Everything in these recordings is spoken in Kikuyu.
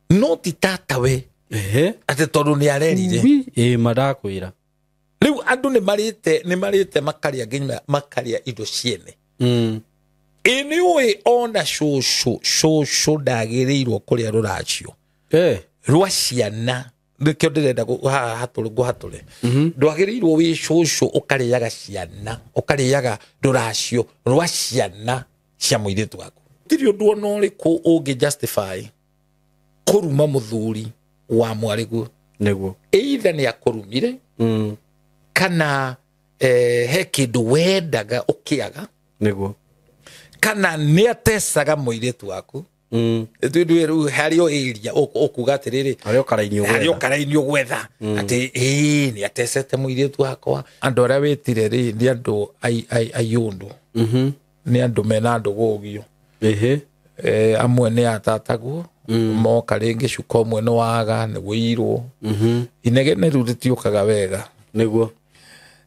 No ti tatawe atĩ tondũ nĩ arerire. Ĩ madakwĩra. Rĩu andũ nĩ marĩte makarĩa nginya makarĩa indo ciene. Ĩ nĩ ũĩ ona cũcũ ndagĩrĩirwo kũrĩa rũracio rwa ciana. Nĩkĩo ndĩrenda ngũhatũre. Ndwagĩrĩirwo wĩ cũcũ ũkarĩaga ciana, ũkarĩaga rũracio rwa ciana cia mũirĩtu waku. Tirĩ ũndũ ona ũrĩkũ ũngĩ justify kũruma mũthuri wa mwarĩguo. Nĩguo. Either nĩ akũrumire kana he kĩndũ wendaga ũkĩaga. Nĩguo. Kana nĩ atecaga mũirĩtu waku. Rĩu harĩ o area ũkuga atĩrĩrĩ, harĩ o karaini ũgwetha atĩ ĩĩ nĩ atecete mũirĩtu wakwa. Andũ arĩa wĩtire rĩ nĩ andũ aiũndũ. Nĩ andũ mena ndũgũgio. Amwe nĩ atataguo moka rĩngĩ cuka ũmwe nĩ waga nĩ wĩirwo. Inegene rĩu rĩtiũkaga wega. Nĩguo.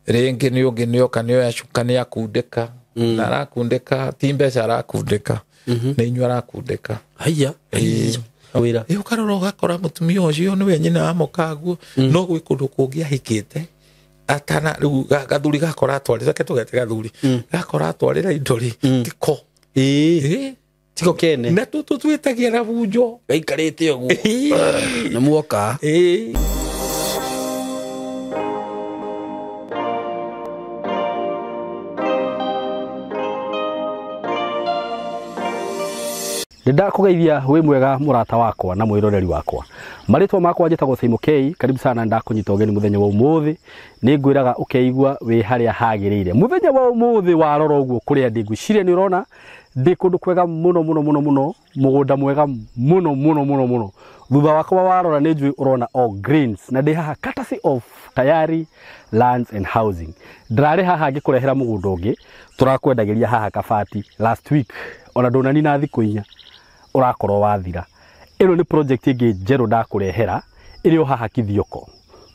Rĩngĩ nĩ ũngĩ nĩoka nĩoya cuka nĩ akundĩka. Na arakundĩka ti mbeca arakundĩka. Nĩ inyuĩ arakundĩka. Haiya. Wĩra. Ĩ ũkarora ũgakora mũtumia ũcio nĩwe nyina wa mũkaguo. No gwĩ kũndũ kũngĩ ahikĩte atana rĩu gathuri gakora atwarĩra, reke tũgete gathuri. Gakora atwarĩra indo rĩ tiko. Ĩĩ. Tiko kene. Na tũtũ twĩtagia na bunjo. Gaikarĩte ũguo. Nĩ muoka. Ĩĩ. Ndakũgeithia wĩ mwega mũrata wakwa na mwĩroreri wakwa. Marĩtwa makwa njĩtagwo Simon K. Karibu sana, ndakũnyita ũgeni mũthenya wa ũmũthĩ. Nĩ ngwĩraga ũkeigua wĩ harĩa hagĩrĩire. Mũthenya wa ũmũthĩ warora ũguo kũrĩa ndĩ ngwĩciria nĩ ũrona ndĩ kũndũ kwega mũno mũno mũno mũno, mũgũnda mwega mũno mũno mũno mũno. Thutha wakwa warora nĩ njũĩ ũrona all greens na ndĩ haha courtesy of Tayari Lands and Housing. Ndĩrarĩ haha ngĩkũrehera mũgũnda ũngĩ tũrakwendagĩria haha Kabati last week, ona ndũnanina thikũ inya ũrakorwo wathira. Ĩno nĩ project ĩngĩ njerũ ndakũrehera ĩrĩ o haha Kithioko.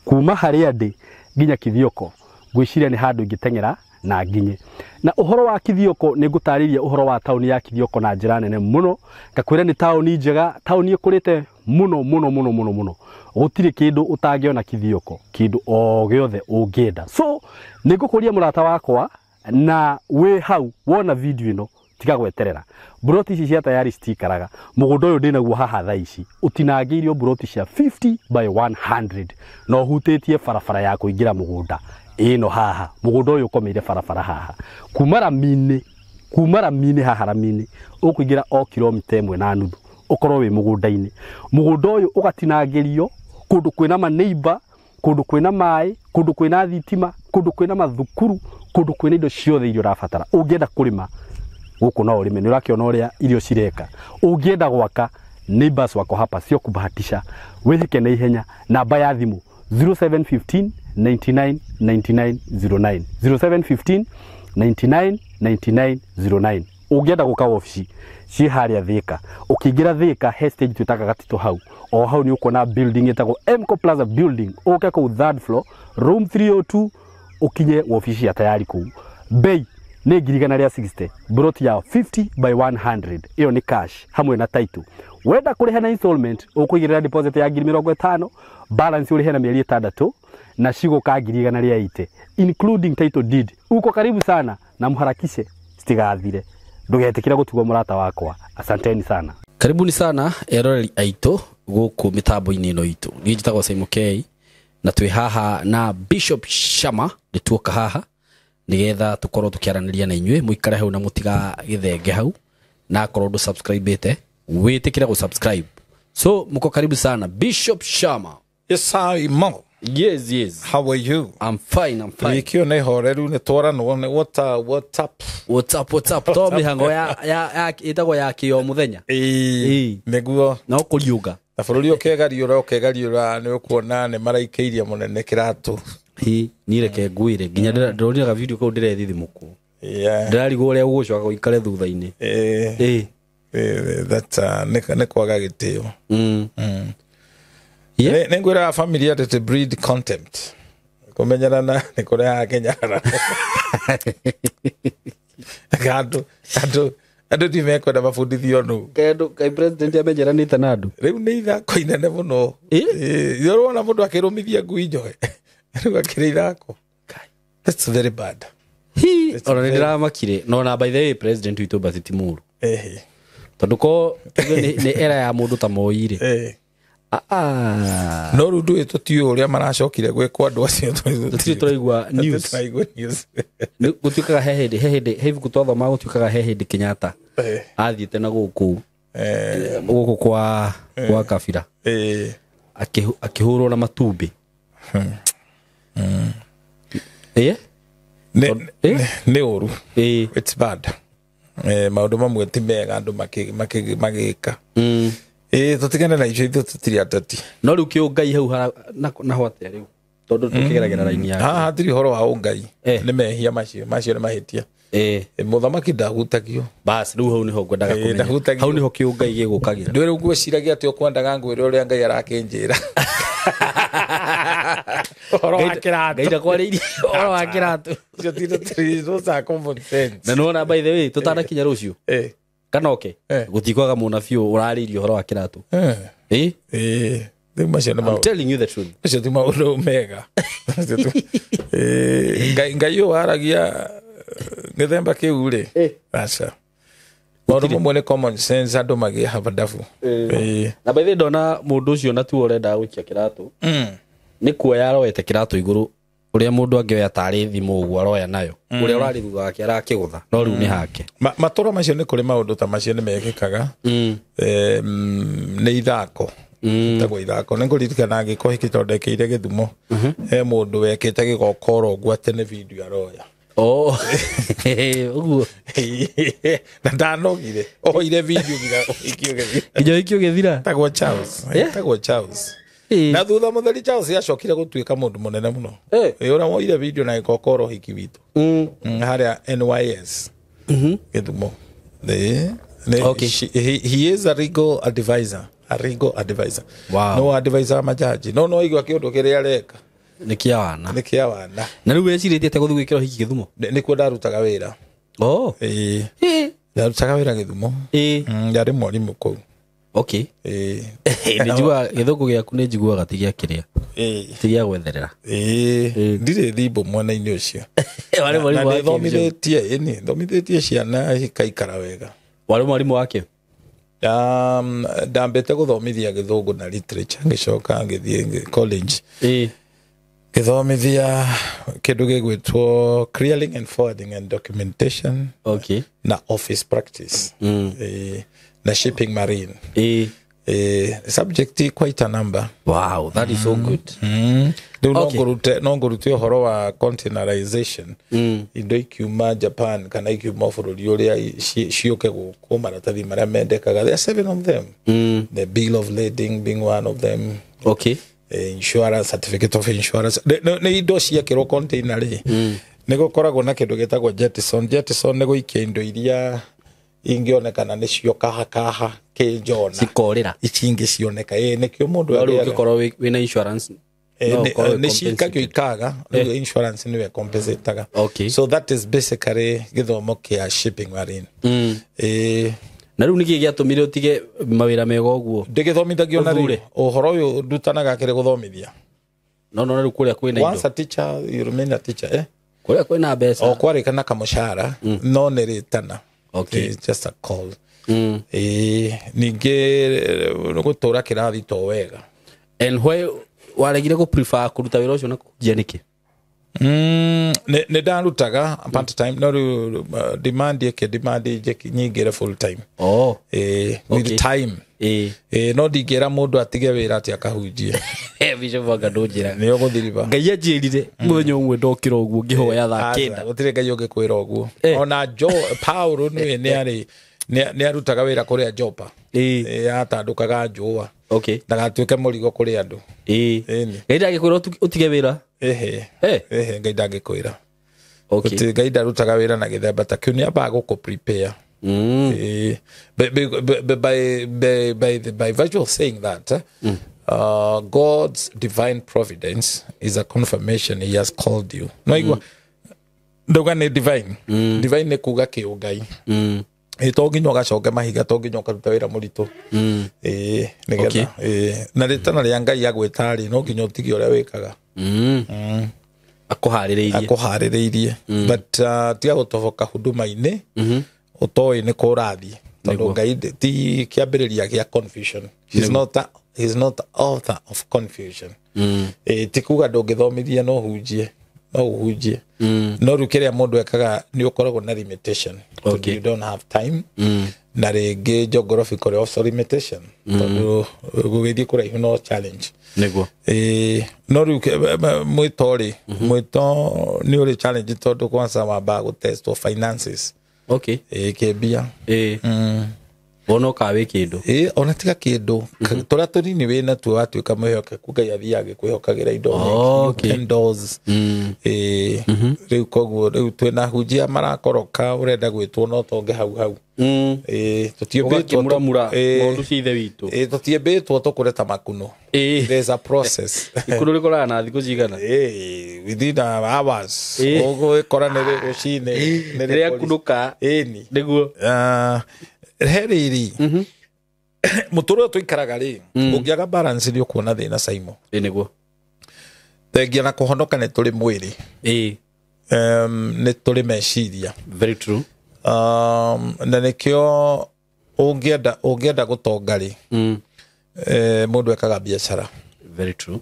Kuma harĩa ndĩ nginya Kithioko ngwĩciria nĩ handũ ingĩteng'era na nginye. Na ũhoro wa Kithioko nĩ ngũtarĩria ũhoro wa taũni ya Kithioko na njĩra nene mũno. Ngakwĩra nĩ taũni njega, taũni ĩkũrĩte mũno mũno mũno mũno mũno. Gũtirĩ kĩndũ ũtangĩona Kithioko, kĩndũ o gĩothe ũngĩenda. So nĩ ngũkũria mũrata wakwa na wĩ hau wona video ĩno tiga gweterera. Buroti ici cia Tayari citikaraga. Mũgũnda ũyũ ndĩnaguo haha thaa ici ũtinangĩirio buroti cia 50 by 100 na ũhutĩtie barabara ya kũingĩra mũgũnda ĩno haha. Mũgũnda ũyũ ũkomeire barabara haha kuma rami-inĩ haha rami-inĩ ũkũingĩra o kilomita 1.5 ũkorwo wĩ mũgũnda-inĩ. Mũgũnda ũyũ ũgatinangĩrio kũndũ kwĩna maneiba, kũndũ kwĩna maĩ, kũndũ kwĩna thitima, kũndũ kwĩna mathukuru, kũndũ kwĩna indo ciothe iria ũrabatara. Ũngĩenda kũrĩma gũkũ no ũrĩme, nĩ ũrakĩona ũrĩa irio cireka. Ũngĩenda gwaka, neighbors wako hapa sio kubahatisha. Wĩhĩke na ihenya. Namba ya thimũ 0715 99 99 09, 0715 99 99 09. Ũngĩenda gũka wabici ciĩ harĩa Thika, ũkĩingĩra Thika he stage twĩtaga Gatito hau, o hau nĩ ũkuona building ĩtagwo Mco Plaza building. Ũke kũu third floor room 302 ũkinye wabici ya Tayari kũu. Bei nĩ 160,000, buroti ya 50 by 100, ĩyo nĩ cash hamwe na title. Wenda kũrĩha na installment ũkũigĩrĩra deposit ya 50,000, balance ũrĩhe na mĩeri 6 na cigũka 180,000 including title deed. Uko karibu sana na mharakishe citigathire. Ndũgetĩkĩre gũtigwo mũrata wakwa. Asanteni sana. Karibuni sana eroreri aitũ gũkũ mĩtambo-inĩ ĩno itũ. Niĩ njĩtagwo Simon K na twĩ haha na Bishop Shama. Nĩtuoka haha nigetha tukorwo tukiaranĩria na inyuĩ, mũikare hau na mũtiga gĩthenge hau, na akorwo ndũ subscribe-ĩte wĩtĩkĩre gũ subscribe. So mko karibu sana Bishop Shama. Yes, Simon. Yes, yes. How are you? I'm fine, I'm fine. Wikio nĩ horeru nĩ twaranwo nĩ what up? What's up, what's up? To mĩhango ya ĩtagwo ya kĩo mũthenya. Ĩĩ. Nĩguo. No kũriũnga. Na bũrũri ũkegariũra nĩ ũkuona nĩ maraikĩirie mũnene kĩratũ. Hi, niĩ reke ngwĩre nginya ndĩronire video kau ndĩrethithimũkwo. Yeah. Ndĩrarigwo ũrĩa ũgũcoka gũikare thutha-inĩ. Ĩĩ. That nĩ kwaga gĩtĩo. Yeah. Nĩ ngwĩra family atĩ to breed contempt. Kũmenyerana nĩ kũrehaga kĩnyararo. Andũ Andũ ti mekwenda mabundithio nũ. Kaĩ kaĩ president amenyeranĩte na andũ. Rĩu nĩ ithako inene mũno. Ũrona mũndũ akĩrũmithia ngui njohe. Rĩu akĩrĩ ithako. That's very bad. Hi, ona nĩ ndĩramakire. No na by the way president witũ basi ti mũru. Tondũ ko nĩ era ya mũndũ ta Moi rĩ. No rĩu ndũĩ tũtiũĩ ũrĩa maracokire gwĩkwo andũ acio. Tũtirĩ tũraigua news. Gũtuĩkaga he hĩndĩ he ibuku twathoma gũtuĩkaga he hĩndĩ Kenyatta athiĩte na gũkũ gũkũ kwa Kabira akĩhũrwo na matumbĩ. Nĩ ũru. It's bad. Maũndũ mamwe ti mega andũ magĩka. Tũtigane na icio ithuĩ tũtirĩ ateti. No rĩu kĩũngai hau naho atĩa rĩu? Tondũ tũkĩgeragĩra raini yake. Haha hatirĩ ũhoro wa ũngai. Nĩ mehia macio nĩ mahĩtia. Mũthamaki ndahutagio. Bas rĩu hau nĩho ngwendaga kũmenya. Hau nĩho kĩũngai gĩgũkagĩra. Ndũĩ rĩu ngwĩciragia atĩ ũkwendaga ngwĩre ũrĩa Ngai arakĩnjĩra. Ũhoro wa kĩratũ. Ngai ndakwarĩirie ũhoro wa kĩratũ. Icio ti those are common sense. Na nĩwona by the way tũtanakinya rũciũ. Kana oke gũtikwaga mũnabii ũrarĩirie ũhoro wa kĩratũ. Rĩu macio nĩ I'm telling you the truth. Macio ti maũndũ mega. Ngai ũyũ waragia gĩthemba kĩu rĩ. Aca. Maũndũ mamwe nĩ common sense andũ magĩe habadabu. Na by the way ndona mũndũ ũcio na tuo ũrenda gũikia kĩratũ. Nĩ kuoya aroete kĩratũ igũrũ ũrĩa mũndũ angĩoya tarĩ thimũ ũguo aroya nayo. Ũrĩa ũrarĩ thutha wake arakĩgũtha no rĩu nĩ hake. Matũra macio nĩ kũrĩ maũndũ ta macio nĩ mekĩkaga. Nĩ ithako. Tagwo ithako. Nĩ ngũririkana ngĩkwo hiki tondũ ndekĩire Gĩthumo. He mũndũ wekĩte gĩgokoro ũguo atĩ nĩ video aroya. Ũguo. Na ndanogire. Oire video nginya ũhiki ũgĩthira. Nginya ũhiki ũgĩthira. Tagwo Charles. Tagwo Charles. Na thutha mũtheri Charles acokire gũtuĩka mũndũ mũnene mũno. Ũrĩa woire video na gĩkokoro ũhiki witũ. Harĩa NYS. Gĩthumo. He is a legal advisor. A legal advisor. Wow. No advisor majaji. No igua kĩũndũ kĩrĩa areka. Nĩ kĩa wana. Nĩ kĩa wana. Na rĩu wecirĩtie atĩa gũthiĩ gwĩkĩra ũhiki Gĩthumo? Nĩkuo ndarutaga wĩra. Ndarutaga wĩra Gĩthumo. Ndarĩ mwarimũ kũu. Okay. Nĩnjiguaga gĩthũngũ gĩaku nĩnjiguaga ti gĩa kĩrĩa. Ti gĩa gwetherera. Ndirĩ thimbo mwena-inĩ ũcio. Warĩ mwarimũ wa kĩ? Thomithĩtie, thomithĩtie ciana ikaikara wega. Warĩ mwarimũ wa kĩ? Ndambĩte gũthomithia gĩthũngũ na literature ngĩcoka ngĩthiĩ college. Gĩthomithia kĩndũ gĩgwĩtwo clearing and forwarding and documentation. Okay. Na office practice. Na shipping marine. Subject quite a number. Wow, that is so good. Rĩu no ngũrute ũhoro wa containerization. Indo ikiuma Japan kana ikiuma bũrũri ũrĩa ciũke gũkũ maratathi marĩa mendekaga. There are 7 of them. The bill of lading being one of them. Okay. Insurance, certificate of insurance. Nĩ indo ciekĩrwo container rĩ. Nĩ gũkoragwo na kĩndũ gĩtagwo jettison. Jettison nĩ gũikia indo iria ingĩonekana nĩcio kaha kaha kĩnjona. Cikorĩra. Ici ingĩ cioneka. Nĩkĩo mũndũ arĩa ũngĩkorwo wĩna insurance. Nĩ cikagio ikaga. Rĩu insurance nĩyo compensataga. Okay. So that is basically gĩthomo kĩa shipping marine. Na rĩu nĩkĩ gĩatũmire ũtige mawĩra mega ũguo? Ndĩgĩthomithagio na rĩu. Ũhoro ũyũ ndutanaga kĩrĩ gũthomithia. No rĩu kũrĩa kwĩna indo. Once a teacher, you remain a teacher. Kũrĩa kwĩna mbeca. O kwarĩkana kamũcara, no nĩ rĩtana. Okay. It's just a call. Ningĩ gũtũra kĩrathi to wega. And why waregire gũ prefer kũruta wĩra ũcio na kũhunjia nĩkĩ? Nĩ ndarutaga part time no rĩu demand yake demand nyingĩre full time. With time. No ndingĩra mũndũ atige wĩra atĩ akahunjie. Bishop anga ndũnjĩra. Nĩ ũgũthiriba. Ngai anjĩrire mũthenya ũmwe ndokĩra ũguo ngĩhoya thaa 9. Gũtirĩ Ngai ũngĩkwĩra ũguo. Ona Paulo nĩwe nĩ arutaga wĩra kũrĩa Jopa. Atandũkaga njũa. Okay. Ndagatuĩke mũrigo kũrĩ andũ. Ngai ndangĩkwĩra ũtige wĩra? Ngai ndangĩkwĩra. Okay. Ngai ndarutaga wĩra na gĩthemba ta kĩu nĩ ambaga gũkũ prepare. By virtue of saying that, God's divine providence is a confirmation he has called you. No igua ndauga nĩ divine. Divine nĩ kuga kĩũngai. To nginya ũgacoke mahiga, to nginya ũkaruta wĩra mũritũ. Nĩgetha na rĩtana rĩa Ngai agwĩta-rĩ, no nginya ũtige ũrĩa wĩkaga. Akũharĩrĩirie. But tiga gũtoboka huduma-inĩ ũtoĩ nĩ kũ ũrathiĩ, tondũ Ngai ti kĩambĩrĩria gĩa confusion. He's not the author of confusion. Ti kuga ndũngĩthomithia, no hunjie, no ũhunjie, no rĩu kĩrĩa mũndũ ekaga nĩ ũkoragwo na limitation, tondũ you don't have time, na rĩngĩ geographical also limitation, tondũ gũgĩthiĩ kũraihu no challenge. Nĩguo. No rĩu mwĩto rĩ, mwĩto nĩ ũrĩ challenge, tondũ kwanza wambaga gũtestwo finances. Kĩmbia. Wona ũkaga wĩ kĩndũ. Ona tiga kĩndũ, tũrĩa tũnini wĩ natuo watuĩka mwĩhokeku, Ngai athiaga agĩkwĩhokagĩra indo nyingĩ. Open doors. Rĩu koguo rĩu twĩna hunjia marakoroka, ũrenda gwĩtwo no tonge hau hau. Ũgakĩmuramura maũndũ cia ithe witũ. Tũtiĩmbĩtwo tũkũre ta makuno. There's a process. Ikuno rĩkoraga na thikũ cigana? Within hours. Ũgũgĩkora nĩ rũcinĩ. Rĩrĩa kunũka. Ĩni. Nĩguo. He rĩrĩ, mũtũrĩre ũyũ tũikaraga rĩ, ũngĩaga balance nĩ ũkuona thĩna, Simon. Nĩguo. Thengia na kũhonoka nĩ tũrĩ mwĩrĩ. Nĩ tũrĩ meciria. Very true. Na nĩkĩo ũngĩenda gũtonga rĩ, mũndũ ekaga biacara. Very true.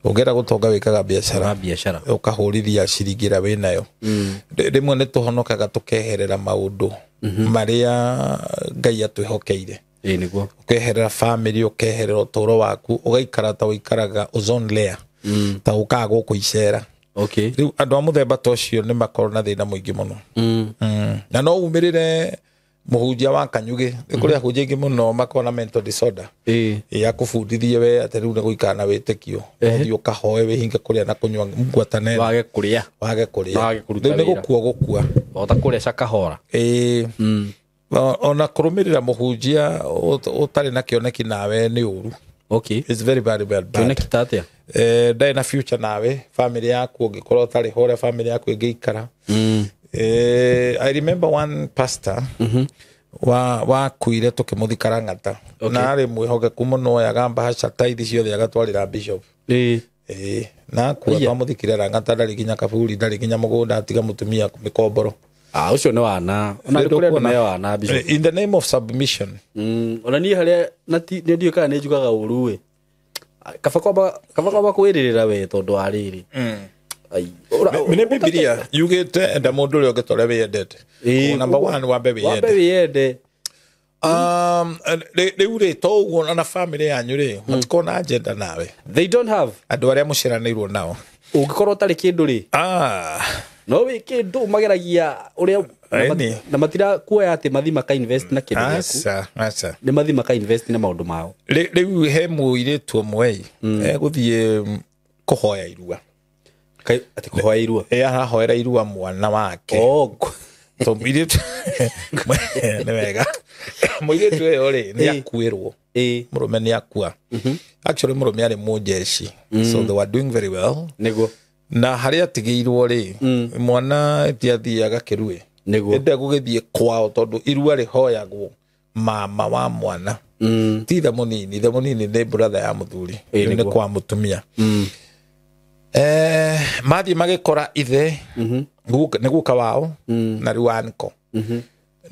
Ũngĩenda gũtonga wĩkaga biacara. Ũkahũrithia ciringi ĩrĩa wĩnayo. Rĩmwe nĩ tũhonokaga tũkeherera maũndũ marĩa Ngai atwĩhokeire. Nĩguo. Ũkeherera family, ũkeherera ũtũũro waku, ũgaikara ta ũikaraga ozone layer, ta ũkaga gũkũ icera. Rĩu andũ a mũthemba ta ũcio nĩ makoragwo na thĩna mũingĩ mũno. Na no umĩrĩre mũhunjia wa kanyugĩ, nĩ kũrĩ ahunjia aingĩ mũno makoragwo na mental disorder. Ya kũbundithie we atĩ rĩu nĩ gũikara na wĩtĩkio. Ũthiĩ ũkahoe wĩhinge kũrĩa na kũnyua ngwatanĩro. Wage kũrĩa. Wage kũrĩa. Wage kũruta Rĩu nĩ wĩra. gũkua gũkua. Wahota kũrĩa cakahora. Ona kũrũmĩrĩra mũhunjia ũtarĩ na kĩoneki nawe nĩ ũru. It's very very bad. Kĩoneki ta atĩa? Ndarĩ na future nawe, family yaku ũngĩkorwo ũtarĩ ho ũrĩa family yaku ĩngĩikara. I remember one pastor wakuire tũkĩmũthika Lang'ata. Na arĩ mwĩhokeku mũno, oyaga mbahaca taithi ciothe agatwarĩra bishop. Na akua twamũthikire Lang'ata, ndarĩ nginya kaburi, ndarĩ nginya mũgũnda, atiga mũtumia mĩkomboro. Ũcio nĩ wana. Ona nĩ kũrĩ andũ me wana, bishop. In the name of submission. Ona niĩ harĩa nĩ ndiũĩ kana nĩ njugaga ũru ĩ. Kaba kwamba kwĩrĩrĩra we tondũ wa rĩrĩ. Nĩ Bibilia yugĩte enda mũndũ ũrĩa ũngĩ ta ũrĩa wĩyendete. Number one, wambe wĩyende. Wambe wĩyende. Rĩu rĩ, to ũguo na family yanyu rĩ, matikoragwo na agenda nawe. They don't have. Andũ arĩa mũciaranĩirwo nao. Ũngĩkorwo ũtarĩ kĩndũ rĩ. No wĩ kĩndũ mageragia ũrĩa na matirakuoya atĩ mathi maka invest na kĩndũ gĩaku. Aca. Nĩ mathi maka invest na maũndũ mao. Rĩu he mũirĩtu ũmwe egũthiĩ kũhoya irua. Atĩ kũhoya irua? Arahoera irua mwana wake. To mũirĩtu nĩ wega. Mũirĩtu ũyũ rĩ, nĩ akuĩrwo. Mũrũme nĩ akua. Actually mũrũme arĩ mũjeshi. So they were doing very well. Nĩguo. Na harĩa atigĩirwo rĩ, mwana tiathiaga kĩrue. Nĩguo. Ende gũgĩthiĩ kwao tondũ irua rĩhoyagwo mama wa mwana. Ti ithe mũnini, ithe mũnini nĩ brother ya mũthuri. Nĩ kwa mũtumia. Mathiĩ magĩkora ithe, nĩ guka wao, na rĩu anko.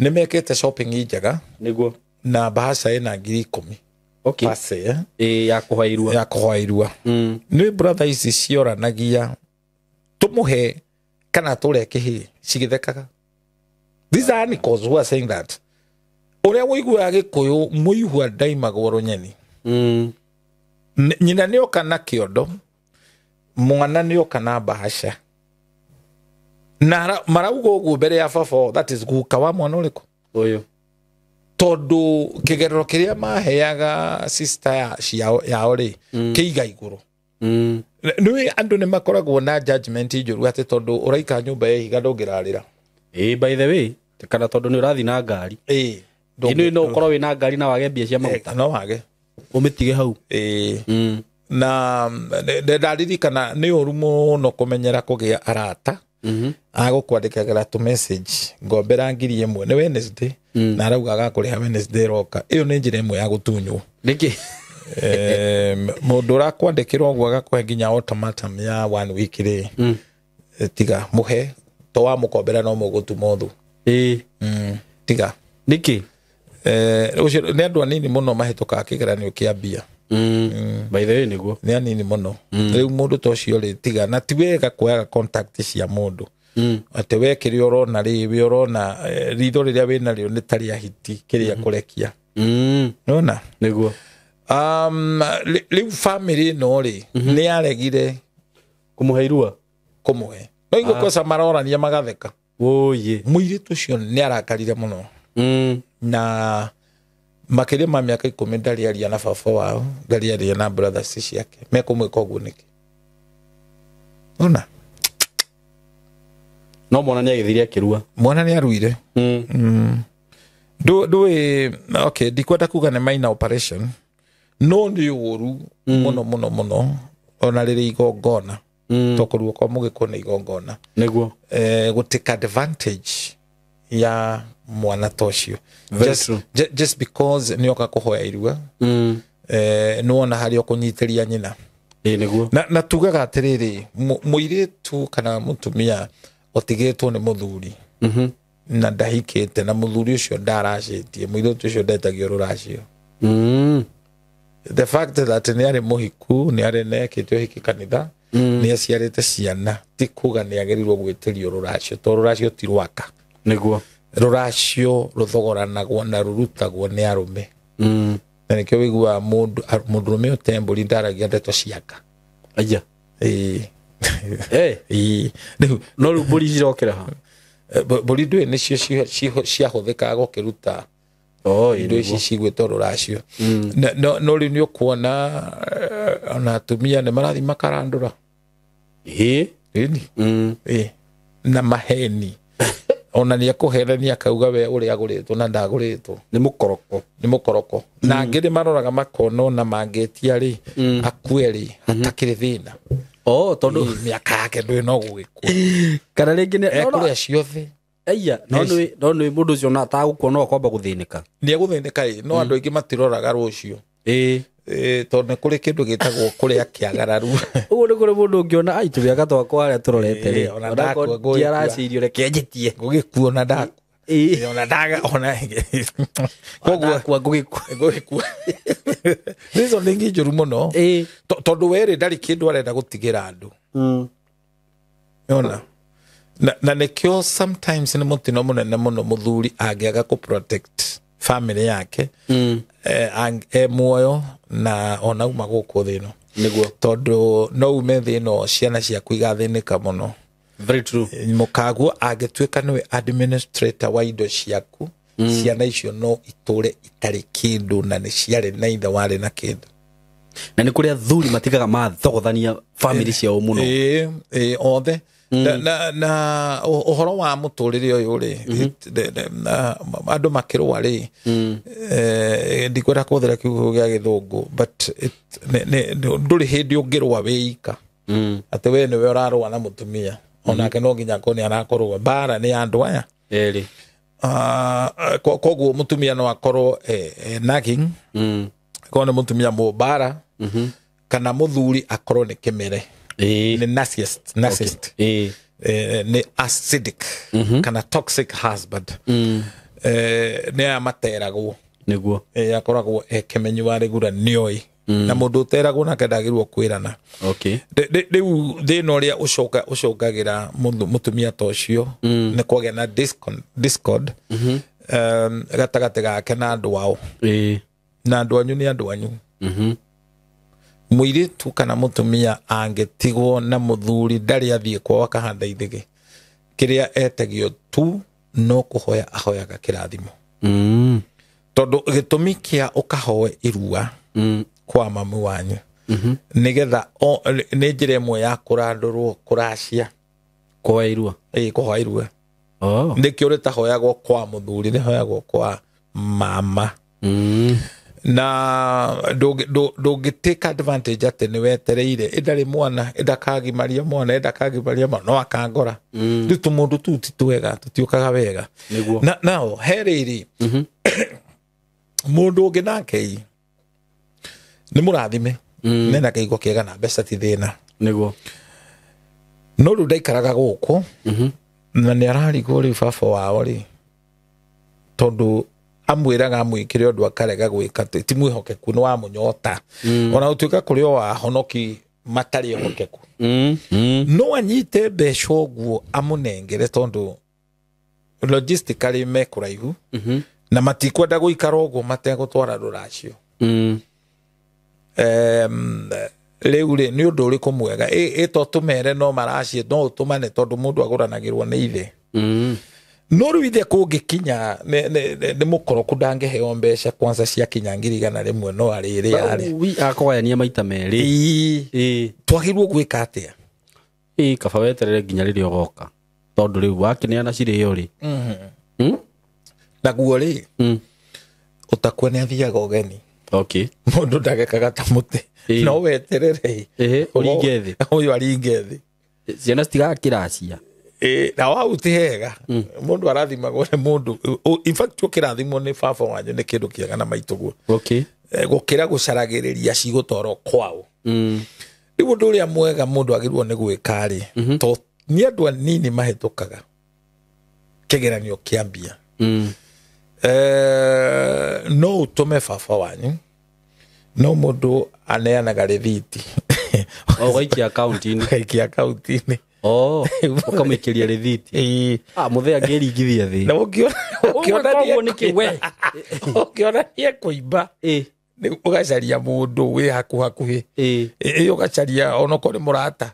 Nĩ mekĩte shopping njega. Nĩguo. Na mbahaca ĩna 10,000. Pase, Ya kũhoya irua. Ya kũhoya irua. Nĩ brother ici cioranagia tũmũhe kana tũrĩa kĩhĩ, cigĩthekaga. These are uncles who are saying that. Ũrĩa ũiguaga Gĩkũyũ mũihua ndaimagwo rũnyeni. Nyina nĩoka na kĩondo, mwana nĩoka na mbahaca. Na marauga ũguo mbere ya baba, that is guka wa mwana ũrĩkũ? Ũyũ. Tondũ kĩgerero kĩrĩa maheaga sister yao rĩ, kĩiga igũrũ. Nĩũĩ andũ nĩ makoragwo na judgment njũru atĩ tondũ ũraikara nyũmba ya ihiga ndũngĩrarĩra. By the way, kana tondũ nĩ ũrathiĩ na ngari. Ĩno no ũkorwo wĩna ngari na wage mbia cia maguta. No wage. Ũmĩtige hau. Na ndaririkana nĩ ũru mũno kũmenyera kũgĩa arata. Agũkwandĩkagĩra tũ message ngombera 1,000 nĩ Wednesday na arauga agakũrĩha Wednesday roka. Ĩyo nĩ njĩra ĩmwe ya gũtunywo. Nĩkĩ? Mũndũ ũrakwandĩkĩra ũguo agakũhe nginya ultimatum ya 1 week rĩ, tiga mũhe to wamũkombera no mũgũtuma ũthũ. Tiga. Nĩkĩ? Ũcio nĩ andũ anini mũno mahĩtũkaga kĩgeranio kĩa mbia. By the way nĩguo. Nĩ anini mũno. Rĩu mũndũ ta ũcio rĩ, tiga. Na ti wega kuoyaga contact cia mũndũ. Atĩ we kĩrĩa ũrona rĩ, we ũrona ritho rĩrĩa wĩnarĩo nĩ ta rĩa hiti kĩrĩa kũrekia. Nĩwona? Nĩguo. Rĩu family ĩno rĩ, nĩ yaregire kũmũhe irua. Kũmũhe. No igua kweca marorania magatheka. Oye. Mũirĩtu ũcio nĩ arakarire mũno. Na makĩria ma mĩaka 10 ndarĩ aria na baba wao, ndarĩ aria na brothers ciake. Mekũmwĩka ũguo nĩkĩ? Ona? No mwana nĩ agĩthire akĩrua. Mwana nĩ aruire. Ndũĩ, okay, ndikwenda kuga nĩ minor operation. No nĩ ũru mũno mũno mũno ona rĩrĩ igongona. To kũrua kwa mũgĩkũyũ nĩ igongona. Nĩguo. Gũtake advantage ya mwana ta ũcio. Just because nĩ oka kũhoya irua. Nĩwona harĩa ũkũnyitĩria nyina. Nĩguo. Na tugaga atĩrĩrĩ, mũirĩtu kana mũtumia ũtigĩtwo nĩ mũthuri. Na ndahikĩte na mũthuri ũcio ndaracĩtie, mũirĩtu ũcio ndetagio rũracio. The fact that nĩ arĩ mũhiku, nĩ arĩ nekĩte ũhiki kanitha, nĩ aciarĩte ciana, ti kuga nĩ agĩrĩirwo gwĩtĩrio rũracio, tondũ rũracio ti rwaka. Nĩguo. Rũracio rũthogoranagwo na rũrutagwo nĩ arũme. Na nĩkĩo wĩiguaga mũndũrũme ũte mbũri ndaragia ndeto ciaka. Aya. Rĩu no rĩu mbũri cirokĩra ha? Mbũri ndũĩ nĩcio ciahũthĩkaga gũkĩruta indo ici cigwĩtwo rũracio. No rĩu nĩ ũkuona ona atumia nĩ marathiĩ makarandũra. Na maheni. Ona nĩ ekũherania akauga we ũrĩa agũrĩtwo na ndagũrĩtwo. Nĩ mũkoroko. Nĩ mũkoroko. Na angĩ nĩ maroraga makona ona mangĩtia rĩ, akue rĩ, hatakĩrĩ thĩna. Tondũ mĩaka yake ndũĩ no gũgĩkua. Kana rĩngĩ nĩ ekũrĩa ciothe. Aya, no nĩ mũndũ ũcio ona atagũkua no akwamba gũthĩnĩka. Nĩ egũthĩnĩka ĩ, no andũ aingĩ matiroraga rũciũ. Tondũ nĩ kũrĩ kĩndũ gĩtagwo kũrĩa kĩagararu. Ũguo nĩ kũrĩ mũndũ ũngĩona, ai, tũmĩaka twakwa harĩa tũrorete rĩ, Ona ona ndakua korwo ngũgĩkua. ndiaracĩirio, reke njĩtie. Ngũgĩkua ona ndakua. Ona ndaga, ona koguo Ndakua ngũgĩkua. Ngũgĩkua. Reason ĩngĩ njũru mũno. Tondũ we rĩ, ndarĩ kĩndũ arenda gũtigĩra andũ. Ona? Na nĩkĩo sometimes nĩ mũtino mũnene mũno mũthuri angĩaga kũ protect family yake. Muoyo na ona uma gũkũ thĩ ĩno. Nĩguo. Tondũ no ume thĩ ĩno ciana ciaku igathĩnĩka mũno. Very true. Mũkaguo angĩtuĩka nĩwe administrator wa indo ciaku, ciana icio no itũre itarĩ kĩndũ na nĩ ciarĩ na ithe warĩ na kĩndũ. Na nĩ kũrĩ athuri matigaga mathogothania family ciao mũno. Othe. Na ũhoro wa mũtũrĩre ũyũ rĩ, andũ makĩrũa rĩ, ndikwenda kũhũthĩra kiugo gĩa gĩthũngũ, but ndũrĩ hĩndĩ ũngĩrũa wĩ ika. Atĩ we nĩwe ũrarũa na mũtumia, onake no nginya akorwo nĩ arakũrũa. Mbara nĩ ya andũ aya. Koguo mũtumia no akorwo nagging, akorwo nĩ mũtumia mũmbara, kana mũthuri akorwo nĩ kĩmere. Nĩ narcissist. Nĩ acidic kana toxic husband. Nĩ aya materagwo. Nĩguo. Akoragwo e kĩmenyi wa rĩgura nĩoĩ. Na mũndũ ũteragwo nake ndagĩrĩirwo kwĩrana. Rĩu thĩna ũrĩa ũcokagĩra mũtumia ta ũcio nĩ kwagĩa na discord, gatagatĩ gake na andũ ao. Na andũ anyu nĩ andũ anyu. Mũirĩtu kana mũtumia angĩtigwo na mũthuri ndarĩ athiĩ kwao akahanda ithĩgĩ, kĩrĩa etagio tu no kũhoya ahoyaga kĩrathimo. Tondũ gĩtũmi kĩa ũkahoe irua kwa mamu wanyu nĩgetha nĩ njĩra ĩmwe ya kũrandũrwo kũracia. Kũhoya irua? Ĩĩ, kũhoya irua. Nĩkĩo rĩtahoyagwo kwa mũthuri, rĩhoyagwo kwa mama. Na ndũngĩ take advantage atĩ nĩ wetereire ĩndarĩ mwana ĩndakagimaria mwana ĩndakagimaria mwana no akangora. Rĩu tũmũndũ tũu ti twega, tũtiũkaga wega. Nĩguo. Nao he rĩrĩ mũndũ ũngĩ nake nĩ mũrathime nena kĩhiko kĩega na mbeca ti thĩna. Nĩguo. No rĩu ndaikaraga gũkũ na nĩ ararigwo rĩu baba wao rĩ, tondũ amwĩraga amwĩkĩre ũndũ akarega gwĩka, ti mwĩhokeku, nĩ wamũnyota. Ona gũtuĩka kũrĩ o ahonoki matarĩ ehokeku. No anyite mbeca ũguo amũnengere tondũ logistically me kũraihu na matikwenda gũikara ũguo mategũtwara rũracio. Rĩu rĩ nĩ ũndũ ũrĩkũ mwega ĩ to tũmere no maracie no ũtũmane tondũ mũndũ agũranagĩrwo nĩ ithe. No rĩu ithe kũngĩkinya nĩ mũkoroku ndangĩheo mbeca kwanza ciakinya 100,000 no arĩrĩ arĩ akũgayania maita merĩ. Twagĩrĩirwo gwĩka atĩa? Kaba weterere nginya rĩrĩa ũgoka tondũ rĩu wakĩneana cirĩo rĩ. Naguo rĩ ũtakua nĩ athiaga ũgeni. Okay. Mũndũ ndagekaga ta mũtĩ no weterere ũringe thĩ, ũyũ aringe thĩ, ciana citigakĩracia. Na wau ti hega. Mũndũ arathimagwo nĩ mũndũ, in fact ũkĩrathimwo nĩ baba wanyu nĩ kĩndũ kĩega na maitũguo. Okay. Gũkĩra gũcaragĩrĩria cigũtwarwo kwao. Rĩu ũndũ ũrĩa mwega mũndũ agĩrĩirwo nĩ gwĩka rĩ, to nĩ andũ anini mahĩtũkaga kĩgeranio kĩa mbia. No ũtũme baba wanyu, no mũndũ aneanaga rĩthiti. Ũgaikia akaunti-inĩ. Ũgaikia akaunti-inĩ. Ũkamũikĩria rĩthiti. Mũthee angĩringithia thĩ. Na ũkĩona nĩekũimba ũgacaria mũndũ wĩ hakuhakuhĩ, ũgacaria onokorwo nĩ mũrata.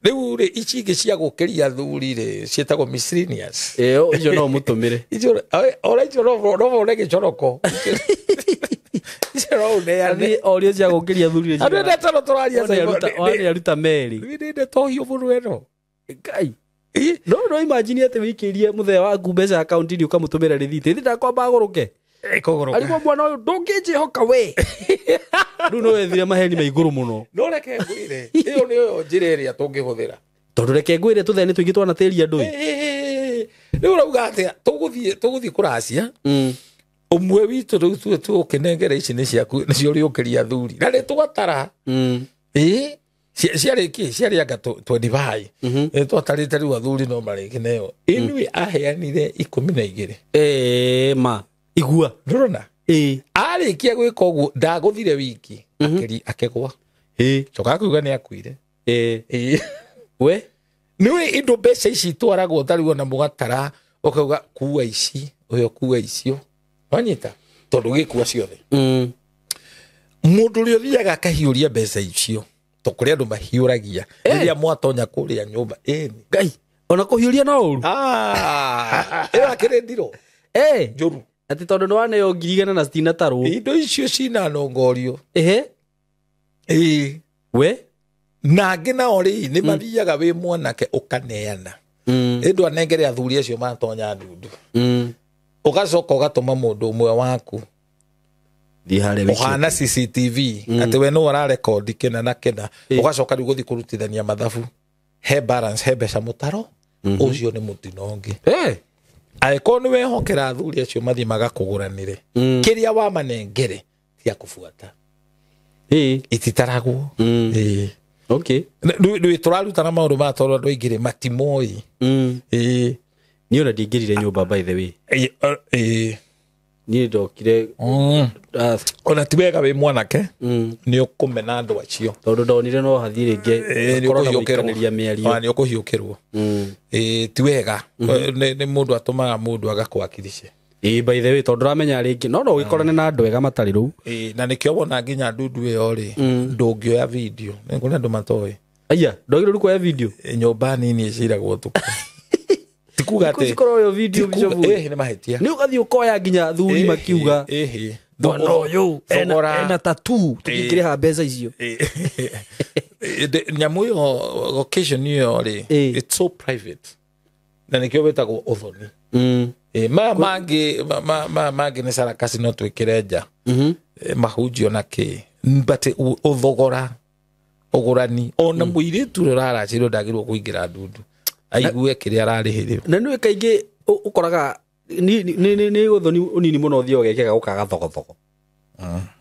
Rĩu rĩ ici ingĩ cia gũkĩria athuri rĩ ciĩtagwo miscellaneous. Icio no ũmũtũmĩre. Ona icio no wone gĩcoroko. Icio no ũneane. Orio cia gũkĩria athuri rĩ. Andũ ene tondũ tũraria Aruta merĩ. Nĩ ndete ũhiũ mũno ĩno. Ngai. No imagine atĩ wĩikĩrie mũthee waku mbeca akaunti-inĩ ũkamũtũmĩra rĩthiti. Ĩthi ndakwamba agũrũke. Arigwo mwana ũyũ ndũngĩnjĩhoka we. Rĩu no wethire maheni ma igũrũ mũno. No reke ngwĩre, ĩyo nĩyo njĩra ĩrĩa tũngĩhũthĩra. Tondũ reke ngwĩre tũthee nĩ tũingĩ twanatĩria andũ. Rĩu ũrauga atĩa? Tũgũthiĩ kũracia. Ũmwe witũ rĩu tuĩ tũkĩnengera ici nĩ ciaku nĩcio ũrĩũkĩria athuri. Na nĩ twatara. Ciarĩ kĩ? Ciarĩ anga 25. Twatarĩte rĩu athuri no marĩkĩneo. Inuĩ aheanire 12. Ma. Igua. Ndũrona? Arĩkia gwĩka ũguo ndagũthire wiki akĩgwa. Coka akiuga nĩ akuire. We? Nĩũĩ indo mbeca ici itwaragwo tarĩu ona mũgatara ũkauga kua ici ũyũ kua icio. Wanyita? Tondũ gĩkua ciothe. Mũndũ ũrĩa ũthiaga akahiũria mbeca icio to kũrĩ andũ mahiũragia rĩrĩa mwatonya kũrĩa nyũmba. Ngai, ona kũhiũria no ũru. Ĩyo akĩrĩ ndirũ. Njũru. Atĩ tondũ nĩ waneo 163. Indo icio cinanongorio. We? Na angĩ nao rĩ nĩ mathiaga wĩ mwanake ũkaneana. Ĩndũ anengere athuri acio matonya ndundu. Ũgacoka ũgatũma mũndũ ũmwe waku ũhana CCTV atĩ we nĩ ũrarekondi kĩna na kĩna, ũgacoka rĩu gũthiĩ kũrutithania mathabu, he balance, he mbeca mũtaro, ũcio nĩ mũtino ũngĩ. Angĩkorwo nĩ wehokera athuri acio mathiĩ magakũgũranĩre, kĩrĩa wamanengere tia kũbuata. Ititaragwo. Okay. Rĩu tũrarutana maũndũ maya tondũ andũ aingĩ rĩ matimoĩ. Niĩ ona ndingĩrire nyũmba by the way. Niĩ ndokire ona ti wega wĩ mwanake nĩ ũkũmena andũ acio tondũ ndonire no hathiĩ rĩngĩ korwo na gũikanĩria mĩario. Nĩ ũkũhiũkĩrwo. Ti wega. Nĩ mũndũ atũmaga mũndũ agakwakirishe. By the way tondũ ndũramenya rĩngĩ no ũgĩkorane na andũ ega matarĩ rũu. Na nĩkĩo wona nginya ndundu ĩyo rĩ ndũngĩoya video. Nĩ kũrĩ andũ matoĩ. Aya, ndwagĩrĩirwo kuoya video. Nyũmba nini ĩciragwo ũtukũ. Tikuga atĩ Cikorwo video nĩ mahĩtia. Nĩ ũgathiĩ ũkoya nginya athuri makiuga mwana ũyũ ena tattoo tũtingĩrĩha mbeca icio. Nyamũ ĩyo occasion ĩyo rĩ it's so private. Na nĩkĩo wĩtagwo ũthoni. Maya mangĩ mangĩ nĩ sarakasi no twĩkĩre nja. Mahunjio na kĩ, but ũthogora ũgũrani ona mũirĩtu ũrĩa ũraracĩrwo ndagĩrĩirwo kũingĩra ndundu aigue kĩrĩa ararĩhĩrĩo. Na nĩ kaingĩ ũkoraga nĩ ũthoni ũnini mũno ũthiĩ ũgekĩka gũkaga thogothogo.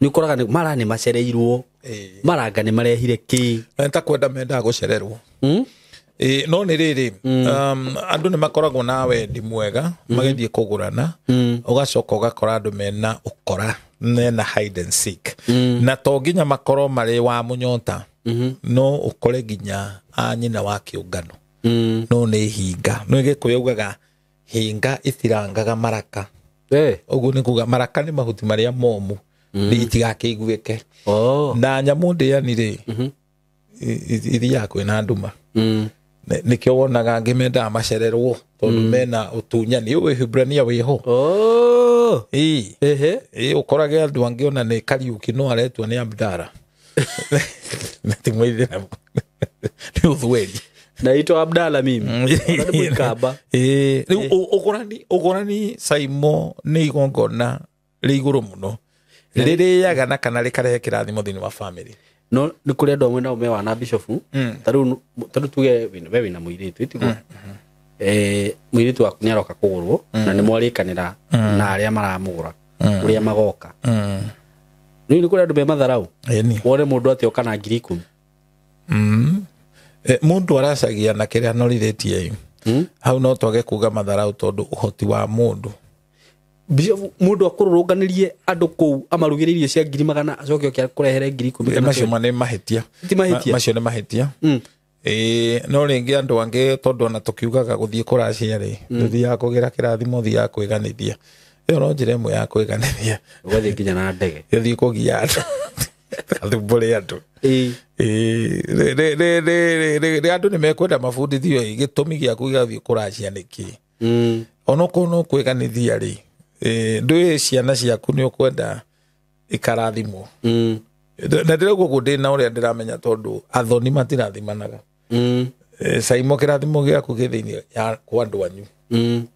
Nĩ ũkoraga mara nĩ macereirwo, maranga nĩ marehire kĩ, ta kwenda mendaga gũcererwo. No nĩ rĩrĩ, andũ nĩ makoragwo na wendi mwega magĩthiĩ kũgũrana, ũgacoka ũgakora andũ mena ũkora, mena hide and seek, na to nginya makorwo marĩ wa mũnyota, no ũkore nginya a nyina wa kĩũngano, no nĩ hinga. No Gĩkũyũ augaga hinga itirangaga maraka. Ũguo nĩ kuga maraka nĩ mahuti marĩa momũ, itigakĩiguĩke. Na nyamũ ndĩani rĩ, ithiaga kwĩna nduma. Nĩkĩo wonaga angĩ mendaga macererwo tondũ mena ũtunyani. Ũyũ Hibrania wĩho. Ũkorage andũ angĩ ona nĩ Kariuki no aretwo nĩ Abdara. Na ti Mũithĩramu. Nĩ ũthweri. Naitwa Abdala mimi. Rĩu ũgũrani Saimo nĩ igongona rĩ igũrũ mũno rĩrĩaga na kana rĩkarehe kĩrathimo thĩinĩ wa family. No nĩ kũrĩ andũ amwe nao me wana bishofu, ta rĩu tuge we wĩna mũirĩtu ĩtiguo, mũirĩtu waku nĩ aroka kũgũrwo na nĩ mwarĩkanĩra na arĩa maramũgũra ũrĩa magoka. Rĩu nĩ kũrĩ andũ me matharau, wone mũndũ atĩ oka na 10,000. Mũndũ aracagia na kĩrĩa anorithĩtie. Hau no twage kuga matharau tondũ ũhoti wa mũndũ. Mũndũ akũrũrũnganĩrie andũ kũu amarugĩre irio cia 100,000 acoke oke akũrehere 10,000. Macio nĩ mahĩtia. Macio nĩ mahĩtia. No rĩngĩ andũ angĩ tondũ ona tũkiugaga gũthiĩ kũracia rĩ, ndũthiaga kũgĩra kĩrathimo, ũthiaga kwĩganithia. Ĩyo no njĩra ĩmwe ya kwĩganithia. Ũgathiĩ nginya na ndege. Ũthiĩ kũgia andũ. Athumbũre andũ. Andũ nĩ mekwenda mabundithio gĩtũmi gĩaku gĩathiĩ kũracia nĩkĩ. Onokorwo no kwĩganithia rĩ, ndũĩ ciana ciaku nĩ ũkwenda ikarathimwo. Na ndĩrauga ũguo ndĩna ũrĩa ndĩramenya tondũ athoni matirathimanaga. Saimo kĩrathimo gĩaku gĩ thĩinĩ ya kwa andũ anyu,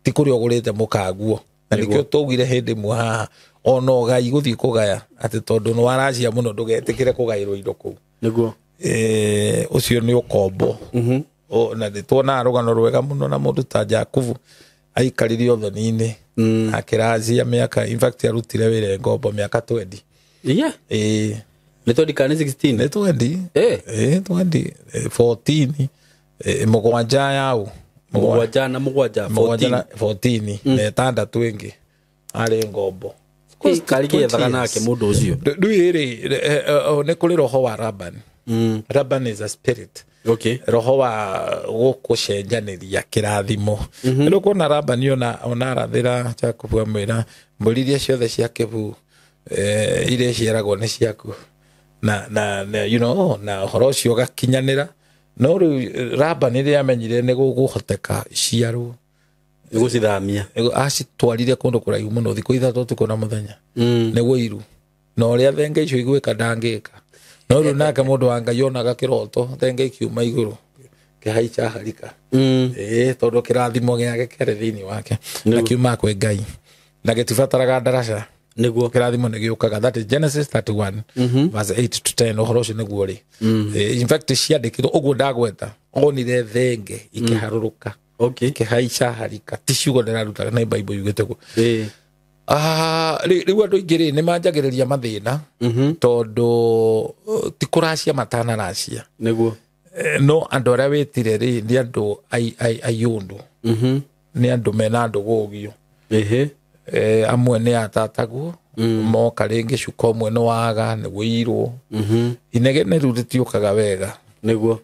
ti kũrĩa ũgũrĩte mũkaguo. Na nĩkĩo twaugire hĩndĩ ĩmwe haha ona ũgai gũthiĩ kũgaya atĩ tondũ nĩ waracia mũno ndũgetĩkĩre kũgaĩrwo indo kũu. Nĩguo. Ũcio nĩ ũkombo. Na nĩ tuonaga rũgano rwega mũno na mũndũ ta Jakubu aikarire ũthoni-inĩ, akĩracia mĩaka, in fact arutire wĩra ngombo mĩaka 20. Yeah. Nĩ 20 kana 16? Nĩ 20. 20, 14, mũgwanja yau. Mũgwanja na mũgwanja, 14 na ĩtandatũ ĩngĩ arĩ ngombo. Karigĩethaga nake mũndũ ũcio. Rĩu rĩ, nĩ kũrĩ roho wa Laban. Laban is a spirit. Okay. Roho wa gũkũcenjanĩria kĩrathimo. Rĩu kuona Laban ona arathĩra Jakubu amwĩra mbũri iria ciothe cia kĩbu iria ciaragwo nĩ ciaku, na you know, na ũhoro ũcio ũgakinyanĩra. No rĩu Laban rĩrĩa amenyire nĩ gũkũhoteka ciarwo nĩgũcithamia, acitwarire kũndũ kũraihu mũno thikũ 3 ũtukũ na mũthenya, nĩguo iru na ũrĩa thenge icio igwĩka ndangĩka. No rĩu nake mũndũ wa Ngai onaga kĩroto thenge ikiuma igũrũ kĩhaica harika. Tondũ kĩrathimo gĩake kĩarĩ thĩinĩ wake na kiuma kwĩ Ngai na gĩtibataraga ndaraca. Nĩguo kĩrathimo nĩ gĩũkaga. That is Genesis 31 verse 8 to 10. Ũhoro ũcio nĩguo rĩ, in fact ciandĩkirwo ũguo ndagweta, onire thenge ikĩharũrũka, ikĩhaica harika. Ti ciugo ndĩrarutaga, nĩ Bible yugĩte ũguo. Rĩu andũ aingĩ rĩ nĩ manjagĩrĩria mathĩna tondũ ti kũracia matanaracia. Nĩguo. No andũ arĩa wĩtire rĩ nĩ andũ aiũndũ, nĩ andũ mena ndũgũgio. Amwe nĩ atataguo moka rĩngĩ cuka ũmwe nĩ waga nĩ wĩirwo, inegene rĩu rĩtiũkaga wega. Nĩguo.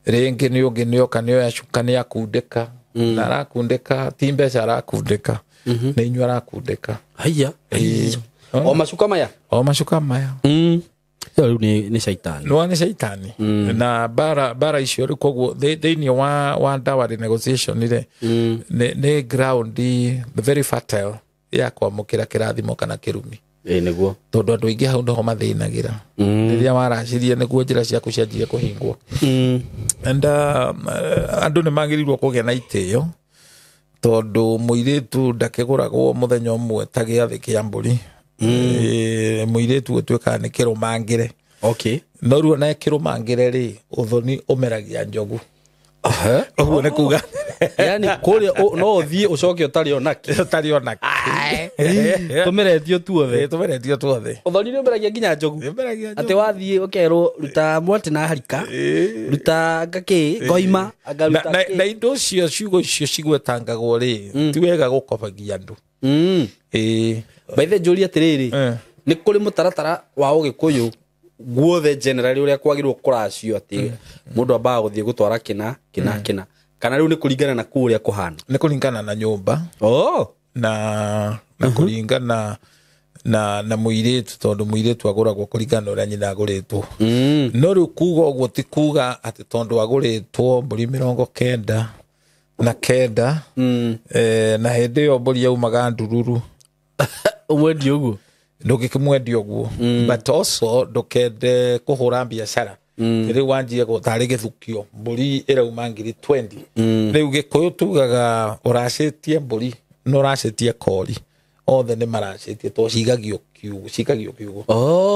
Rĩngĩ nĩ ũngĩ nĩoka nĩoya cuka nĩ akundĩka, na arakundĩka ti mbeca arakundĩka, nĩ inyuĩ arakundĩka. Haiya. O macuka maya? O macuka maya. Rĩu nĩ caitani. No nĩ caitani. Na bara icio rĩu koguo thĩinĩ wa dowry negotiation rĩ, nĩ ground very fertile ya kwamũkĩra kĩrathimo kana kĩrumi. Nĩguo. Tondũ andũ aingĩ hau nĩho mathĩnagĩra. Rĩrĩa waracirie nĩguo njĩra ciaku cianjie kũhingwo. And andũ nĩ magĩrĩirwo kũgĩa na itĩo Tondũ mũirĩtu ndakĩgũragwo mũthenya ũmwe ta gĩathĩ kĩa mbũri. Mũirĩtu ũtuĩkaga nĩ kĩrũmangĩre. Okay. No rĩu ona kĩrũmangĩre rĩ, ũthoni ũmeragia njogu. Ũguo nĩ kuga Yani kũrĩa no ũthiĩ ũcoke ũtarĩ onake. Ũtarĩ onake. Tũmeretio tuothe. Tũmeretio tuothe. Ũthoni nĩ ũmeragia nginya njogu. Atĩ wathiĩ ũkerwo ruta mwatĩ na harika, ruta ngakĩ, ngoima, angaruta kĩ. Na indo icio ciugo icio cigwetangagwo rĩ, ti wega gũkobagia andũ. By the njũrie atĩrĩrĩ, nĩ kũrĩ mũtaratara wa Ũgĩkũyũ guothe generally ũrĩa kwagĩrĩirwo kũracio atĩ mũndũ ambaga gũthiĩ gũtwara kĩna kĩna kĩna, kana rĩu nĩ kũringana na kũu ũrĩa kũhana? Nĩ kũringana na nyũmba. Na kũringana na mũirĩtu, tondũ mũirĩtu agũragwo kũringana na ũrĩa nyina agũrĩtwo. No rĩu kuga ũguo ti kuga atĩ tondũ agũrĩtwo mbũri 99 na hĩndĩ ĩyo mbũri yaumaga ndururu. Ũmwendie ũguo? Ndũngĩkĩmwendia ũguo. But also ndũkende kũhũra biacara. Rĩu wanjie gũtarĩ gĩthukio mbũri ĩrauma ngiri 20. Rĩu Gĩkũyũ tugaga ũracĩtie mbũri na ũracĩtie kori, othe nĩ maracĩtie tondũ cigagio kiugo, cikagio kiugo.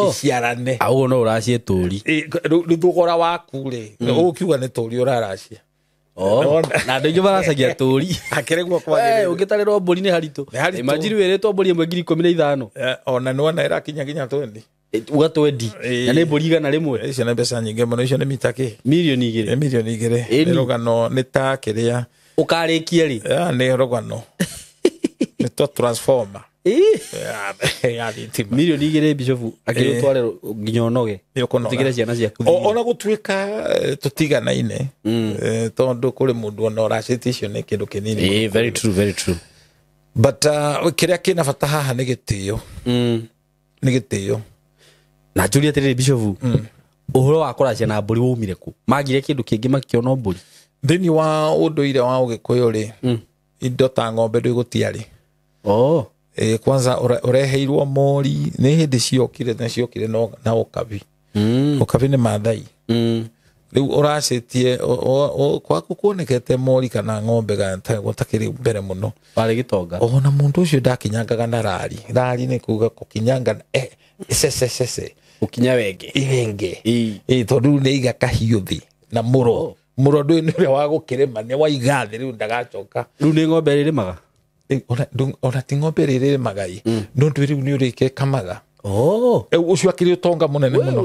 Iciarane. Ũguo no ũracie tũri. Rĩu thogora waku rĩ, ũkiuga nĩ tũri ũraracia. Na andũ aingĩ maracagia tũri. Akĩrĩ guo kwagĩrĩire. Ũngĩtarĩrwo mbũri nĩ haritũ. Imagine wĩrĩtwo mbũri ĩmwe ngiri 15. Ona nĩwona ĩrakinya nginya 20. Uga 20. Na nĩ mbũri 100. Icio nĩ mbeca nyingĩ mũno, icio nĩ mita kĩ? Mirioni igĩrĩ. Nĩ mirioni igĩrĩ. Nĩ rũgano, nĩ ta kĩrĩa. Ũkarĩkia rĩ? Nĩ rũgano. Nĩ ta transformer. Ya thitima. Mirioni igĩrĩ Bishop akĩrĩ ũtware nginya ũnoge. Ũtigĩre ciana ciaku. Ona gũtuĩka tũtiganaine, tondũ kũrĩ mũndũ ona ũracĩtie icio nĩ kĩndũ kĩnini. Very true, very true. But kĩrĩa kĩna bata haha nĩ gĩtĩo. Nĩ gĩtĩo. Na njũrie atĩrĩrĩ Bishop, ũhoro wa kũracia na mbũri waumire kũ? Magire kĩndũ kĩngĩ makĩona mbũri? Thĩinĩ wa ũndũire wa Ũgĩkũyũ rĩ, indo ta ng'ombe ndũgũtiarĩ. Kwanza ũreheirwo mori nĩ hĩndĩ ciokire na ciokire na ũkabi. Ũkabi nĩ Maathai. Rĩu ũracĩtie kwaku kuonekete mori kana ng'ombe gũtakĩrĩ mbere mũno. Warĩ gĩtonga. Ona mũndũ ũcio ndakinyangaga na rari. Rari nĩ kuga gũkinyanga sesesese. Gũkinya wenge. Wenge. Tondũ rĩu nĩ aiga kahiũ thĩ na mũro. Mũro ndũĩ nĩ ũrĩa wa gũkĩrĩma, nĩ waiga thĩ rĩu ndagacoka. Rĩu nĩ ng'ombe ĩrĩmaga? Ona ti ng'ombe ĩrĩa ĩrĩmaga ĩ, no ndũĩ rĩu nĩ ũrĩa ĩkamaga. Ũcio akĩrĩ ũtonga mũnene mũno.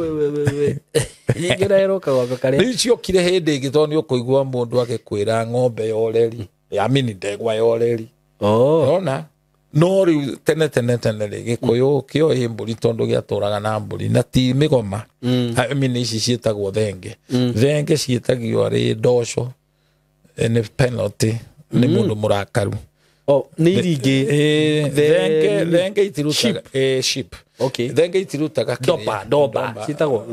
Rĩu ciokire hĩndĩ ĩngĩ tondũ nĩ ũkũigua mũndũ agĩkwĩra ng'ombe ya ũreri, I mean ndegwa ya ũreri. Ũrona? No rĩu tene tene tene rĩ, Gĩkũyũ kĩoĩ mbũri tondũ gĩatũraga na mbũri na ti mĩgoma. I mean ici ciĩtagwo thenge. Thenge ciĩtagio arĩ ndoco, nĩ penalty, nĩ mũndũ mũrakaru. Nĩ iringĩ. Thenge itirutaga sheep. Okay. Thenge itirutaga kĩrĩa. Domba ciĩtagwo.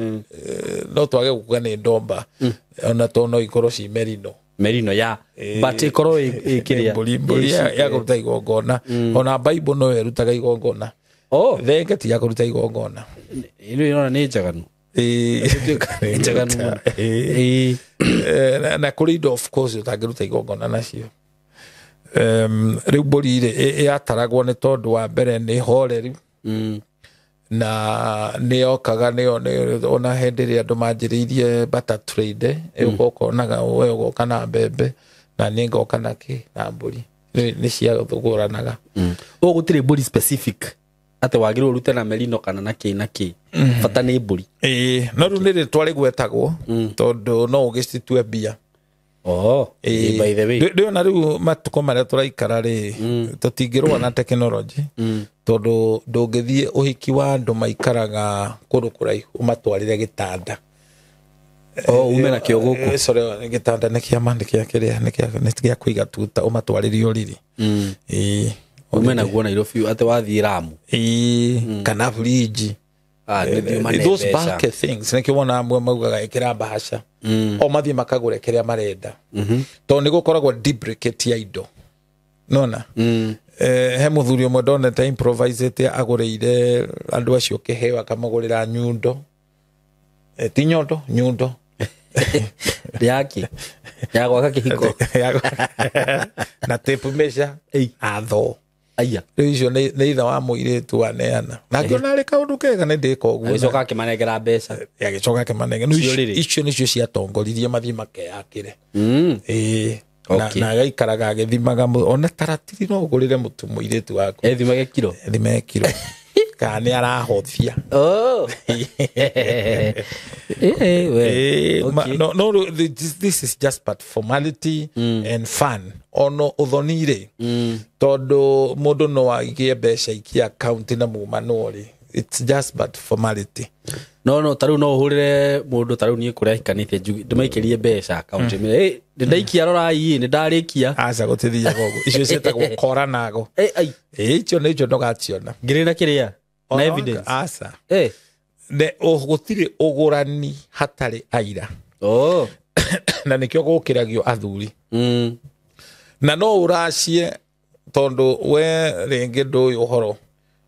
No twage gũkuga nĩ ndomba. Ona to no ikorwo ci merino. Merino ya. But ikorwo ĩkĩrĩa. Mbũri ya kũruta igongona. Ona Bible no ĩrutaga igongona. Thenge ti ya kũruta igongona. Ĩno ĩrona nĩ njaganu. Nĩ njaganu mũno. Na kũrĩ indo of course ũtangĩruta igongona nacio. Rĩu mbũri rĩ yataragwo nĩ tondũ wa mbere nĩ horeru. Na nĩ yokaga ona hĩndĩ ĩrĩa andũ manjĩrĩirie barter trade, ũkonaga we ũgoka na mbembe na niĩ ngoka na kĩ na mbũri. Nĩ ciathũgũranaga. Ũguo gũtirĩ mbũri specific atĩ wagĩrĩirwo ũrute na merino kana na kĩ na kĩ. Bata nĩ mbũri. No rĩu nĩ rĩtwa rĩgwetagwo tondũ no ũgĩcitue mbia. By the way. Rĩu na rĩu matukũ marĩa tũraikara rĩ, tũtingĩrũa na tekinoronjĩ tondũ ndũngĩthiĩ ũhiki wa andũ maikaraga kũndũ kũraihu ũmatwarĩre gĩtanda. Ume nakĩo gũkũ. Sorry, gĩtanda nĩ kĩa ma, nĩ kĩa kĩrĩa, nĩ kĩa kũiga tuta ũmatwarĩre ũrĩrĩ. Ume naguo Nairobi atĩ wathiĩ Lamu. Kana fridge. Those bulky things nĩkĩo wonaga amwe maugaga ĩkĩra bahasha. O mathiĩ makagũre kĩrĩa marenda. Tondũ nĩ gũkoragwo duplicate ya indo. Nona? He mũthuri ũmwe ndonete improvisete agũrĩire andũ acio kĩheo akamagũrĩra nyundo. Ti nyondo, nyundo. Yake. Ya gwaka kĩhiko. Na tape measure atho. Aya. Rĩu icio nĩ ithe wa mũirĩtu aneana. Na ngĩona arĩ kaũndũ kega nĩ ndĩka ũguo. Agĩcoka akĩmanengera mbeca. Agĩcoka akĩmanengera. Icio nĩcio ciatongoririe mathiĩ makeyakĩre. Ĩĩ. Na agaikaraga agĩthimaga ona taratiri no ũgũrĩre mũtu mũirĩtu waku. Ethimage kiro. Ethimage kiro. Kana nĩ arahothia. Oh. No, this is just but formality and fun. Ono ũthoni rĩ, tondũ mũndũ no aigie mbeca ikia account na muma rĩ, it's just but formality. No tarĩu no ũhũrĩre mũndũ tarĩu niĩ kũrĩa hikanĩtie ndĩmaikĩrie mbeca account. Nĩ ndaikia rorai, nĩ ndarĩkia. Aca gũtithiaga ũguo. Icio ciĩtagwo kora nago. Icio nĩcio ndũgaciona. Ngĩrĩ na kĩrĩa? Na evidence. Aca. Gũtirĩ ũgũrani hatarĩ aira. Oh. Na nĩkĩo gũkĩragio athuri. Na no ũracie tondũ we rĩngĩ ndũĩ ũhoro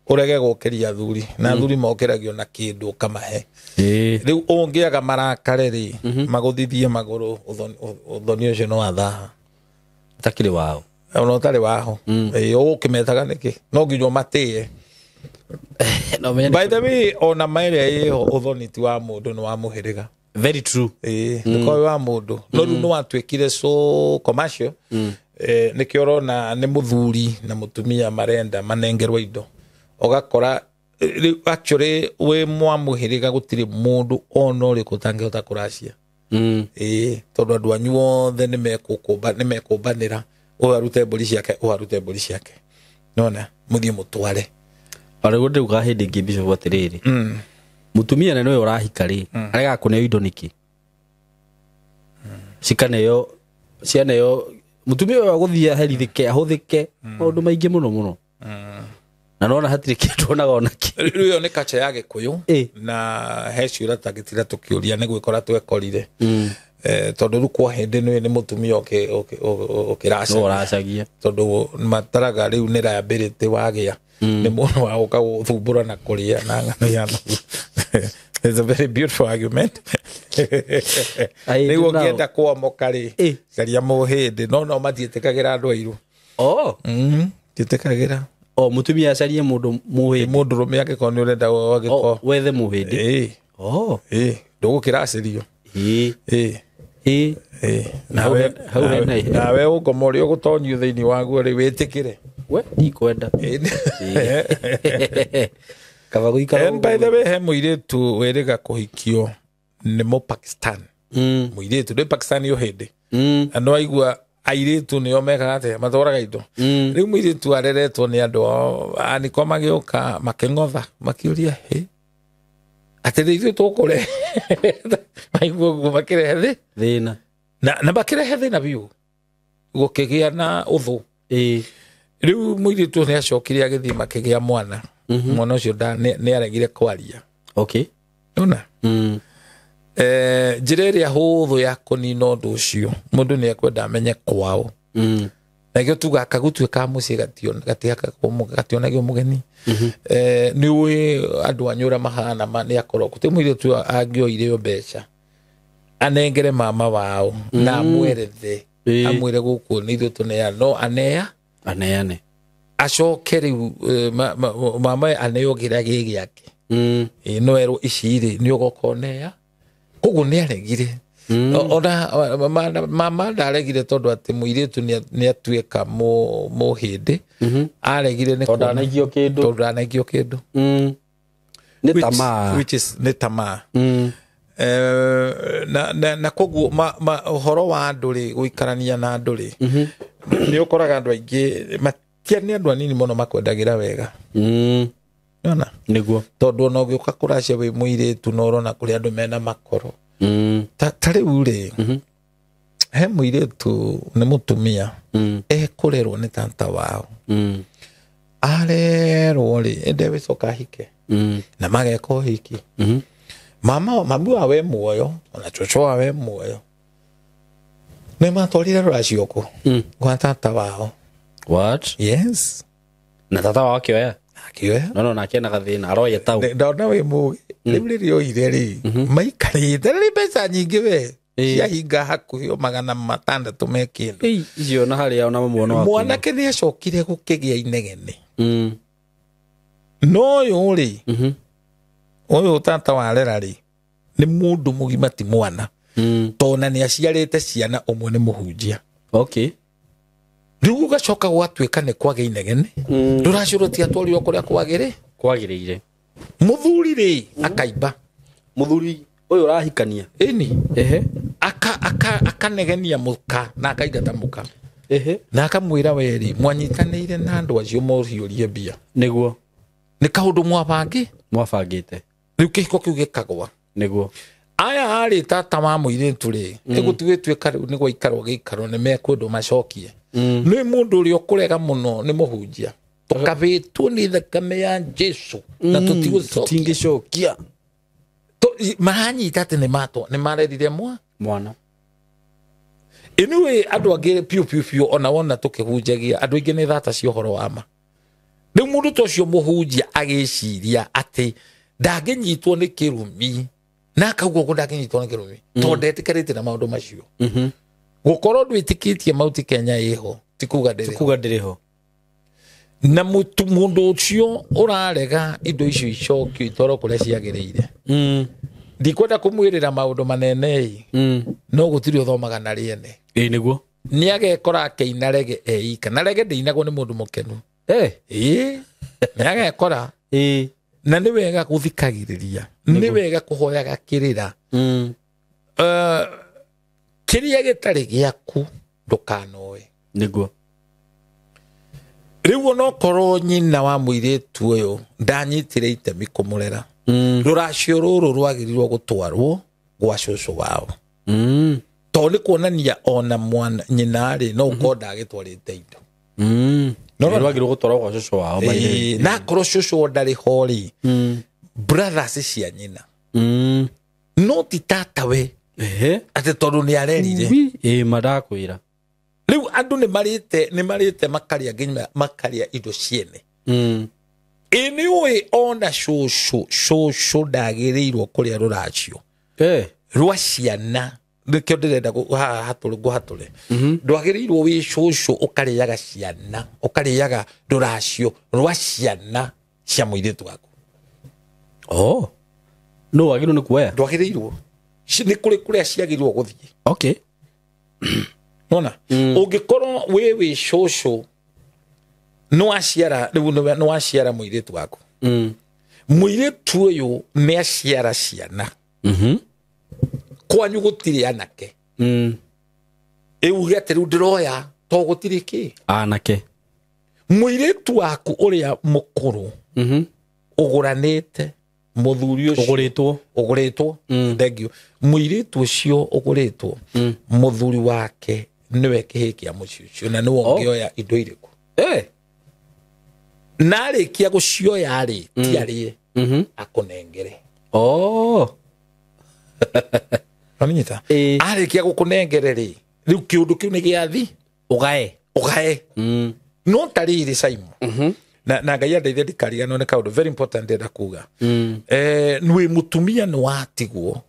ũrege gũkĩria athuri na athuri mokĩragio na kĩndũ ũkamahe. Rĩu ũngĩaga marakare rĩ, magũthithie magũrũ, ũthoni ũcio no wathaha. Ũtakĩrĩ wao. Ona ũtarĩ waho. Ũgũkĩmetaga nĩkĩ? No nginya ũmatĩe. By the way, ona maĩrĩa ĩho ũthoni ti wa mũndũ nĩ wa mũhĩrĩga. Very true. Ndũkorwo wa mũndũ. No rĩu nĩ watuĩkire so commercial. Nĩkĩo ũrona nĩ mũthuri na mũtumia marenda manengerwo indo. Ũgakora rĩu actually wĩ mwa mũhĩrĩga gũtirĩ mũndũ ona ũrĩkũ ũtangĩhota kũracia. Tondũ andũ anyu othe nĩmekũmbanĩra, ũyũ arute mbũri ciake, ũyũ arute mbũri ciake. Nĩwona mũthiĩ mũtware. Ona rĩu ndĩuga hĩndĩ ĩngĩ Bishop atĩrĩrĩ, mũtumia na nĩwe ũrahika rĩ, aregaga kũneo indo nĩkĩ? Cikaneo, cianeo, mũtumia ũyũ agũthiĩ aherithĩke, ahũthĩke, maũndũ maingĩ mũno mũno. Na nona hatirĩ kĩndũ onaga ona kĩ. Rĩu ĩyo nĩ kacha ya Gĩkũyũ, na he ciũra tangĩtira tũkĩũria nĩ gwĩkora twekorire. Tondũ rĩu kwa hĩndĩ nĩ mũtumia ũkĩracagia. Tondũ mataraga rĩu nĩ liability wagĩa. Nĩ mũndũ wa gũka gũthumbũra na kũrĩa na ng'ano ya It's a very beautiful argument. Rĩu ũngĩenda kũomoka rĩ, caria mũhĩndĩ. No matiĩtĩkagĩra andũ airũ. Oh. Matiĩtĩkagĩra. O mũtumia acarie mũndũ mũhĩndĩ. Mũndũ rũme angĩkorwo nĩ ũrenda angĩkorwo. Wethe mũhĩndĩ. Oh. Ndũgũkĩracĩrio. Nawe ũngoma ũrĩa ũgũtonyio thĩinĩ waguo rĩ, wĩtĩkĩre. We ndikwenda. Kaba gũikara. And by the way, he mũirĩtu wĩrĩga kũhikio nĩ Mũpakistan. Mũirĩtu nĩ Pakistan yo hĩndĩ. Andũ aigua airĩtu nĩo mekaga atĩa, matwaraga indo. Rĩu mũirĩtu areretwo nĩ andũ ao, anĩko magĩũka makĩng'otha, makĩũria hĩ, atĩ rĩ ithuĩ tũkũrehe. Maigua ũguo makĩrehe thĩna. Na makĩrehe thĩna biũ. Gũkĩgĩa na ũthũ. Rĩu mũirĩtu nĩ acokire agĩthiĩ makĩgĩa mwana. Mwana ũcio nĩ aregire kwaria. Okay. Nĩwona? Njĩra ĩrĩa hũthũ ya kũnina ũndũ ũcio, mũndũ nĩ ekwenda amenye kwao. Na nĩkĩo tugaga kagũtuĩka mũciĩ gationagio mũgeni. Nĩ ũĩ andũ anyu ũrĩa mahana nĩ akoroku. Ti mũirĩtu angĩoire mbeca anengere mama wao na amwerethe, amwĩre gũkũ nĩ ithuĩ tũneana, no aneane acoke rĩu mama aneo kĩrĩa gĩ gĩake. No erwo ici rĩ nĩ ũgoka ũnea. Koguo nĩ aregire. Ona mama ndaregire tondũ atĩ mũirĩtu nĩ atuĩka mũhĩndĩ. Aregire nĩ tondũ ndanaikio kĩndũ. Tondũ ndanaikio kĩndũ. Nĩ tamaa. Which is nĩ tamaa. Na koguo ũhoro wa andũ rĩ, gũikarania na andũ rĩ, nĩ ũkoraga andũ aingĩ matia nĩ andũ anini mũno makwendagĩra wega. Nĩwona? Nĩguo. Tondũ ona ũgĩũka kũracia wĩ mũirĩtu no ũrona kũrĩ andũ mena makoro. Ta rĩu rĩ, he mũirĩtu nĩ mũtumia ekũrerwo nĩ tata wao. Arerwo rĩ, ende wĩcoka ahike. Na mageka ũhiki. Mama mami wawe muoyo, ona cũcũ wawe muoyo. Nĩ matwarire rũracio kũ? Gwa tata wao. What? Yes. Na tata wao akĩoya? Akĩoya. No nake ena gathĩna, aroya tau. Ndona wĩ mũgĩ. Rĩu rĩrĩa oire rĩ, maikarĩte rĩ mbeca nyingĩ we. Ciahinga hakuhĩ o 600 me kĩndũ. Icio na harĩa ona mwana waku. Mwanake nĩ acokire gũkĩgĩa inegene. No ũyũ rĩ, ũyũ tata wa rera rĩ, nĩ mũndũ mũgima ti mwana. Tona nĩ aciarĩte ciana ũmwe nĩ mũhunjia. Okay. Rĩu gũgacoka gwatuĩka nĩ kwagĩa inegene. Rũracio rũtiatwarirwo kũrĩa kwagĩrĩire. Mũthuri rĩ akaimba. Mũthuri ũyũ ũrahikania. Ĩni. Ehe. Akanegenia mũka na akaingata mũka. Ehe. Na akamwĩra werĩ mwanyitanĩire na andũ acio mũhiũrie mbia. Nĩguo. Nĩ kaũndũ mwabangĩte. Rĩu kĩhiko kĩu gĩkagwa. Nĩguo. Aya arĩ tata wa mũirĩtu rĩ, ĩgũtigĩtuĩka rĩu nĩ gũikarwo gĩikaro nĩ mekwendwo macokie. Nĩ mũndũ ũrĩa ũkũrega mũno nĩ mũhunjia. Tũkabĩtwo nĩ thakame ya Jesu na tũtingĩcokia. Maranyita atĩ nĩ marerire mwana. Anyway, andũ angĩ piũ piũ piũ ona wona tũkĩhunjagia andũ aingĩ nĩ thata cia ũhoro wa ma. Rĩu mũndũ ta ũcio mũhunjia agĩciria atĩ ndangĩnyitwo nĩ kĩrumi na akauga ũguo ndangĩnyitwo nĩ kĩrumi tondũ ndetĩkĩrĩte na maũndũ macio. Gũkorwo ndwĩtĩkĩtie Mount Kenya ĩho ti kuga ndĩrĩ ho. Na mũndũ ũcio ũrarega indo icio icokio itwarwo kũrĩa ciagĩrĩire. Ndikwenda kũmwĩrĩra maũndũ manene no gũtirĩ ũthomaga na rĩene. Ĩĩ nĩguo. Nĩ agekora akĩina rege eika na rege ndĩinagwo nĩ mũndũ mũkenu. Ĩĩ nĩ agekora. Ĩĩ. Na nĩ wega gũthikagĩrĩria, nĩ wega kũhoyaga kĩrĩra. Kĩrĩa gĩtarĩ gĩaku ndũkanoe. Nĩguo. Rĩu onokorwo nyina wa mũirĩtu ũyũ ndanyitire itemi kũmũrera, rũracio rũrũ rwagĩrĩirwo gũtwarwo gwa cũcũ wao. Tondũ nĩ kuonania ona mwana nyina rĩ no ũkorwo ndagĩtwarĩte indo. No rwagĩrĩirwo gũtwarwo gwa cũcũ wao. Na akorwo cũcũ ndarĩ ho rĩ, brothers cia nyina. No ti tatawe. Atĩ tondũ nĩ arerire. Ĩĩ madakwĩra. Rĩu andũ nĩ marĩte makarĩa nginya makarĩa indo ciene. Ĩ nĩ ũĩ ona cũcũ ndagĩrĩirwo kũrĩa rũracio. Rwa ciana nĩkĩo ndĩrenda ngũhatũre. Ndwagĩrĩirwo wĩ cũcũ ũkarĩaga ciana, ũkarĩaga rũracio rwa ciana cia mũirĩtu waku. Oh. No wagĩrĩirwo nĩ kuoya? Ndwagĩrĩirwo. Nĩ kũrĩ kũrĩa ciagĩrĩirwo gũthiĩ. Okay. Nona ũngĩkorwo wĩ cũcũ nĩ waciara rĩu nĩ waciara mũirĩtu waku. Mũirĩtu ũyũ nĩ aciara ciana. Kwanyu gũtirĩ anake. Ĩuge atĩ rĩu ndĩroya to gũtirĩ kĩ anake. Mũirĩtu waku ũrĩa mũkũrũ ũgũranĩte mũthuri ũcio ũgũrĩtwo thank you. Mũirĩtu ũcio ũgũrĩtwo mũthuri wake nĩwe kĩhĩ kĩa mũciĩ ũcio na nĩwe ũngĩoya indo irĩkũ. Na arĩkia gũcioya rĩ ti arĩe akũnengere. Wanyita? Arĩkia gũkũnengere rĩ rĩu kĩũndũ kĩu nĩ gĩathi ũgae. No ta rĩrĩ Simon, na Ngai andeithie ndikariganĩrwo nĩ kaũndũ very important ndĩrenda kuga. Nĩ mũtumia nĩ watigwo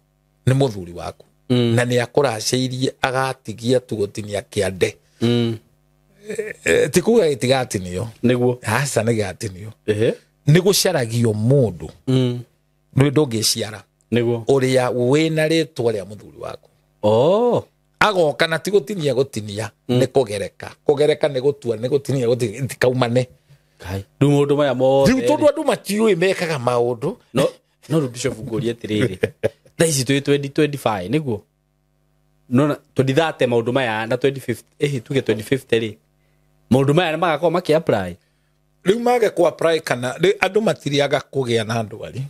nĩ mũthuri waku na nĩ akũracĩirie agatigia tu gũtinia kĩande. Ti kuga gĩtigatinio. Nĩguo. Aca nĩ gĩgatinio. Nĩ gũcaragio mũndũ nĩ ndũngĩciara. Nĩguo. Ũrĩa wĩna rĩtwa rĩa mũthuri waku. Agoka na ti gũtinia gũtinia nĩ kũgereka. Kũgereka nĩ gũtua nĩ gũtinia gũtinia itikaumane. Rĩu maũndũ maya mothe. Rĩu tondũ andũ matiũĩ mekaga maũndũ. No rĩu Bishop ngũrie atĩrĩrĩ. Thaa ici twĩ 2025 nĩguo. No 2030 maũndũ maya na 2050 tuge 2050 rĩ. Maũndũ maya magakorwo makĩ apply. Rĩu mage kũ apply kana andũ matiriaga kũgĩa na ndwari.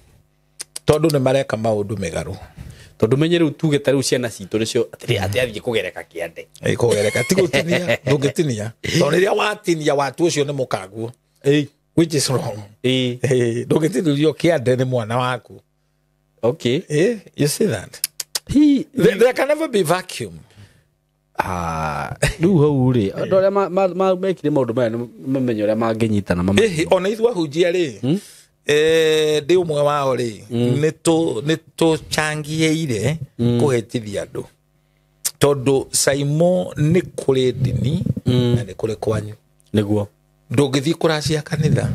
Tondũ nĩ mareka maũndũ mĩgarũ. Tondũ menye rĩu tuge ta rĩu ciana citũ nĩcio atĩrĩ atĩ athiĩ kũgereka kĩande. Kũgereka ti gũtinia, ndũngĩtinia. Tondũ rĩrĩa watinia watu ũcio nĩ mũkaguo. Which is wrong. Ndũngĩtinĩrio kĩande nĩ mwana waku. Okay. You see that? There can never be vacuum. Rĩu hau rĩ andũ arĩa mekire maũndũ maya nĩ mamenye ũrĩa mangĩnyitana. Ona ithuĩ ahunjia rĩ ndĩ ũmwe wao rĩ nĩ tũcangĩire kũhĩtithia andũ. Tondu Saimo nĩ kũrĩ ndini na nĩ kũrĩ kwanyu. Nĩguo. Ndũngĩthiĩ kũracia kanitha.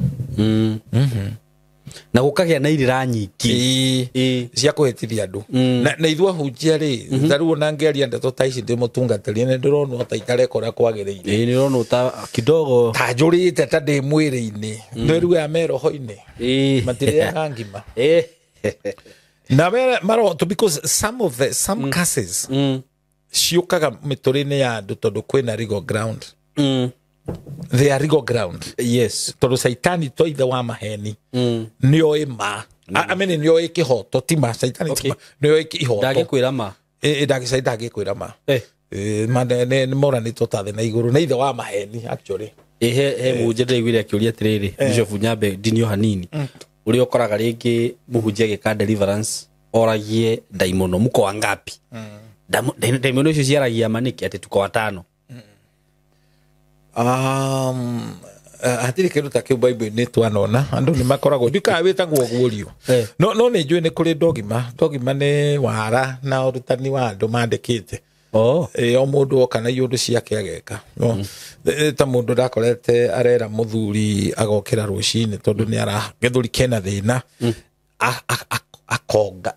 Na gũkagĩa na irĩra nyingĩ cia kũhĩtithia andũ. Na ithuĩ ahunjia rĩ, ta rĩu ona ngĩaria ndeto ta ici ndĩ mũtungatĩri nĩ ndĩronwo ta itareka ũrĩa kwagĩrĩire. Ĩĩ nĩ ũronwo ta kidogo ta njũrĩte ta ndĩ mwĩrĩ-inĩ. No rĩu aya me roho-inĩ. Matirĩaga ngima. Na maro because some of the some curses ciũkaga mĩtũrĩ-inĩ ya andũ tondũ kwĩna legal ground. They are legal ground. Yes. Tondũ Saitani to ithe wa maheni. Nĩoĩ ma. I mean nĩoĩ kĩhoto ti ma Saitani ti ma. Nĩoĩ kĩhoto. Ndangĩkwĩra ma. Saitani ndangĩkwĩra ma. Ma nĩ moranĩtwo ta thĩ na igũrũ nĩ ithe wa maheni actually. He mũhunjia ndĩraiguire akĩũria atĩrĩrĩ, Bishop Nyambe ndinio hanini. Ũrĩa ũkoraga rĩngĩ mũhunjia agĩka deliverance oragie ndaimono mko wangapi? Ndaimono icio ciaragia ma nĩkĩ atĩ tuko watano? Hatirĩ kĩndũ ta kĩu Bible-inĩ twanona andũ nĩ makoragwo ndikaga wĩtagwo guũrio. No nĩ njũĩ nĩ kũrĩ dogma. Dogma nĩ wara na ũrutani wa andũ mandĩkĩte. O mũndũ oka na iũndũ ciake ageka. Ta mũndũ ndakorete arera mũthuri agokĩra rũcinĩ tondũ nĩ ara gĩthũri kena thĩna. Akonga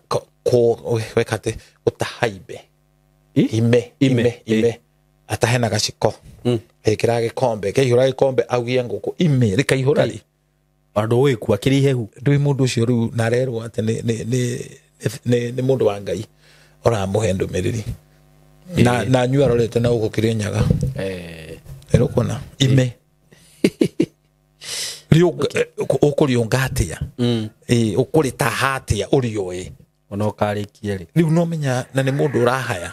weka atĩ gũtaha ime. Ime atahe na gaciko. Ekĩra gĩkombe kĩihũra gĩkombe augie ngũkũ ime rĩkaihũra rĩ. Andũ ũĩ akĩrĩ ihehu. Ndũĩ mũndũ ũcio rĩu na arerwo atĩ nĩ mũndũ wa Ngai ũramũhe ndũmĩrĩri. Na anyue arorete na gũkũ Kĩrĩnyaga. Nĩũkuona ime. Ũkũrĩũnga atĩa? Ũkũrĩtaha atĩa ũrĩoĩ? Ona ũkarĩkia rĩ. Rĩu no menya na nĩ mũndũ ũrahaya.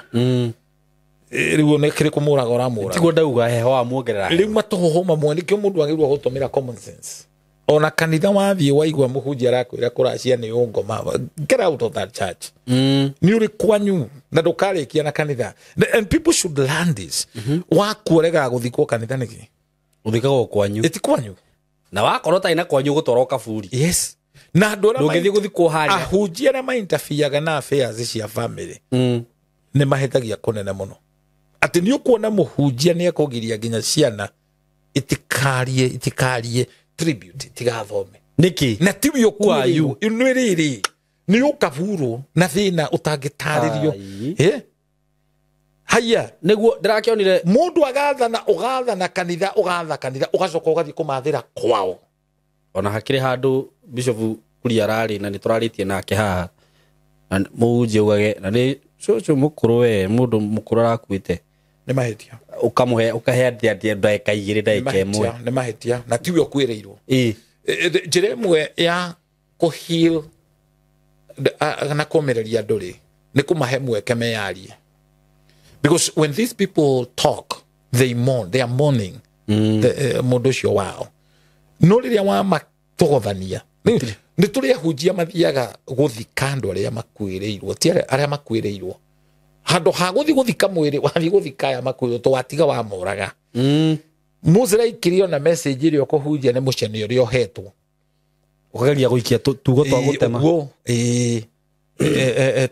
Rĩu nĩ kĩrĩkũ mũraga ũramũraga. Tiguo ndauga heho wamuongerera. Rĩu matũhũhũ mamwe nĩkĩo mũndũ agĩrĩirwo gũtũmĩra common sense. Ona kanitha wathiĩ waigua mũhunjia arakwĩra kũracia nĩ ũngoma. Get out of that church. Nĩ ũrĩ kwanyu na ndũkarĩkia na kanitha. And people should learn this. Waku ũregaga gũthikwo kanitha nĩkĩ? Ũthikagwo kwanyu. Ĩti kwanyu. Na wakorwo ũtarĩ na kwanyu ũgũtwarwo kaburi. Yes. Na andũ arĩa ndũngĩthiĩ gũthikwo harĩa. Ahunjia arĩa mainterfereaga na affairs cia family. Nĩ mahĩtagia kũnene mũno. Atĩ nĩ ũkuona mũhunjia nĩ ekũgiria nginya ciana itikarie tribute itigathome. Nĩkĩ? Na tiwe ũkuĩrĩirwo. Nĩ rĩrĩ nĩ ũkaburwo na thĩna ũtangĩtarĩrio. Haya nĩguo ndĩrakĩonire mũndũ agathana ũgathana kanitha ũgatha kanitha ũgacoka ũgathiĩ kũmathĩra kwao. Ona hakĩrĩ handũ Bishop Kuria ararĩ na nĩ tũrarĩtie nake haha. Na mũhunjia augage na nĩ cũcũ mũkũrũ we mũndũ mũkũrũ arakuĩte. Nĩ mahĩtia. Ũkamũhe ũkahe atĩa ndagĩka igĩrĩ ndagĩka ĩmwe. Nĩ mahĩtia na tiwe ũkuĩrĩirwo. Njĩra ĩmwe ya kũheal na kũmĩrĩria andũ rĩ nĩ kũmahe mweke meyarie. Because when these people talk, they mourn, they are mourning mũndũ ũcio wao. No rĩrĩa wamathogothania nĩ tũrĩ ahunjia mathiaga gũthika andũ arĩa makuĩrĩirwo, ti arĩa makuĩrĩirwo. Handũ ha gũthiĩ gũthika mwĩrĩ wathiĩ gũthika aya makuĩrĩirwo to watiga wamoraga. Mũciraikĩrio na message ĩrĩa ũkũhunjia nĩ mũcene ũrĩa ũhetwo. Ũkageria gũikia tugo twa gũtema.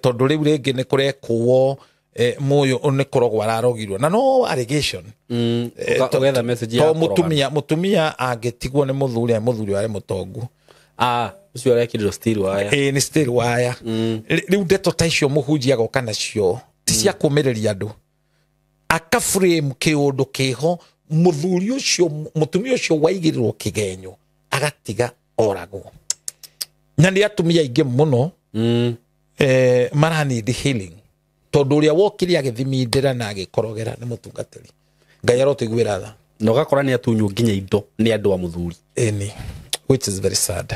Tondũ rĩu rĩngĩ nĩ kũrekwo mũyũ nĩ kũrogwo ararogirwo. Na no allegation. Ũgetha message ya kũrogana. Mũtumia angĩtigwo nĩ mũthuri mũthuri warĩ mũtongu. Ũcio arekĩrirwo steel wire. Nĩ steel wire. Rĩu ndeto ta icio mũhunjia agoka nacio ti cia kũmĩrĩria andũ. Aka frame kĩũndũ kĩho mũthuri ũcio mũtumia ũcio waigĩrĩrwo kĩgenyo agatiga oragwo. Na nĩ atumia aingĩ mũno mara need healing. Tondũ ũrĩa wokire agĩthimindĩra na agĩkorogera nĩ mũtungatĩri. Ngai arotũiguĩra tha. Na ũgakora nĩ atunywo nginya indo nĩ andũ a mũthuri. Ĩni. Which is very sad.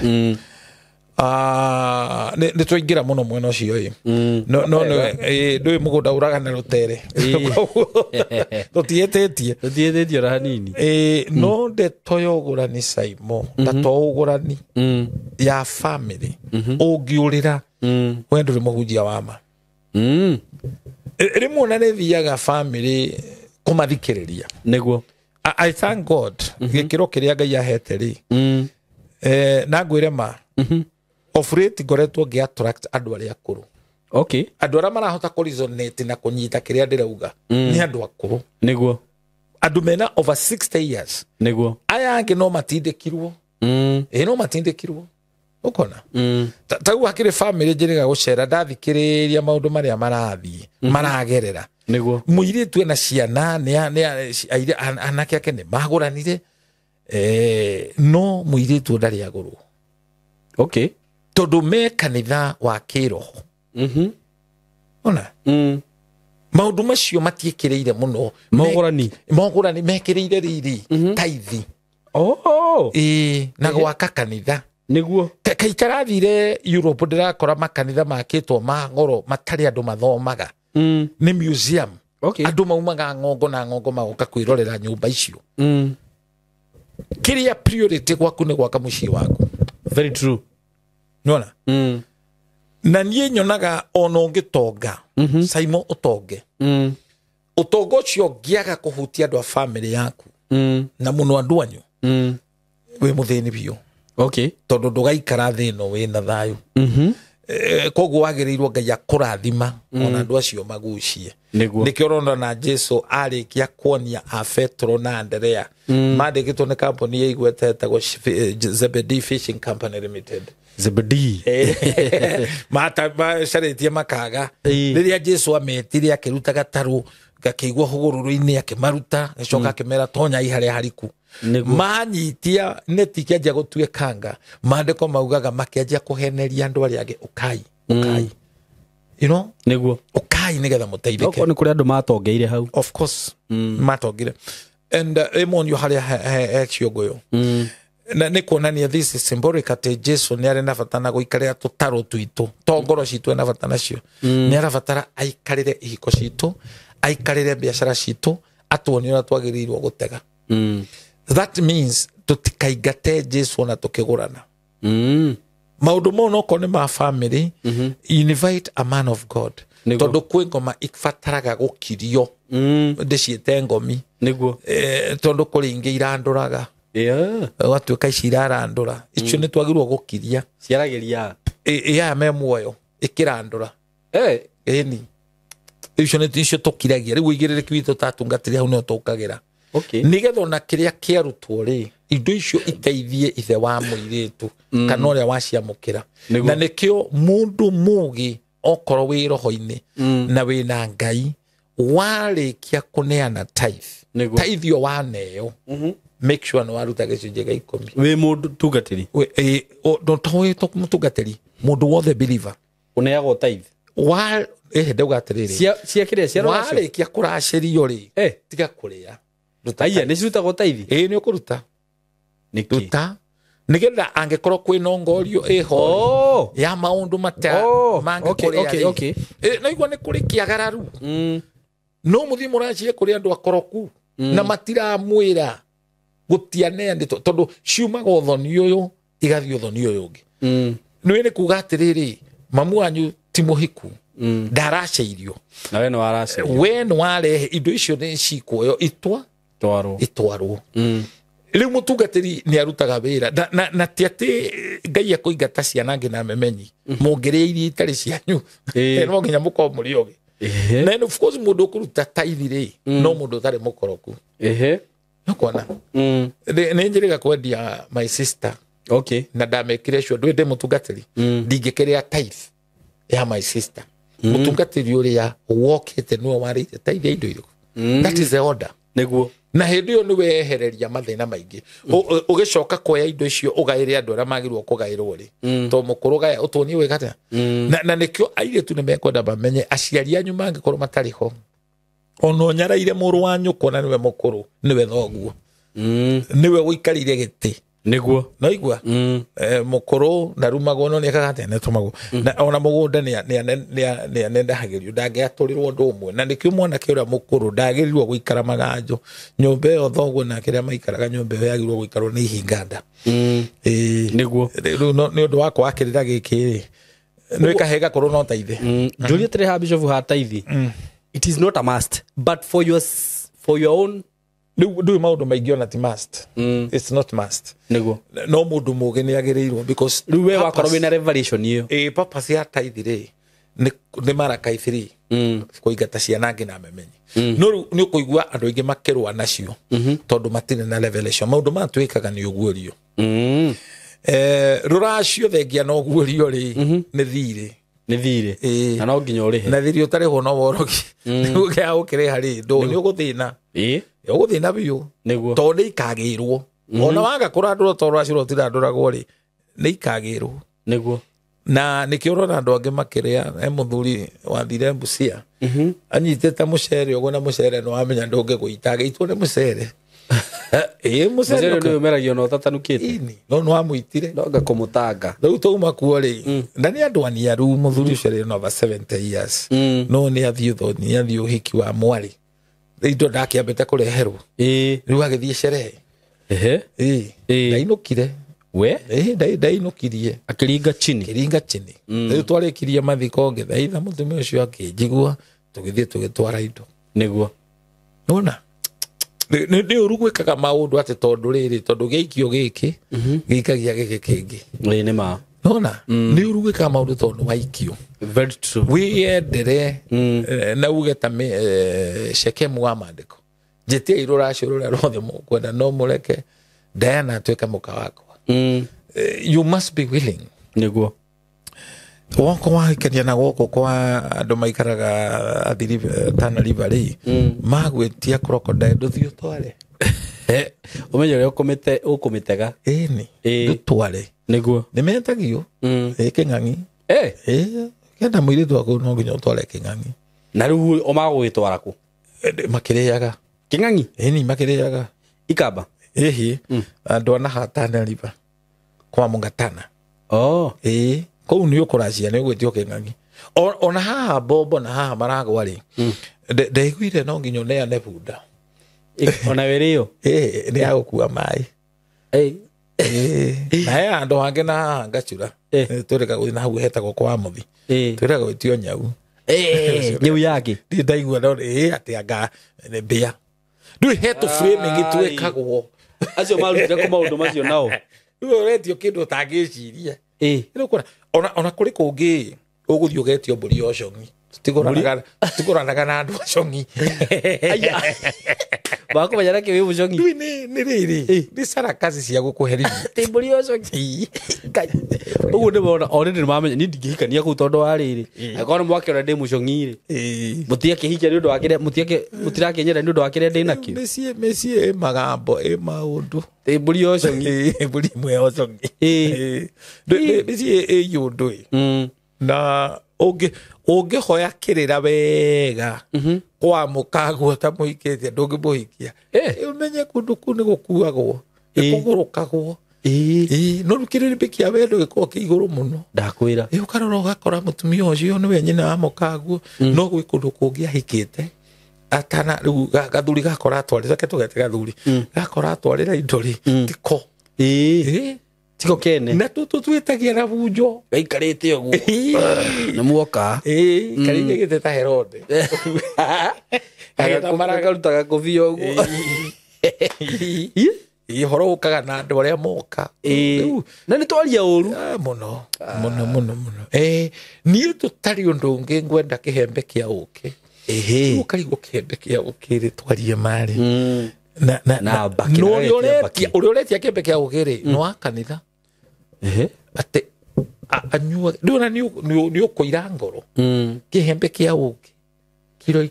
Nĩ twaingĩra mũno mwena ũcio ĩ. No ndũĩ mũgũnda ũraga na rũtere. Tũtiĩtĩtie. Tũtiĩtĩtie ona hanini. No ndeto ya ũgũrani Saimo, ndeto ũgũrani ya family ũngĩũrĩra we ndũrĩ mũhunjia wa ma. Rĩmwe ona nĩ thiaga family kũmathikĩrĩria. Nĩguo. I thank God gĩkĩro kĩrĩa Ngai ahete rĩ. Na ngwĩre ma. Of late ngoretwo ngĩ attract andũ arĩa akũrũ. Okay. Andũ arĩa marahota kũresonate na kũnyita kĩrĩa ndĩrauga nĩ andũ akũrũ. Nĩguo. Andũ mena over 60 years. Nĩguo. Aya angĩ no matindĩkirwo. Ĩ no matindĩkirwo. Ũkona? Ta rĩu hakĩrĩ family njĩrĩga gũcera ndathikĩrĩria maũndũ marĩa marathiĩ maragerera. Nĩguo. Mũirĩtu ena ciana anake ake nĩ magũranire, no mũirĩtu ndarĩ agũrwo. Okay. Tondũ me kanitha wa kĩroho. Ona? Maũndũ macio matiĩkĩrĩire mũno. Mogũrani. Mogũrani mekĩrĩire riri taithi. Oh. Ĩĩ, na gwaka kanitha. Nĩguo. Kaitarathire Europe ndĩrakora makanitha makĩtwo ma goro matarĩ andũ mathomaga. Nĩ museum. Okay. Andũ maumaga ng'ongo na ng'ongo magoka kwĩrorera nyũmba icio. Kĩrĩa priority gwaku nĩ gwaka mũciĩ waku. Very true. Nĩwona? Na niĩ nyonaga ona ũngĩtonga, Saimo ũtonge. Ũtonga ũcio ũngĩaga kũhutia andũ a family yaku na mũno andũ anyu, wĩ mũthĩni biũ. Okay. Tondũ ndũgaikara thĩ ĩno wĩna thayũ. Koguo wagĩrĩirwo Ngai akũrathima ona andũ acio magucie. Nĩguo. Nĩkĩo ũrona na Jesu arĩkia kuonia a Petro na Anderea. Mandĩkĩtwo nĩ kambuni ya igweta ĩtagwo Zebedee Fishing Company Limited. Zebedee. Macarĩtie makaga. Rĩrĩa Jesu ametire akĩruta gatarũ gakĩigua hũgũrũrũ-inĩ akĩmaruta agĩcoka akĩmera tonyai harĩa hariku. Manyitia neti ikĩanjia gũtuĩkanga. Maandĩko maugaga makĩanjia kũheneria andũ arĩa angĩ ũkai, ũkai. You know? Nĩguo. Ũkai nĩgetha mũteithĩke. Okorwo nĩ kũrĩ andũ matongeire hau. Of course. Matongire. And ĩmonio harĩa he ciũngũyũ. Na nĩ kuonania this is symbolic atĩ Jesu nĩ arĩ na bata na gũikarĩra tũtarũ twitũ, to ngoro citũ ena bata nacio. Nĩ arabatara aikarĩre ihiko citũ, aikarĩre biacara citũ, atuonie ũrĩa twagĩrĩirwo gũtega. That means tũtikaingate Jesu ona tũkĩgũrana. Maũndũ mau nokorwo nĩ ma family, invite a man of God. Tondũ kwĩ ngoma ibataraga gũkirio. Ndĩciĩte ngomi. Nĩguo. Tondũ kũrĩ ingĩ irandũraga. Ũgatuĩka ici irarandũra. Icio nĩ twagĩrĩirwo gũkiria. Ciaragĩria. Aya me muoyo ĩkĩrandũra. Ĩni. Icio nĩ icio tũkiragia. Rĩu ũigĩrĩrĩki witũ tatungatĩri hau nĩho tũkagĩra. Okay. Nĩgetha ona kĩrĩa kĩarutwo rĩ, indo icio iteithie ithe wa mũirĩtu kana ũrĩa waciamũkĩra. Na nĩkĩo mũndũ mũgĩ okorwo wĩ roho-inĩ na wĩna Ngai warĩkia kũneana tithe. Tithe ĩyo waneo. Make sure nĩ waruta gĩcunjĩ gĩa 10. Wĩ mũndũ tungatĩri? To wĩ mũtungatĩri, mũndũ wothe believer. Ũneagwo tithe? Ndauga atĩrĩrĩ. Cia kĩrĩa, cia rũracio? Warĩkia kũracĩrio rĩ, tiga kũrĩa. Ruta Aya, tithe. nĩ cirutagwo tithe? Ĩĩ, nĩ ũkũruta. Nĩkĩ? Ruta. Nĩgetha angĩkorwo kwĩna ngorio ĩho ya maũndũ mangĩkũrĩa rĩ. Na igua nĩ kũrĩ kĩagararu. No mũthiĩ mũracie kũrĩ andũ akoroku na matiramwĩra gũtianeanĩtwo tondũ ciumaga ũthoni ũyũ igathiĩ ũthoni ũyũ ũngĩ. Nĩũĩ nĩ kuga atĩrĩrĩ, mamu wanyu ti mũhiku. Ndaraceirio. Na we nĩ waraceirio. We nĩ warehe indo icio nĩ cikuoyo Itwarwo. Itwarwo. Rĩu mũtungatĩri nĩ arutaga wĩra. Na ti atĩ Ngai akũingata ciana ngĩ na memenyi. Mũngĩrĩa iria itarĩ cianyu. No nginya mũkorwo mũrĩ ogĩ. Na of course mũndũ ũkũruta tithe rĩ, no mũndũ ũtarĩ mũkoroku. Nĩũkuona? Nĩ njĩrĩga kwendia my sister. Okay. Na ndamekire cio, ndũĩ ndĩ mũtungatĩri. Ndingĩkĩrĩa tithe ya my sister. Mũtungatĩri ũrĩa wokĩte nĩwe warĩte tithe ya indo irĩkũ. That is the order. Nĩguo. Na hĩndĩ ĩyo nĩwehereria mathĩna maingĩ. Ũgĩcoka kuoya indo icio ũgaĩre andũ arĩa magĩrĩirwo kũgaĩrwo rĩ. Tondũ mũkũrũ gaya ũtuonie wĩka atĩa? Na nĩkĩo airĩtu nĩmekwenda mamenye aciari anyu mangĩkorwo matarĩ ho. Ona ũnyaraire mũrũ wa nyũkwa na nĩwe mũkũrũ, nĩwe thoguo. Nĩwe ũikarĩire gĩtĩ. Nĩguo. Naigua? Mũkũrũ ndarumagwo no nĩekaga atĩa? Nĩatũmagwo. Na ona mũgũnda nĩanendahagĩrio, ndangĩatũrĩrwo ũndũ ũmwe. Na nĩkĩo mwanake ũrĩa mũkũrũ ndagĩrĩirwo gũikara maganjo. Nyũmba ĩyo thoguo nake arĩa maikaraga nyũmba ĩyo yagĩrĩirwo gũikarwo nĩ ihinga nda. Nĩguo. Rĩu nĩ ũndũ wa kwakĩrĩra gĩkĩ rĩ, nĩ kahe gakorwo no ta ithe. Njũrie atĩrĩ ha Bishop ha tithe. It is not a must, but for your own. Rĩu ndũĩ maũndũ maingĩ ona ti must. It's not must. Nĩguo. No mũndũ mũgĩ nĩ agĩrĩirwo because Rĩu we wakorwo wĩna revelation ĩyo. Purpose ya tithe rĩ, Nĩ Marakai 3 kũingata ciana nginya memenye. No rĩu nĩ ũkũigua andũ aingĩ makĩrũa nacio tondũ matirĩ na revelation. Maũndũ maya twĩkaga nĩ ũguũrio. Rũracio thengia na ũguũrio rĩ nĩ thirĩ. Nĩ thirĩ. Na no nginya ũrĩhe. Na thirĩ ũtarĩhwo no worogi. Ũngĩaga gũkĩrĩha rĩ nĩ ũgũthĩna. Ũgũthĩna biũ. Nĩguo. Tondũ nĩ ikagĩrwo. Ona waga kũrandũra tondũ rũracio rũtirandũragwo rĩ nĩ ikagĩrwo. Nĩguo. Na nĩkĩo ũrona andũ angĩ makĩrĩa. He mũthuri wathire Busia anyitĩte mũcere ũguo na mũcere nĩ wamenya ndũngĩgũita agĩitwo nĩ mũcere. Mũcere nĩ ũmeragio na ũtatanukĩte. Ĩni no nĩ wamũitire. No ngakũmũtanga. Rĩu twauma kuo rĩ na nĩ andũ aniaru mũthuri ũcio arĩ na over 70 years. No nĩ athiĩ nĩ athiĩ ũhiki wa mwarĩ. Indo ndakĩambĩte kũreherwo. Rĩu agĩthiĩ sherehe. Ndainũkire. We? Ndainũkirie. Akĩringa chini. Akĩringa chini. Rĩu twarĩkirie mathiko ngĩthaitha mũtumia ũcio akĩnjigua tũgĩthiĩ tũgĩtwara indo. Nĩguo. Nĩwona? Nĩ ũru gwĩkaga maũndũ atĩ tondũ rĩrĩ tondũ gĩikio gĩkĩ gĩikagia gĩkĩ kĩngĩ. Ĩĩ nĩ ma. Nĩwona? Nĩ ũru gwĩkaga maũndũ tondũ waikio. Very true. Wĩyendere na uge ta Shekemu wa maandĩko. Njĩtiai rũracio rũrĩa ruothe mũkwenda no mũreke Diana atuĩke mũka wakwa. You must be willing. Nĩguo. Woko wahikania na gũkũ kwa andũ maikaraga Athi Tana River rĩ magwĩtia crocodile ndũthiĩ ũtware. Ũmenye ũrĩa ũkũmĩtega. Ĩni ndũtware. Nĩguo. Nĩ metagio. Kĩng'ang'i. Kenda mũirĩtu waku no nginya ũtware kĩng'ang'i. Na rĩu o magũgĩtwara kũ? Makĩrĩaga. Kĩng'ang'i? Ĩni makĩrĩaga. Ikamba? Ĩhĩ. Andũ a naha Tana River kwa Mũngatana. Ĩĩ. Kũu nĩ ũkũracia nĩ ũgwĩtio kĩng'ang'i. Ona haha mbombo na haha maragwa rĩ ndaiguire no nginya ũneane bunda. Ona wĩrĩo? Ĩĩ nĩ ya gũkua maĩ. Na he handũ hangĩ na haha Ngacura. Twĩrĩga gũthiĩ na hau hetagwo kwa Mũthi. Twĩrĩga gwĩtio nyau. Nyau yake? Ndirĩ ndaigua no atĩ anga mbĩa. Ndũĩ he tũ framing twĩkagwo. Acio marutire kũ maũndũ macio nao? Rĩu ũretio kĩndũ ũtangĩciria. Ona kũrĩ kũngĩ ũgũthiĩ ũgetio mbũri ya ũcong'i. Tũtigũranaga na andũ acong'i. Makũmenya nakĩ wĩ mũcong'i? Ndũĩ nĩ rĩrĩ nĩ sarakaci cia gũkũherithia. Ti mbũri ya ũcong'i. Ũguo nĩ mona already nĩ mamenya niĩ ndingĩhikania kũu tondũ wa rĩrĩ. Angĩkorwo nĩ mwakĩona ndĩ mũcong'i rĩ. Mũtiakĩhikia nĩ ũndũ wa kĩrĩa mũtirakĩnyenda nĩ ũndũ wa kĩrĩa ndĩ nakĩo. Mĩciĩ ĩ magambo ĩ maũndũ. Ti mbũri ya ũcong'i. Mbũri ĩmwe ya ũcong'i. Mĩciĩ ĩ iũndũ ĩ. Na ũngĩhoya kĩrĩra wega kwa mũkaguo ta mũhikĩtie ndũngĩmũhikia. Ũmenye kũndũ kũu nĩ gũkuagwo nĩ kũgũrũkagwo. No rĩu kĩrĩrĩmbĩ kĩa wendo gĩkoragwo kĩ igũrũ mũno. Ndakwĩra. Ũkarora ũgakora mũtumia ũcio nĩwe nyina wa mũkaguo no gwĩ kũndũ kũngĩ ahikĩte atana rĩu gathuri gakora atwarĩra reke tũgete gathuri gakora atwarĩra indo rĩ tiko. Tiko kene. Na tũtũ twĩtagia na bunjo. Gaikarĩte ũguo. Nĩ muoka. Karĩte gĩte ta Herode. Gakaruta gakobia ũguo. Ũhoro ũkaga na andũ arĩa moka. Na nĩ twaria ũru. Mũno. Mũno mũno mũno. Niĩ tũtarĩ ũndũ ũngĩ ngwenda kĩhembe kĩa ũkĩ. Ũkarigwo kĩhembe kĩa ũkĩ rĩ twarie marĩ. Na ũrĩa ũretia kĩhembe kĩa ũkĩ rĩ nĩ wa kanitha. Atĩ anyua ndũna nĩ ũkũira ngoro. Kĩhembe kĩa ũkĩ kiro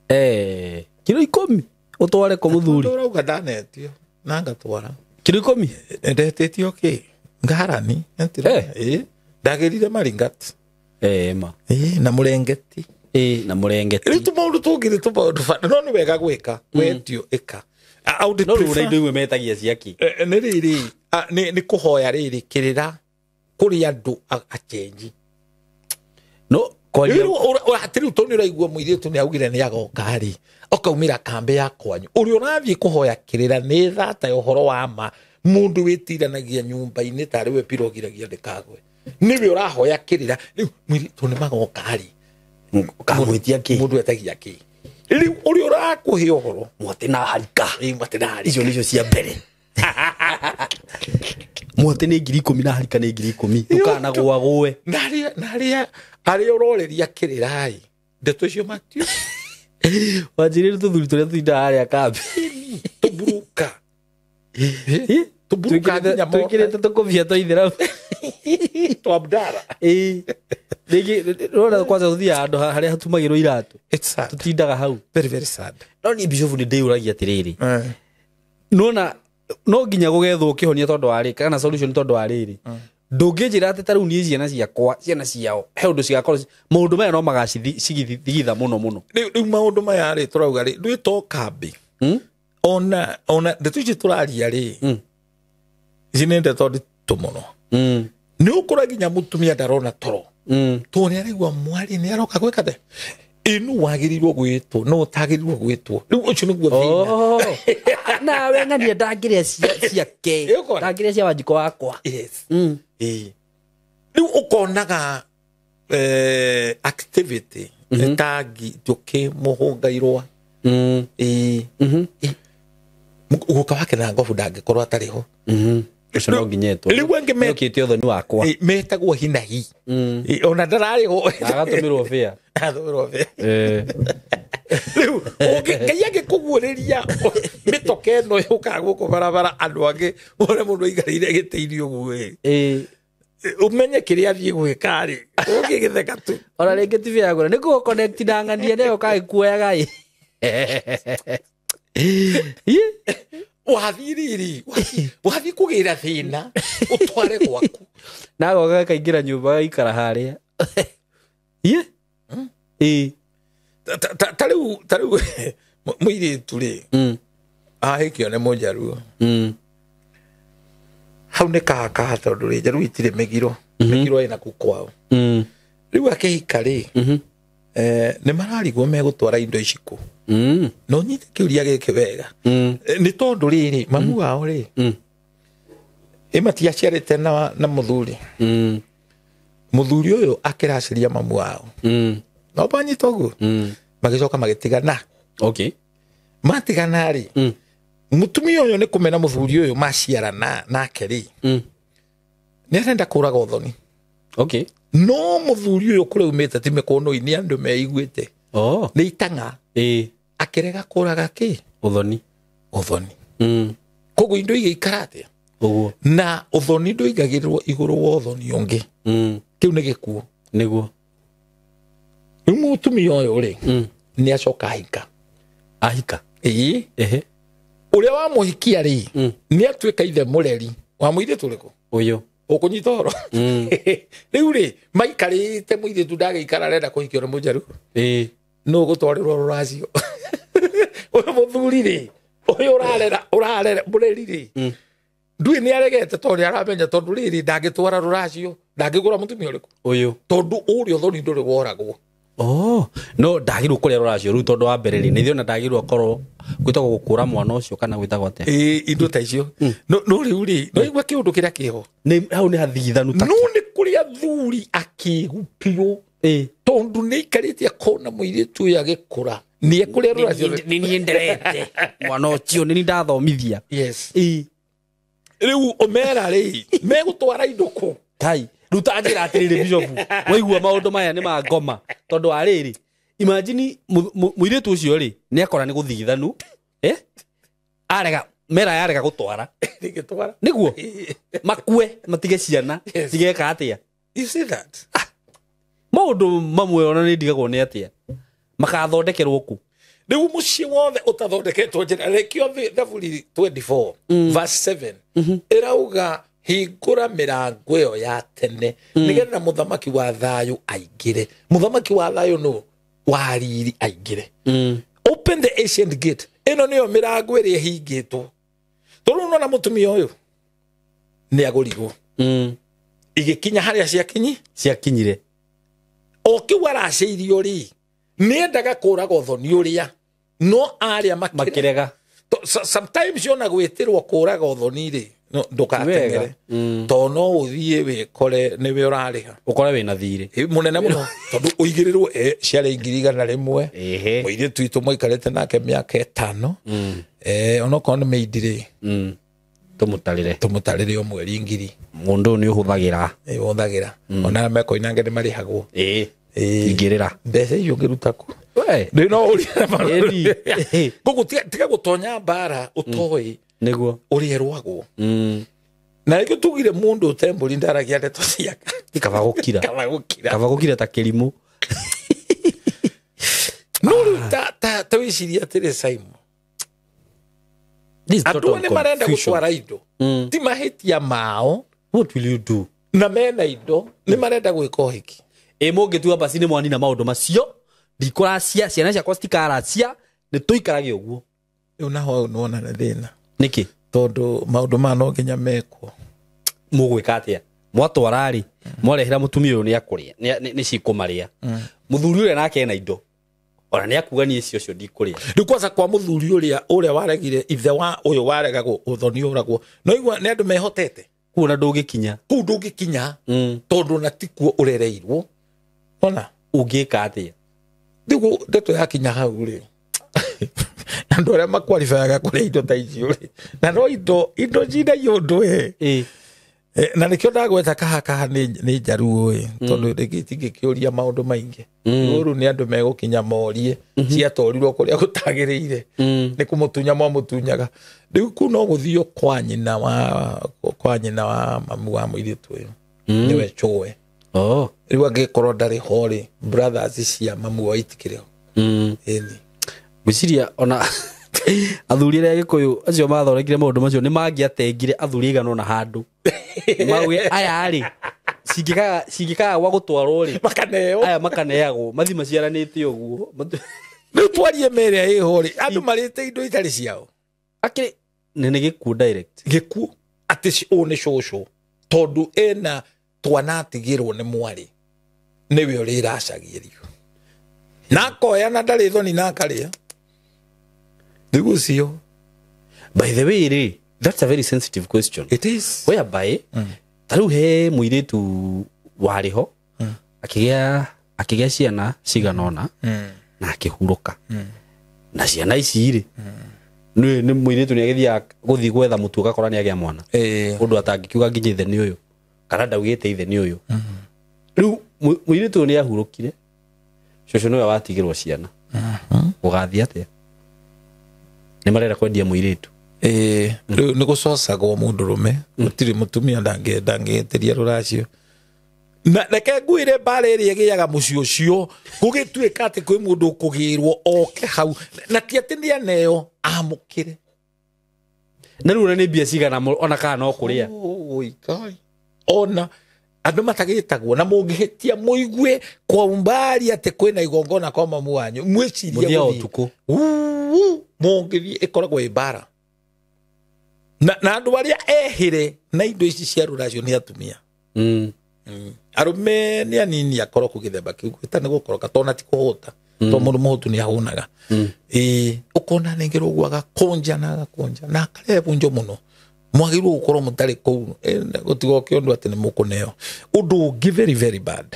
10. Kiro 10 ũtware kũ mũthuri? Ũrauga ndanetio na ngatwara. Kiro 10? Ndetĩtio kĩ? Ngarani. Ndagĩrire maringat. Ma. Na mũrengeti. Na mũrengeti. Rĩu tũmaũndũ tũngĩ tũmaũndũ no nĩ wega gwĩka wetio ĩka. No rĩu na indo imwe metagia ciaki. Nĩ rĩrĩ nĩ kũhoya rĩrĩ kĩrĩra kũrĩ andũ achenji. No kwaria atĩ rĩu tondũ nĩ ũraigua mũirĩtu nĩ augire nĩ agoka rĩ ũkaumĩra kambĩ ya kwanyu ũrĩa ũrathiĩ kũhoya kĩrĩra nĩ thata ya ũhoro wa ma mũndũ wĩtiranagia nyũmba-inĩ tarĩ we pirogiragia ndĩkagwe nĩwe ũrahoya kĩrĩra rĩu mũirĩtu nĩ magoka rĩ ũkamwĩtia kĩ? Mũndũ etagia kĩ? Rĩu ũrĩa ũrakũhe ũhoro mwatĩ na harika. Mwatĩ na harika. Icio nĩcio cia mbere. Mwatĩ nĩ 10,000 na harika nĩ 10,000. Ndũkanagũagũe. Na na arĩa arĩa ũroreria kĩrĩra ĩ ndeto icio matio Wanjĩrĩre tũthuri tũrĩa tũtindaga harĩa kambĩ. Tũburuka. Tũburuka nginya Twĩkĩrĩte tũkũbia twa ithĩramu. Twa Abdara. Ĩĩ. Rĩngĩ rora kwanza tũthiaga handũ harĩa hatumagĩrwo iratũ. It's sad. Tũtindaga hau. Very very sad. No niĩ Bishop nĩ ndĩyũragia atĩrĩrĩ. Nona no nginya gũgethwo kĩhonia tondũ wa rĩ kana solution tondũ wa rĩrĩ. Ndũngĩnjĩra atĩ ta rĩu niĩ ciana ciakwa ciana ciao he ũndũ cigakorwo maũndũ maya no magacithigitha mũno mũno. Rĩu maũndũ maya rĩ tũrauga rĩ ndwĩto kambĩ. Ona ndeto ici tũraria rĩ ici nĩ ndeto nditũ mũno. Nĩ ũkũra nginya mũtumia ndarona toro. Tondũ nĩ araigua mwarĩ nĩ aroka gwĩka atĩa. Ĩnu wagĩrĩirwo gwĩtwo no ũtagĩrĩirwo gwĩtwo. Rĩu ũcio nĩguo thĩna. Nawe ng'ania ndangĩrĩa ciake. Ndangĩrĩa cia Wanjikũ wakwa. Yes. Rĩu ũkonaga activity ta njũkĩ mũhũnga irũa. Guka wake na ngobu ndangĩkorwo atarĩ ho. Ũcio no nginya etwo. Rĩu angĩ Nĩokĩte ũthoni wakwa. Metagwo hinahi. Ona ndararĩ ho. Agatũmĩrwo bĩa. Agatũmĩrwo bĩa. Rĩu Ngai angĩkũguũrĩria mĩtoka ĩno yũkaga gũkũ barabara andũ angĩ wone mũndũ aikarĩire gĩtĩ-inĩ ũguo ĩ. Ũmenye kĩrĩa athiĩ gwĩka rĩ ũngĩgĩtheka tu. Ona rĩngĩ ti bĩa gũra nĩ kũ connect na ng'ania nayo kagĩkuoyaga ĩ. Wathiĩ rĩrĩ wathiĩ kũgĩra thĩna ũtware gwaku. Na agoka gakaingĩra nyũmba gaikara harĩa. Ĩ. Ta rĩu mũirĩtu rĩ ahĩkio nĩ mũnjaruo. Hau nĩ kahakaha tondũ rĩ njaruo itirĩ mĩgiro. Mĩgiro ĩna kũ kwao. Rĩu akĩhika rĩ nĩ mararigwo megũtwara indo ici kũ. No nyite kĩũria gĩkĩ wega. Nĩ tondũ rĩrĩ mamu wao rĩ ĩ matiaciarĩte na mũthuri. Mũthuri ũyũ akĩraciria mamu wao. No banyita ũguo. Magĩcoka magĩtigana. Okay. Matigana rĩ mũtumia ũyũ nĩ kũmena mũthuri ũyũ maciarana nake rĩ nĩ arenda kũraga ũthoni. Okay. No mũthuri ũyũ kũrĩa umĩte ti mĩkũnũ-inĩ andũ meiguĩte. Nĩ itang'a. Akĩrega kũraga kĩ? Ũthoni. Ũthoni. Koguo indo igĩikara atĩa? Ũguo. Na ũthoni ndũigagĩrĩrwo igũrũ wa ũthoni ũngĩ. Kĩu nĩ gĩkuũ. Nĩguo. Rĩu mũtumia ũyũ rĩ nĩ acoka ahika. Ahika? Ĩĩ. Ehe. Ũrĩa wamũhikia rĩ nĩ atuĩka ithe mũreri wa mũirĩtu ũrĩkũ? Ũyũ. Ũkũnyita ũhoro. Rĩu rĩ maikarĩte mũirĩtu ndagĩikara arenda kũhikio nĩ mũnjaru. Ĩĩ. Nũ ũgũtwarĩrwo rũracio? Ũyũ mũthuri rĩ ũyũ ũrarera mũreri rĩ ndui nĩ aregete tondũ nĩ aramenya tondũ rĩrĩ ndangĩtwara rũracio ndangĩgũra mũtumia ũrĩkũ? Ũyũ. Tondũ ũrĩa ũthoni ndũrĩ woragwo. No ndagĩrĩirwo kũrĩa rũracio rĩu tondũ wa mbere rĩ nĩ ithuĩ ona ndagĩrĩirwo akorwo gwĩtagwo gũkũra mwana ũcio kana gwĩtagwo atĩa? Ĩĩ indo ta icio. No rĩu rĩ no igua kĩũndũ kĩrĩa kĩho. Nĩ hau nĩ hathigithanu ta. No nĩ kũrĩ athuri akĩgu biũ. Tondũ nĩ aikarĩte akona mũirĩtu ũyũ agĩkũra nĩ ekũrĩa rũracio. Nĩ niĩ nderete mwana ũcio nĩ niĩ ndathomithia. Yes. Ĩĩ. Rĩu ũmera rĩ megũtwara indo kũ? Kai rĩu ta njĩra atĩrĩrĩ Bishop waigua maũndũ maya nĩ ma ngoma tondũ wa rĩrĩ imagine mũirĩtu ũcio rĩ nĩ akora nĩ gũthigithanu arega mera yarega gũtwara. Ndĩngĩtwara. Nĩguo makue matige ciana cigeka atĩa? You see that? Maũndũ mamwe ona nĩ ndigagwo nĩ atĩa makathondekerwo kũ? Rĩu mũciĩ wothe ũtathondeketwo njĩra rĩkĩo Thaburi 24 verse 7 ĩrauga hingũra mĩrango ĩyo ya tene nĩgetha mũthamaki wa thayũ aingĩre. Mũthamaki wa thayũ nũ? Wa riri aingĩre. Open the ancient gate. Ĩno nĩyo mĩrango ĩrĩa ĩhingĩtwo. Tondũ nona mũtumia ũyũ nĩ agũrirwo. Igĩkinya harĩa ciakinyire. O kĩu aracĩirio rĩ nĩendaga kũraga ũthoni ũrĩa no arĩa makĩrega. Sometimes yona gwĩtĩrwo kũraga ũthoni rĩ no ndũgateng'ere tondũ no ũthiĩ wĩkore nĩwe ũrarĩha ũkore wĩna thirĩ mũnene mũno tondũ ũigĩrĩrwo ciarĩ 100,000 mũirĩtu witũ mwaikarĩte nake mĩaka 5 onokorwo nĩ maid rĩ Tumutarire o mweri ngiri. Mundu ni uhuthagira. Uhuthagira. Ona mekoinange ni marihagwo. Ingirira. Mbeca icio ngiruta ku. We. Ndi no uria Koguo tiga gutonya mbara utoi. Niguo. Uria erwagwo. Na rĩngĩ tugire mũndũ ũte mbũri ndaragia ndeto ciake. Kaba gũkira. Kaba gũkira. Kaba gũkira ta kĩrimũ. No rĩu ta wĩcirie atĩrĩ Simon. Andũ nĩ marenda gũtwara indo. Ti mahĩtia mao. What will you do? Na mena indo nĩ marenda gwĩka ũhiki. Ĩ mũngĩtua basi nĩ mwanina maũndũ macio. Ndikũracia ciana ciakwa citikaracia nĩ tũikarage ũguo. Rĩu naho nĩwona nĩ thĩna. Nĩkĩ? Tondu maundu ma no nginya mekwo. Mũgwĩka atĩa? Mwatwara rĩ, mwarehera mũtumia ũyũ nĩakũrĩa, nĩ cikũmarĩa. Mũthuri ũrĩa nake ena indo. Ona nĩakuga niĩ icio cio ndikũrĩa. Rĩu kwanza kwa mũthuri ũrĩa ũrĩa waregire ithe wa ũyũ waregagwo ũthoni ũragwo. No igua nĩ andũ mehotete. Kũu ona ndũngĩkinya. Kũu ndũngĩkinya. Tondu na tikuo ũrereirwo. Ona ũngĩka atĩa? Rĩu ndeto yakinya hau rĩ. Andũ arĩa makwalifayaga kũrĩa indo ta icio rĩ. Na no indo cindagia ũndũ ĩ. Na nĩkĩo ndagweta kaha kaha nĩ njaruo ĩ. Tondũ rĩngĩ itingĩkĩũria maũndũ maingĩ. Rĩu nĩ andũ megũkinya morie ciatorirwo kũrĩa gũtagĩrĩire. Nĩ kũmũtunya mwamũtunyaga. Rĩu kũu no gũthio kwa nyina wa mamu wa mũirĩtu ũyũ. Nĩwe cũwe. Rĩu angĩkorwo ndarĩ ho rĩ, brothers cia mamu wa itikĩrĩ ho. Ĩni. Gwĩciria ona athuri arĩa Gĩkũyũ acio mathondekire maũndũ macio nĩ mangĩatengire athuri aigana ũna handũ. Mauge aya rĩ cingĩkaga gwa gũtwarwo rĩ makaneo. Aya makaneagwo mathi maciaranĩte ũguo. Rĩu twarie mere ĩho rĩ andũ marĩte indo itarĩ ciao. Akĩrĩ nĩ gĩkuũ direct. Gĩkuũ atĩ ũũ nĩ cũcũ tondũ ena twana atigĩrwo nĩ mwarĩ nĩwe ũrĩa ĩracagĩrio. Na akoya na ndarĩ thoni na akarĩa. By the way, rĩ, that's a very sensitive question. It is. Whereby, ta rĩu he mũirĩtu warĩ ho, akĩgĩa ciana cigana ũna, na akĩhurũka. Na ciana ici rĩ, nĩ mũirĩtu nĩ agĩthiaga gũthiĩ gwetha mũtu ũgakora nĩ agĩa mwana. Ũndũ atangĩkiuga nginya ithe nĩ ũyũ, kana ndaugĩte ithe nĩ ũyũ. Rĩu mũirĩtu ũyũ nĩ ahurũkire, cũcũ nĩwe watigĩrwo ciana. Gũgathiĩ atĩa? Nĩ marenda kwendia mũirĩtu. Rĩu nĩ gũcocagwo mũndũrũme, gũtirĩ mũtumia ndangĩetĩria rũracio. Na reke ngwĩre mbara ĩrĩa ĩgĩaga mũciĩ ũcio, gũgĩtuĩka atĩ kwĩ mũndũ ũkũgĩrwo oke hau, na ti atĩ nĩ aneo amũkĩre. Na rĩu nĩ mbia cigana ona kana no kũrĩa. Oi Ngai. Ona andũ matagĩtagwo na mũngĩhĩtia mũigue kwa umbali atĩ kwĩna igongona kwa mamu wanyu, mwĩcirie gũthiĩ ũtukũ. Mũngĩthiĩ ĩkoragwo ĩ mbara. Na andũ arĩa ehĩre na indo ici cia rũracio nĩ atumia. Arũme nĩ anini akoroku gĩthemba kĩu gwĩta nĩ gũkoroka tondũ ti kũhũta. Tondũ mũndũ mũhũtu nĩ ahũnaga. Ũkona ningĩ ũguo agakũnja na agakũnja na akarehe bunjo mũno. Mwagĩrĩirwo gũkorwo mũtarĩ kũu gũtigoke ũndũ atĩ nĩ mũkũneo. Ũndũ ũngĩ very very bad.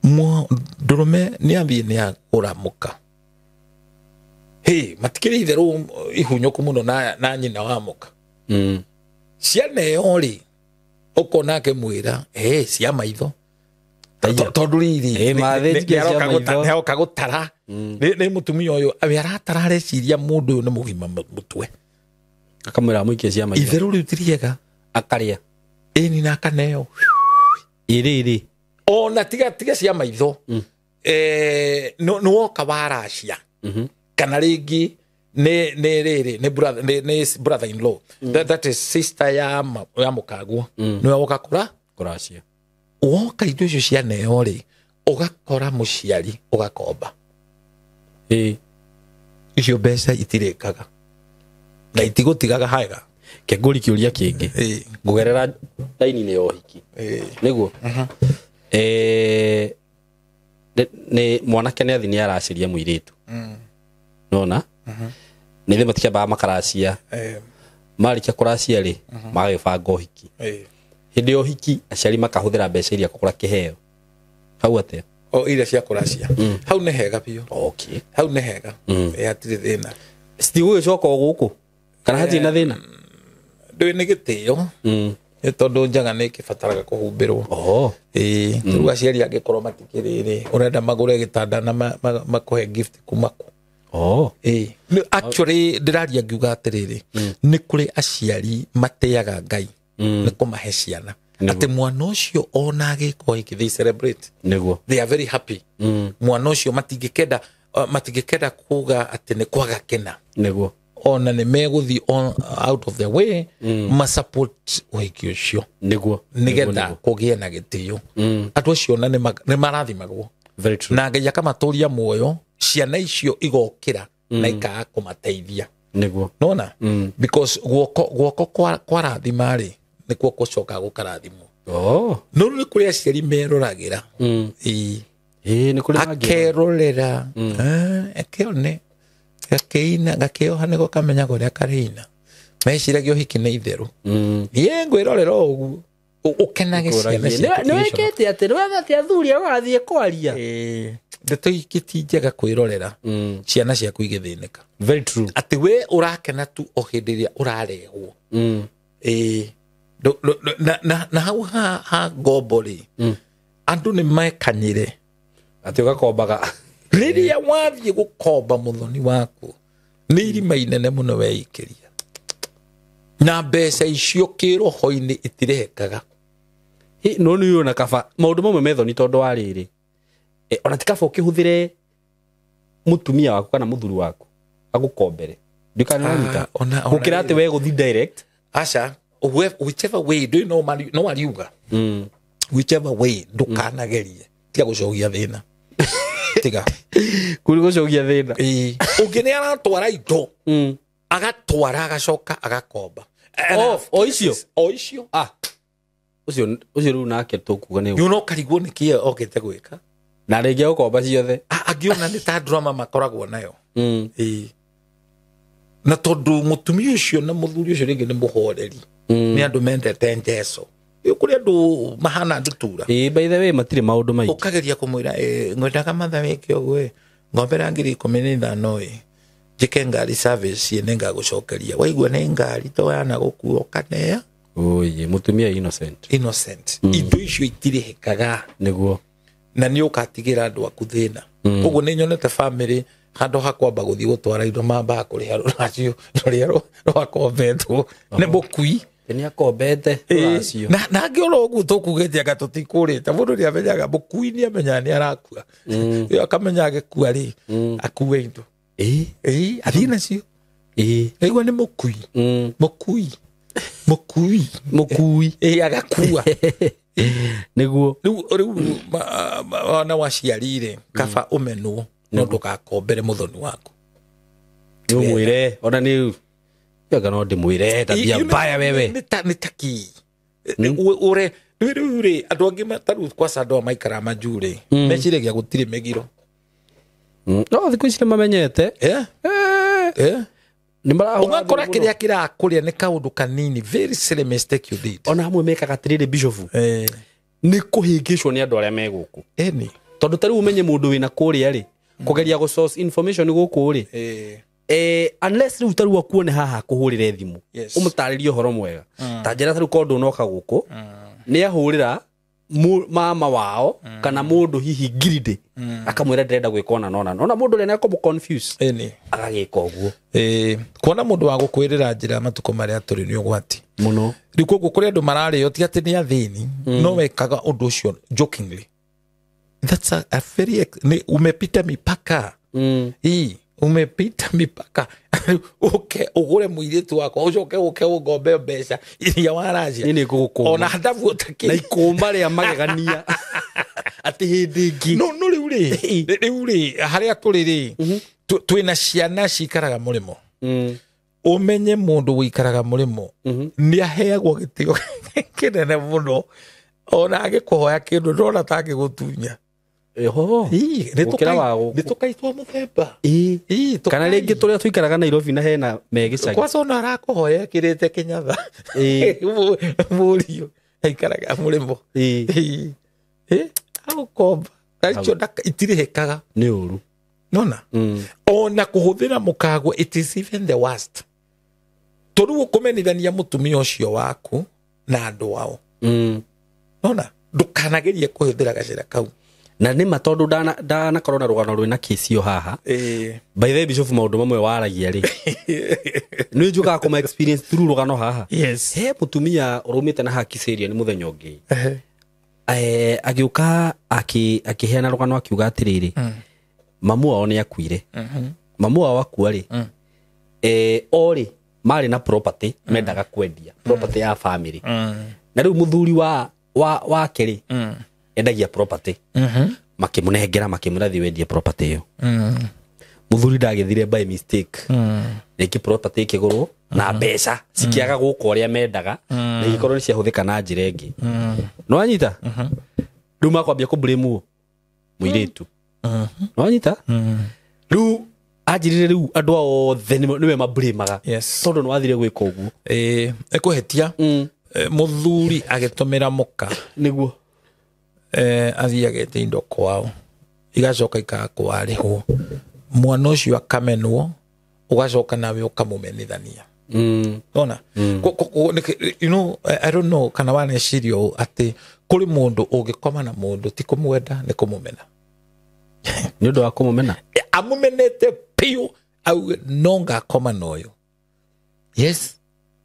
Mũndũrũme nĩ athiĩ nĩ agũra mũka. Hey, matikĩrĩ itherũ ihunyũku mũno na nyina wa mũka. Ciana ĩyo rĩ, ũkona akĩmwĩra, cia maitho. Tondũ rĩrĩ, nĩaroka gũtara. Nĩ mũtumia ũyũ, we aratara areciria mũndũ ũyũ nĩ mũgima mũtwe. Akamwĩra amũikie cia maitho. Itherũ rĩu ti rĩega. Akarĩa. Ĩni na akaneo. Ĩrĩrĩ. Ona tiga cia maitho. Nĩ woka waracia. Kana rĩngĩ nĩ rĩrĩ nĩ brother nĩ brother in law. That is sister ya mũkaguo. Nĩwe woka kũracia. Woka indo icio cianeo rĩ, ũgakora mũciari ũgakomba. Icio mbeca itirĩkaga. Na itigũtigaga haega. Kengũri kĩũria kĩngĩ. Ngũgerera raini-inĩ ya ũhiki. Nĩguo? Nĩ mwanake nĩ athiĩ nĩ aracĩria mũirĩtu. Nona? Nĩ thĩ matikĩambaga makaracia. Marĩkia kũracia rĩ, magagĩbanga ũhiki. Hĩndĩ ya ũhiki aciari makahũthĩra mbeca iria kũgũra kĩheo. Hau atĩa? O iria cia kũracia. Hau nĩ hega biũ. Okay. Hau nĩ hega. Hatirĩ thĩna. Citigũgĩcoka o gũkũ? Kana hatirĩ na thĩna? Ndũĩ nĩ gĩtĩo. Nĩ tondũ njaga nĩ ĩkĩbataraga kũhumbĩrwo. Ĩĩ, rĩu aciari angĩkorwo matikĩrĩ rĩ, ũrenda magũre gĩtanda na makũhe gift kuma kũ? Ĩĩ. Actually ndĩraria ngiuga atĩrĩrĩ, nĩ kũrĩ aciari matĩaga Ngai nĩ kũmahe ciana. Atĩ mwana ũcio ona agĩka ũhiki, they celebrate. Nĩguo. They are very happy. Mwana ũcio matingĩkenda kuga atĩ nĩ kwaga kĩna. Nĩguo. Ona nĩ megũthiĩ out of their way masupport ũhiki ũcio. Nĩguo. Nĩgetha kũgĩe na gĩtĩo. Andũ acio ona nĩ marathimagwo. Very true. Na Ngai akamatũria muoyo, ciana icio igokĩra na ikaga kũmateithia. Nĩguo. Nona? Because guoko kwarathima rĩ, nĩkuo gũcokaga gũkarathimwo. No nĩ kũrĩ aciari meroragĩra. Ĩĩ. Ĩĩ, nĩ kũrĩ mangĩ. Akerorera. Akeone. Gakĩina, gakĩoha nĩgo kamenyaga ũrĩa karĩina. Meciragia ũhiki nĩ itherũ. Niĩ ngwĩrorera o ũguo. Ũkenage ciana ciaku. Nĩ wĩkĩte atĩ, nĩ wetha atĩ athuri ao athiĩ kwaria. Ĩĩ. Ndeto ingĩ ti njega kwĩrorera. Ciana ciaku igĩthĩnĩka. Very true. Atĩ we ũrakena tu o hĩndĩ ĩrĩa ũrarehwo. Ĩĩ. Na hau ha ngombo rĩ, andũ nĩ mekanyire. Atĩ ũgakombaga. Rĩrĩa wathiĩ gũkomba mũthoni waku, nĩ irima inene mũno weikĩria. Na mbeca icio kĩroho-inĩ itirehekaga. No nĩ ũyũ na kaba maũndũ mamwe methoni tondũ wa rĩrĩ. Ona ti kaba ũkĩhũthĩre mũtumia waku kana mũthuri waku agũkombere. Ndũkananyita. Gũkĩra atĩ we gũthiĩ direct. Aca, whichever way, ndũĩ no ariuga. Whichever way, ndũkanagerie. Tiga gũcogia thĩna. Tiga. Kũrĩ gũcogia thĩna. Ĩĩ. Ũngĩ nĩ aratwara indo. Agatwara agacoka agakomba. O icio? O icio. Ũcio rĩu nake tũkuga nĩ Nĩ ũkarigwo nĩ kĩĩ okĩte gwĩka. Na rĩngĩ agũkomba ciothe. Angĩona nĩ ta drama makoragwo nayo. Ĩĩ. Na tondũ mũtumia ũcio na mũthuri ũcio rĩngĩ nĩ mũhoreri. Nĩ andũ mendete njeco. Kũrĩ andũ mahana ndutura. Ĩĩ, by the way matirĩ maũndũ maingĩ. Ũkageria kũmwĩra, ngwendaga matha wĩke ũguo, ngombera 15,000 ĩ. Njĩke ngari service ĩ, nĩngagũcokeria. Waigua nĩ ngari to yana gũkua ũkanea. Oye, mũtumia innocent. Innocent. Indo icio itirĩhĩkaga. Nĩguo. Na nĩ ũgatigĩra andũ aku thĩna. Koguo nĩ nyonete family handũ ha kwamba gũthiĩ gũtwara indo mambaga kũrĩha rũracio rũrĩa rwakombetwo nĩ mũkui. Nĩ akombete rũracio. Na angĩ oro ũguo tũkugĩte anga tũtikũrĩte. Mũndũ nĩ amenyaga, mũkui nĩ amenyaga nĩ arakua. Ĩyo akamenya agĩkua rĩ, akue indo. Ĩĩ, athiĩ nacio. Ĩĩ. Aigua nĩ mũkui. Mũkui. Mũkui. Mũkui. Ĩĩ, agakua. Nĩguo. Rĩu ona waciari rĩ, kaba ũmenwo no ndũgakombere mũthoni waku. Nĩ ũmwĩre, ona nĩ anga no ndĩmwĩre, tabia mbaya wewe. Nĩ ta kĩ? Ũre, rĩu rĩ, andũ angĩ ta rĩu kwaca andũ aya maikaraga majuu rĩ, meciragia gũtirĩ mĩgiro. No thikũ ici nĩ mamenyete. Nĩ marahũra Ũgakora thimũ kĩrĩa mũno. kĩrakũrĩa nĩ kaũndũ kanini, very silly mistake you did. Ona amwe mekaga atĩrĩrĩ, Bishop. Nĩ kũhĩngĩcwo nĩ andũ arĩa me gũkũ. Ĩni. Tondũ ta rĩu ũmenye mũndũ wĩna kũrĩa rĩ, kũgeria gũ source information gũkũ rĩ. Unless rĩu ta rĩu akuone haha akũhũrĩre thimũ. Ũmũtarĩrie ũhoro mwega. Ta njĩra ta rĩu korwo ndũnoka gũkũ, nĩ ahũrĩra mama wao kana mũndũ hihi ngirindĩ, akamwĩra ndĩrenda gwĩka ona na ona. Ona mũndũ ũrĩa nĩ akũmũ confuse. Agagĩka ũguo. Kuona mũndũ wa gũkwĩrĩra njĩra matukũ marĩa tũrĩ nĩ ũgwati. Mũno. Rĩu koguo kũrĩ andũ mararĩo ti atĩ nĩ athĩni, no wekaga ũndũ ũcio jokingly. That's a very ni umepita mipaka. Ii, umepita mipaka. Uke ugure mũirĩtu wakwa, ũcoke ũke ũngombe mbeca iria waracia. Niĩ nĩ ngũgũkũma. Ona ndabu ũtakĩ. Na ikũmba rĩa magegania. Atĩ hĩndĩ ĩngĩ. No, no rĩu rĩ, rĩu rĩ, harĩa tũrĩ rĩ, twĩna ciana cikaraga mũrĩmo. Ũmenye mũndũ ũikaraga mũrĩmo, nĩ aheagwo gĩtĩo kĩnene mũno. Ona agĩkũhoya kĩndũ ndona ta angĩgũtunya. Eho. Ii, nĩ Gũkĩra wa gũkũ. nĩ tũkaitwo mũthemba. Ii. Ii, tũkai. Kana rĩngĩ tũrĩa tũikaraga Nairobi na hena me gĩcagi. Kwaca ona arakũhoya ekĩrĩte kĩnyatha. Ii. Mũriũ aikaraga mũrĩmo. Ii. Ii. Ĩ, agũkomba. Na icio itirĩhĩkaga. Nĩ ũru. Nona? Ona kũhũthĩra mũkagwa, it is even the worst. Tondu ũkũmenithania mũtumia ũcio waku na andũ ao. Nona ndũkanagerie kũhũthĩra gacĩra kau. Na nĩ ma tondũ ndanakorwo na rũgano rwĩna kĩcio haha. By the way, Bishop, maũndũ mamwe waragia rĩ nĩ njũkaga kũma experience through rũgano haha. Yes. He mũtumia ũraumĩte na Hakisĩria nĩ mũthenya ũngĩ. Agĩũka akĩheana rũgano akiuga atĩrĩrĩ, mamu wao nĩ akuire. Mamu wao akua rĩ, o rĩ marĩ na property mendaga kwendia, property ya family. Na rĩu mũthuri wake rĩ endagia property. Makĩmũnengera makĩmwĩra thiĩ wendie property ĩyo. Mũthuri ndagĩthire by mistake. Rĩngĩ property ĩkĩgũrwo na mbeca cikĩaga gũka ũrĩa mendaga na igĩkorwo nĩ ciahũthĩka na njĩra ĩngĩ. Nĩwanyita? Rĩu makwambia kũ-blame mũirĩtu. Nĩwanyita? Rĩu anjĩrire rĩu andũ ao othe nĩwe ma-blame-aga. Yes. Tondũ nĩwathire gwĩka ũguo. Ĩkũhĩtia. Mũthuri agĩtũmĩra mũka. Nĩguo. Athiĩ agete indo kwao igacoka ikaga kwarĩhwo, mwana ũcio akamenwo, ũgacoka nawe ũkamũmenithania. Ona you know, I don't know kana waneciria ũũ atĩ kũrĩ mũndũ ũngĩkoma na mũndũ ti kũmwenda nĩ kũmũmena. Nĩ ũndũ wa kũmũmena? Amũmenete biũ auge no ngakoma na ũyũ. Yes.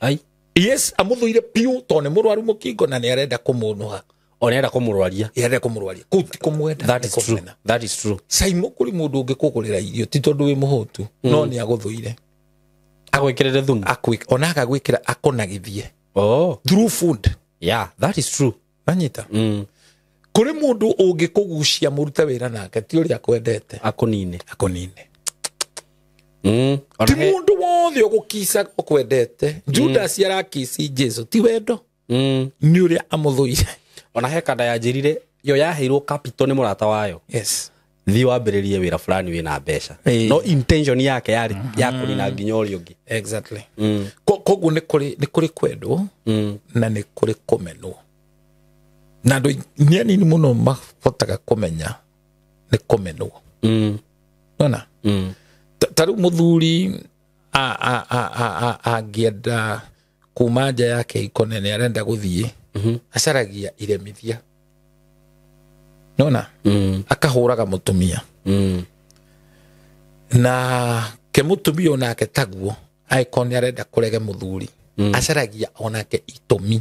Ai. Yes, amũthũire biũ tondũ nĩ mũrwaru mũkingo na nĩ arenda kũmũnũha. Onera kũmũrwaria. Arenda kũmũrwaria. Kũu ti kũmwenda. That is true. That is true. Saimo kũrĩ mũndũ ũngĩkũgũrĩra irio ti tondũ wĩ mũhũtu, no nĩ agũthũire. Agwĩkĩrĩre thumu. Ona agagwĩkĩra akũnagithie. Oh. Through food. Yeah, that is true. Wanyita? Kũrĩ mũndũ ũngĩkũgucia mũrute wĩra nake ti ũrĩa akwendete. Akũnine. Akũnine. Ti mũndũ wothe ũgũkica ũkwendete. Judas arakici Jesu ti wendo. Nĩ ũrĩa amũthũire. Ona he kanda yanjĩrire yo yaheirwo capital nĩ mũrata wayo. Yes. Thiĩ wambĩrĩrie wĩra fulani wĩna mbeca. No intention yake yarĩ ya kũnina nginya ũrĩa ũngĩ. Exactly. Koguo nĩ kũrĩ kwendwo na nĩ kũrĩ kũmenwo. Na andũ nĩ anini mũno mahotaga kũmenya nĩ kũmenwo. Nona? Ta rĩu mũthuri angĩenda kuma nja yake ikone nĩ arenda gũthiĩ, acaragia iremithia. Nona? Akahũraga mũtumia. Na ke mũtumia onake taguo angĩkorwo nĩ arenda kũrege mũthuri, acaragia onake itũmi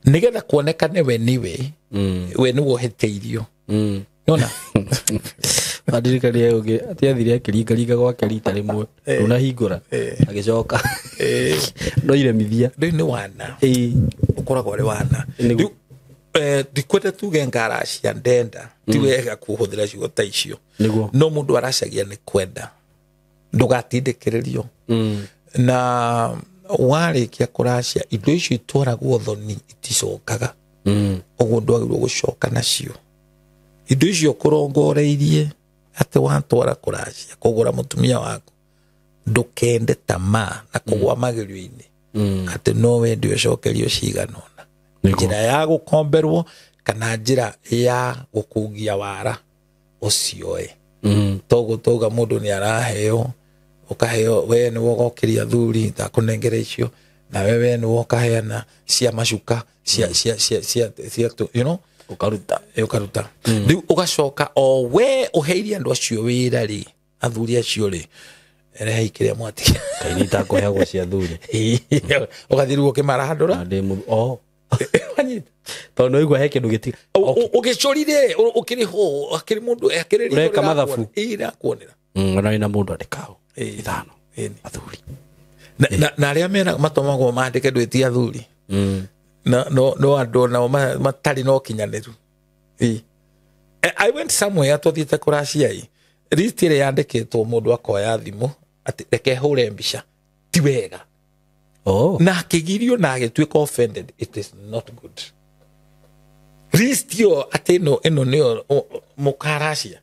nĩgetha kuonekane we nĩwe, we nĩwe ũhĩtĩirio. Nona? Andirikania ũngĩ atĩ athire akĩringaringa gwake rita rĩmwe ndũnahingũra agĩcoka no iremithia. Rĩu nĩ wana. Ũkoragwo ũrĩ wana. Rĩu ndikwenda tuge ngaracia ndenda ti wega kũhũthĩra ciugo ta icio. No mũndũ aracagia nĩ kwenda, ndũgatindĩkĩrĩrio. Na warĩkia kũracia indo icio itwaragwo thoni iticokaga. Ũguo ndwagĩrĩirwo gũcoka nacio. Indo icio kũrongoreirie atĩ watwara kũracia kũgũra mũtumia waku, ndũkende tamaa na kũgwa magerio-inĩ atĩ no wende ũcokerio cigana ũna. Njĩra ya gũkomberwo kana njĩra ya gũkungia wara ũcioe. Toguo tauga mũndũ nĩ araheo, ũkaheo we nĩwe ũgokĩria athuri ndakũnengera icio, nawe we nĩwe ũkaheana cia macuka cia cia cia cia cia you know, ũkaruta. Ũkaruta. Rĩu ũgacoka o we ũheirie andũ acio wĩra rĩ, athuri acio rĩ, rehei kĩrĩa mwatigia. Kaĩ nĩ itakũheagwo cia athuri. Ũgathiĩ rĩu ũkĩmarahandũra. Wanyita? Tondũ nĩ waigua he kĩndũ gĩtiga. Ũgĩcorire, ũkĩrĩhwo, akĩrĩ mũndũ, akĩrĩ ritho Ũreka mathabu. Ĩrakuonera. Ona wĩna mũndũ andĩkao ithano athuri. Na arĩa mena matũmagwo mandĩke ndwĩtie athuri. No andũ nao matarĩ na ũkinyanĩru. I went somewhere twathiĩte kũracia ĩ, list ĩrĩa yandĩkĩtwo mũndũ akoya thimũ atĩ reke hũre mbica, ti wega. Na akĩgirio na agĩtuĩka offended. It is not good. List ĩyo atĩ ĩno nĩyo mũkaracia,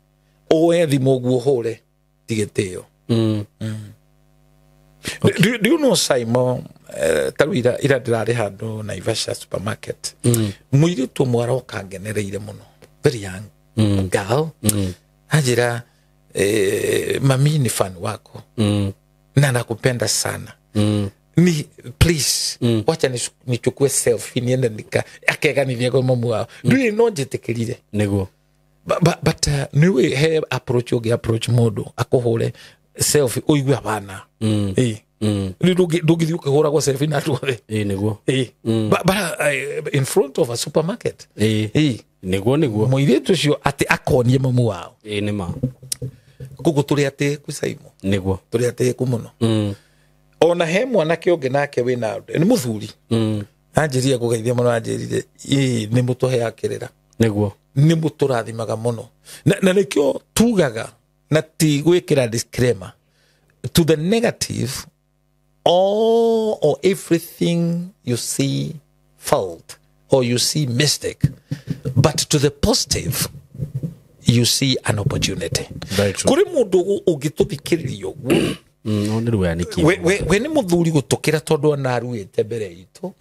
ũoe thimũ ũguo ũhũre, ti gĩtĩo. Do you know, Simon, ta rĩu ira ndĩrarĩ handũ Naivasha supermarket. Mũirĩtu ũmwe aroka ngenereire mũno, very young girl. Anjĩra, mami ni fan wako. Na nakupenda sana. Ni please wacha nichukue selfie niende nika akeganithia kwa mamu wao. Ndui no njitikirire. Niguo. But niwe he approach ũngĩ approach mũndũ akũhũre selfie ũigue abana. Ndũngĩthiĩ ũkĩhũragwo selfie na andũ othe. Niguo. But in front of a supermarket. Niguo niguo. Mũirĩtu ũcio atĩ akonie mamu wao. Nĩ ma. Koguo tũrĩ atĩĩku Saimo. Niguo. Tũrĩ atĩĩku mũno. Ona he mwanake ũngĩ nake wĩna nĩ mũthuri. Anjĩrire kũgeithia mũno, anjĩrire nĩ mũtũheaga kĩrĩra. Niguo. Nĩ mũtũrathimaga mũno. Na nĩkĩo tugaga na ti gwĩkĩra disclaimer to the negative, all or everything you see fault or you see mistake, but to the positive you see an opportunity. Kũrĩ mũndũ ũngĩtũthikĩrĩria ũguo no nĩ ruya nĩkĩ we nĩ mũthuri gũtũkĩra tondũ ona aruĩte mbere itũ.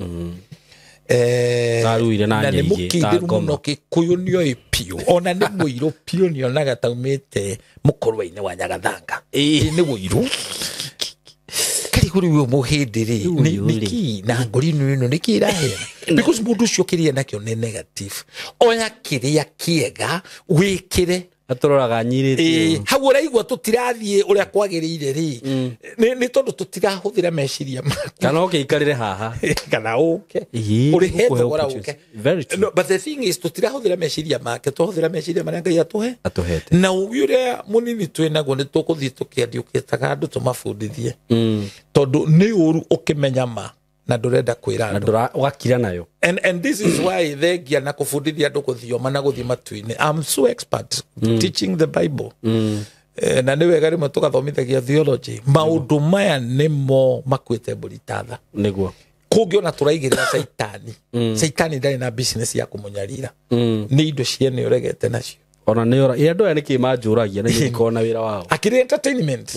Na nĩ mũkindĩru mũno Gĩkũyũ nĩoĩ biũ, ona nĩ mũirũ biũ, nĩonaga taumĩte mũkorwa-inĩ wa Nyagathanga. Nĩ mũirũ kari kũrĩ ũyũ mũhĩndĩ rĩ nĩkĩ na ngori ĩno nĩkĩ ĩraheana, because mũndũ ũcio kĩrĩa nakĩo nĩ negative. Oya kĩrĩa kĩega wĩkĩre atũroraga nyirĩtie hau ũraigua tũtirathiĩ ũrĩa kwagĩrĩire rĩ nĩ tondũ tũtirahũthĩra meciria maku, kana ũke ikarĩre haha kana ũke ũrĩhe thogora ũke. No, but the thing is tũtirahũthĩra meciria make, tũhũthĩra meciria marĩa Ngai atũhete na ũgĩ ũrĩa mũnini twĩ naguo nĩ tũkũthiĩ tũkĩandiũkĩtaga andũ tũmabundithie, tondũ nĩ ũru ũkĩmenya ma na ndũrenda kwĩra andũ ũgakira nayo. And this is why thengia na kũbundithia andũ gũthioma na gũthiĩ matu-inĩ. I'm so expert teaching the Bible. Na nĩ wega rĩmwe tũgathomithagia theology. Maũndũ maya nĩmo makuĩte mbũri ta tha. Nĩguo. Kũngĩ ona tũraigĩrĩra Caitani. Caitani ndarĩ na business ya kũmũnyarira. Nĩ indo ciene ũregete nacio. Ona nĩ ora andũ aya nĩkĩ manjũragia na ndikoragwo na wĩra wao. Akĩrĩ entertainment.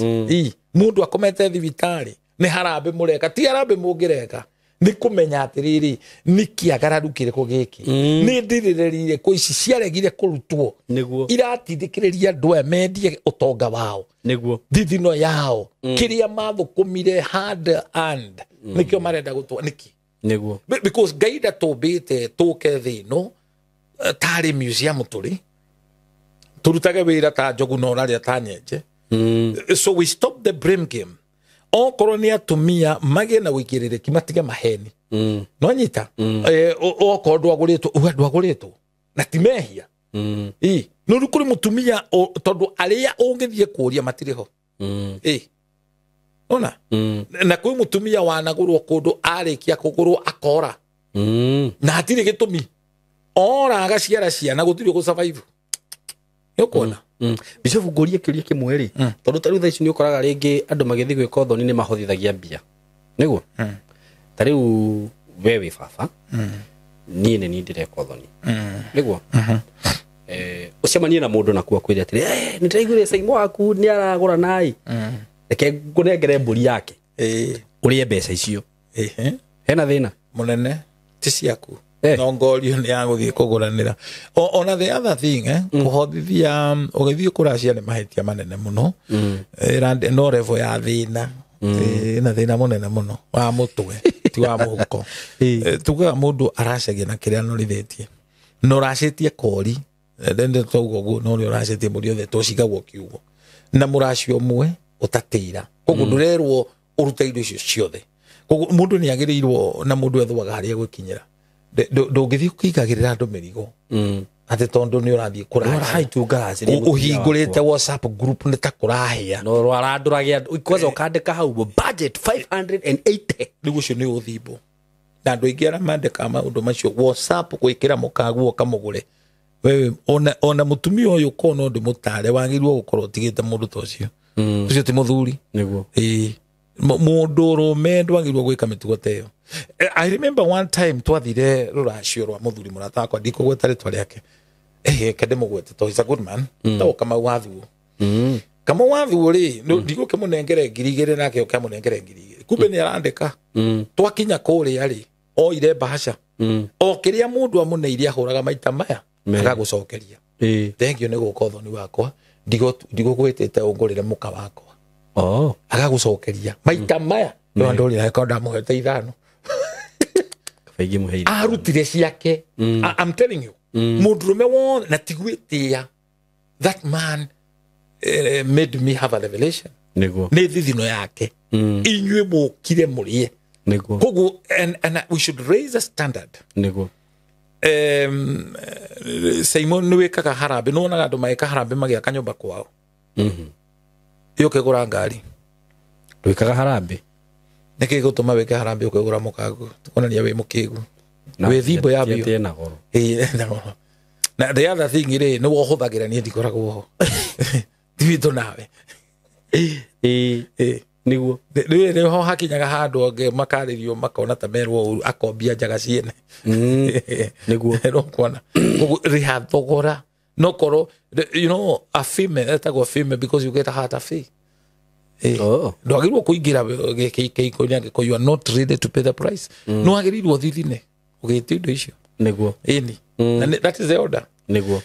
Mũndũ akomete thibitarĩ nĩ harambĩ mũreka, ti harambĩ mũngĩreka. Nĩ kũmenya atĩrĩrĩ nĩ kĩagararu kĩrĩkũ gĩkĩ, nĩ ndirĩrĩrie kũ ici ciaregire kũrutwo. Nĩguo. Iratindĩkĩrĩria andũ aya mendie ũtonga wao. Nĩguo. Thithino yao kĩrĩa mathũkũmire hard and nĩkĩo marenda gũtwa nĩkĩ. Nĩguo. Because Ngai ndatũmbĩte tũke thĩ ĩno tarĩ museum tũrĩ tũrutage wĩra ta njogu na ũrarĩa ta nyenje. So we stop the blame game. Okorwo nĩ atumia magĩe na ũigĩrĩrĩki matige maheni. No nyita okorwo ndwagũrĩtwo uga ndwagũrĩtwo na ti mehia. No rĩu kũrĩ mũtumia tondũ arĩa ũngĩthiĩ kũũria matirĩ ho. Ona na kwĩ mũtumia wanagũrwo kũndũ arĩkia kũgũrwo akora na hatirĩ gĩtũmi, ora agaciara ciana gũtirĩ gũ survive. Nĩũkuona? Bishop ngũrie kĩũria kĩmwe rĩ, tondũ ta rĩu thaa ici nĩ ũkoraga rĩngĩ andũ magĩthiĩ gwĩka ũthoni nĩ mahũthithagia mbia. Nĩguo? Ta rĩu we wĩ baba, niĩ nĩ niĩ ndĩreka ũthoni. Nĩguo? Ũcemanie na mũndũ nakuo akwĩre atĩrĩ, nĩ ndĩraiguire Saimo waku nĩ aragũra naĩ, reke ngũnengere mbũri yake ũrĩe mbeca icio. Hena thĩna mũnene ti ciaku. No ngorio nĩ ya gũthiĩ kũgũranĩra. Ona the other thing, kũhothithia ũgĩthiĩ kũracia nĩ mahĩtia manene mũno. No level ya thĩna, na thĩna mũnene mũno wa mũtwe ti wa mũhuko. Tugaga mũndũ aracagia na kĩrĩa anorithĩtie, na ũracĩtie kori ndende tauga ũguo, no ũrĩa ũracĩtie mũri othe tũcigagwo kiugo na mũracio ũmwe ũtatĩira. Koguo ndũrerwo ũrute indo icio ciothe. Koguo mũndũ nĩ agĩrĩirwo na mũndũ ethwaga harĩa gwĩkinyĩra. Ndũngĩthiĩ ũkĩigagĩrĩra andũ mĩrigo atĩ tondũ nĩ ũrathiĩ kũracia ũhingũrĩte WhatsApp group nĩ ta kũrahĩa no rwarandũragia andũ kwanza ũkandĩka hau budget 580. Rĩu ũcio nĩ ũthimbo na andũ aingĩ arĩa mandĩkaga maũndũ macio WhatsApp gwĩkĩra mũkaguo kamũgũre. Wewe ona mũtumia ũyũ ko no ndĩmũtare wagĩrĩirwo gũkorwo ũtigĩte mũndũ ta ũcio. Ũcio ti mũthuri. Nĩguo. Mũndũ ũrũme ndwagĩrĩirwo gwĩka mĩtugo ta ĩyo. I remember one time twathire rũracio rwa mũthuri mũrata wakwa, ndikũgweta rĩtwa rĩake, ke ndĩmũgwete tondũ he's a good man, tagwo Kamau wa Thuo. Kamau wa Thuo rĩ, ndigũkĩmũnengere 2,000 nake ũkĩamũnengere 2,000. Kumbe nĩ arandĩka. Twakinya kũrĩa rĩ, oire mbahaca. O kĩrĩa mũndũ amũneire ahũraga maita maya agagũcokeria. Thengio nĩ gũka ũthoni wakwa, ndigũgwĩtĩte ũngũrĩre mũka wakwa. Agagũcokeria maita maya. No ndũrĩ na ndamũhete ithano. Kabaingĩ mũheire. Arutire ciake. I'm telling you. Mũndũrũme wothe na ti gwĩtĩa. That man made me have a revelation. Nĩguo. Nĩ thithino yake. Inyuĩ mũkire mũrĩe. Nĩguo. Koguo and we should raise a standard. Nĩguo. Simon nĩ wĩkaga harambĩ, nĩ wonaga andũ magĩka harambĩ magĩaka nyũmba kwao. Ũkĩgũra ngari. Ndwĩkaga harambĩ. Nĩkĩ gĩgũtũma wĩke harambĩ ũkĩgũra mũkangu? Kuonania wĩ mũkĩgu. Wĩ thimbo ya biũ. Ti na goro. Na the other thing rĩ, nĩ wohũthagĩra, niĩ ndikoragwo ho. Ti witũ nawe. Ĩĩ. Nĩguo. Rĩu nĩho hakinyaga handũ angĩ makarĩrio makona ta merwo ũru, akombia njaga ciene. Nĩguo. Nĩũkuona. Koguo rĩha thogora. No korwo, you know, a female, etagwo female because you get a heart a fee. Oh. Ndwagĩrĩirwo kũingĩra kĩhiko-inĩ angĩkorwo you are not ready to pay the price. Nĩwagĩrĩirwo ũthithine ũgĩtio indo icio. Nĩguo. Ĩni. Na that is the order. Nĩguo.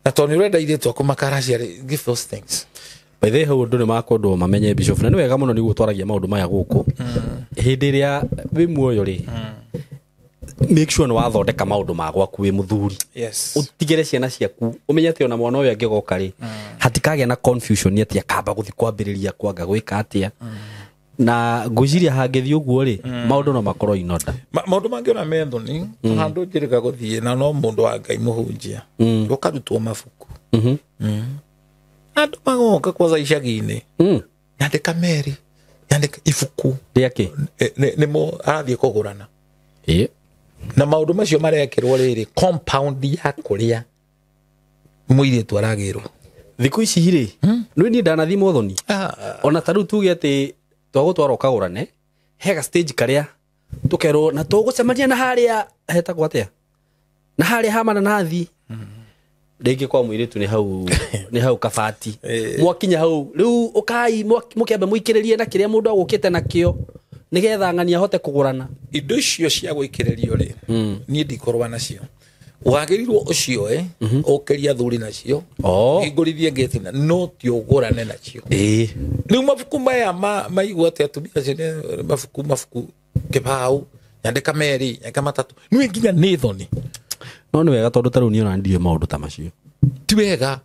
Na tondũ nĩ ũrenda airĩtu aku makaracia rĩ, give those things. By the way, hau andũ nĩ makwendwo mamenye Bishop, na nĩ wega mũno nĩguo twaragia maũndũ maya gũkũ. Hĩndĩ ĩrĩa wĩ muoyo rĩ, make sure nĩ wathondeka maũndũ ma gwaku wĩ mũthuri. Yes. Ũtigĩre ciana ciaku, ũmenye atĩ ona mwana ũyũ angĩgoka rĩ, hatikagĩa na confusion atĩ akamba gũthiĩ kwambĩrĩria kwanga gwĩka atĩa. Na ngwĩciria hangĩthiĩ ũguo rĩ, maũndũ no makorwo in order. Maũndũ mangĩ ona me thoni, handũ njĩrĩga gũthiĩ na no mũndũ wa Ngai mũhunjia. Ũkarutwo mabuku. Andũ magoka kwanza icagi-inĩ. Nyandĩka meri, nyandĩka ibuku. Rĩakĩ? Nĩmo arathiĩ kũgũrana. Ĩĩ. Na maũndũ macio marekĩrwo rĩrĩ, compound ya kũrĩa mũirĩtu aragĩrwo. Thikũ ici rĩ, nĩ niĩ ndanathiĩ Mothoni. Ona ta rĩu tuge atĩ twagũtwara ũkagũrane, he ga stage karĩa tũkerwo na tũgũcemania na harĩa hetagwo atĩa? Na harĩa ha mananathi. Rĩngĩ kwa mũirĩtu nĩ hau, nĩ hau kabati. Mwakinya hau, rĩu ũkai, mũkĩambe mũikĩrĩrie na kĩrĩa mũndũ agũkĩte nakĩo, nĩgetha ng'ani ahote kũgũrana. Indo icio cia gũikĩrĩrio rĩ, niĩ ndikorwa nacio. Wagĩrĩirwo ũcioe, ũkĩrie athuri nacio, hingũrithie ngĩti na, no ti ũgũrane nacio. Rĩu mabuku maya maigua atĩ atumia acio nĩ mabuku kĩbaũ, nyandĩka merĩ, nyandĩka matatũ. Nĩ nginya nĩ thoni. No nĩ wega tondũ ta rĩu niĩ ona ndiũĩ maũndũ ta macio. Ti wega.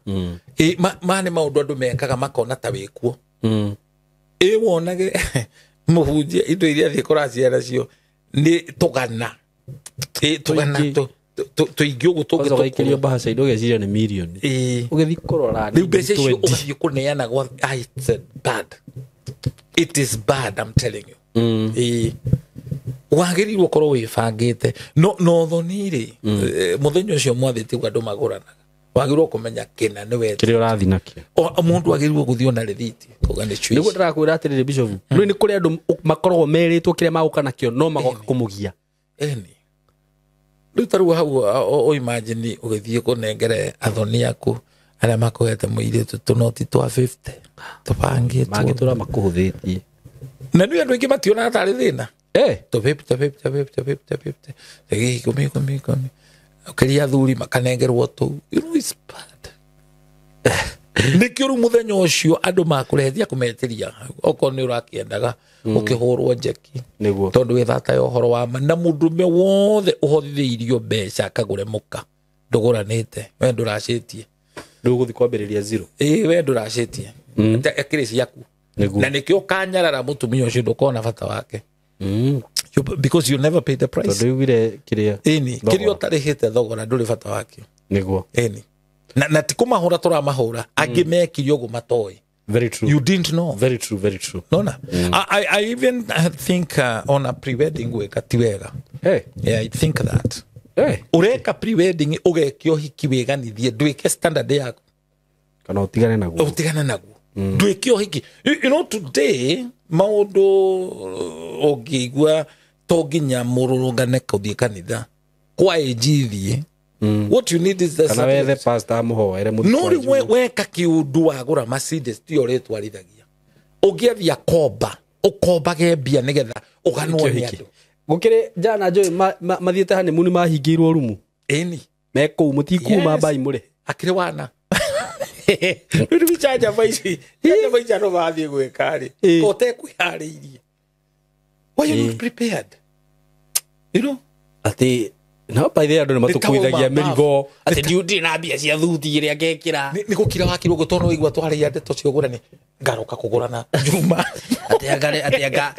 Ma nĩ maũndũ andũ mekaga makona ta wĩkuo. Wonage mũhunjia indo iria athiĩ kũracia nacio nĩ tũgana. Tũgana tũingĩ ũguo tũngĩ Kwanza ũgaikĩrio tũkũrũ. mbahaca indo ũgeciria nĩ mirioni. Ũgĩthiĩ kũrora Rĩu mbeca icio 20. ũgathiĩ kũneana gwa, it's bad. It is bad, I'm telling you. Wagĩrĩirwo ũkorwo wĩbangĩte. No thoni rĩ, mũthenya ũcio mwathĩtie ũguo andũ magũranaga. Wagĩrĩirwo kũmenya kĩna nĩ wetha. Kĩrĩa ũrathiĩ nakĩo. Mũndũ agĩrĩirwo gũthiĩ ona rĩthiti, kuga nĩ Nĩguo choice. ndĩrakwĩra atĩrĩrĩ Bishop, rĩu nĩ kũrĩ andũ makoragwo merĩtwo kĩrĩa magũka nakĩo no magoka kũmũgia. Ĩni. Rĩu ta rĩu hau, o imagine ũgĩthiĩ kũnengere athoni aku arĩa makũhete mũirĩtu tũnoti twa 50 tũbangĩtwo. Mangĩtũra makũhũthĩtie. Na nĩ andũ aingĩ mationaga tarĩ thĩna. Tũ 50, 50, 50, 50, 50. Rĩngĩ ikũmi, ikũmi, ikũmi. Ũkĩria athuri makanengerwo tũu. You know, it's bad. Nĩkĩo rĩu mũthenya ũcio andũ makũrehithia kũmetĩria. Okorwo nĩ ũrakĩendaga, ũkĩhũrwo njeki. Nĩguo. Tondũ wĩ thata ya ũhoro wa ma. Na mũndũrũme wothe ũhothithĩirio mbeca akagũre mũka, ndũgũranĩte, we ndũracĩtie. Rĩu ũgũthiĩ kwambĩrĩria zero. Ĩĩ, we ndũracĩtie. Akĩrĩ ciaku. Nĩguo. Na nĩkĩo ũkanyarara mũtumia ũcio ndũkona bata wake. Because you never paid the price. Tondũ ũiguire kĩrĩa Ĩni, thogora. kĩrĩa ũtarĩhĩte thogora ndũrĩ bata wake. Nĩguo. Ĩni. Na ti kũmahũra tũramahũra, angĩ mekire ũguo matoĩ. Very true. You didn't know. Very true, very true. Nona? I even think on a pre-wedding gwĩka ti wega. Hey. Yeah, I think that. Hey. Ũreka pre-wedding ũgekio ũhiki wĩganithie, ndwĩke standard yaku. Kana ũtigane naguo. Ũtigane naguo. Ndwĩke ũhiki. You know, today, maũndũ ũngĩigua to nginya mũrũrũngane gũthiĩ kanitha. Kwa ĩnji thiĩ. What you need is the Kana wethe pastor amũhoere mũthiĩ No kwa rĩu Juma. weka kĩũndũ wagũra Mercedes tiyo ũrĩtwarithagia. Ũngĩathiĩ akomba, ũkombage mbia nĩgetha ũganwo nĩ Kĩo hiki. andũ. Gũkĩrĩ njana njũĩ mathiĩte honeymoon mahingĩirwo rumu. Ĩni. Me kũu mũtikuma Yes. mbai mũrĩ. Akĩrĩ wana. Rĩu nĩ icanjama ici, icanjama ici andũ mathiĩ gwĩka rĩ, Ĩ. ko ũtekwĩharĩirie. Why you not prepared? You know? Ati no by the andũ nĩ matũkuithagia mĩrigo atĩ ndirĩ na mbia cia thuti ĩrĩa ngekĩra. Nĩ gũkira wakirwo ũguo tondũ waigua twarĩia ndeto cia ũgũrani ngaroka kũgũrana Juma. Atĩ anga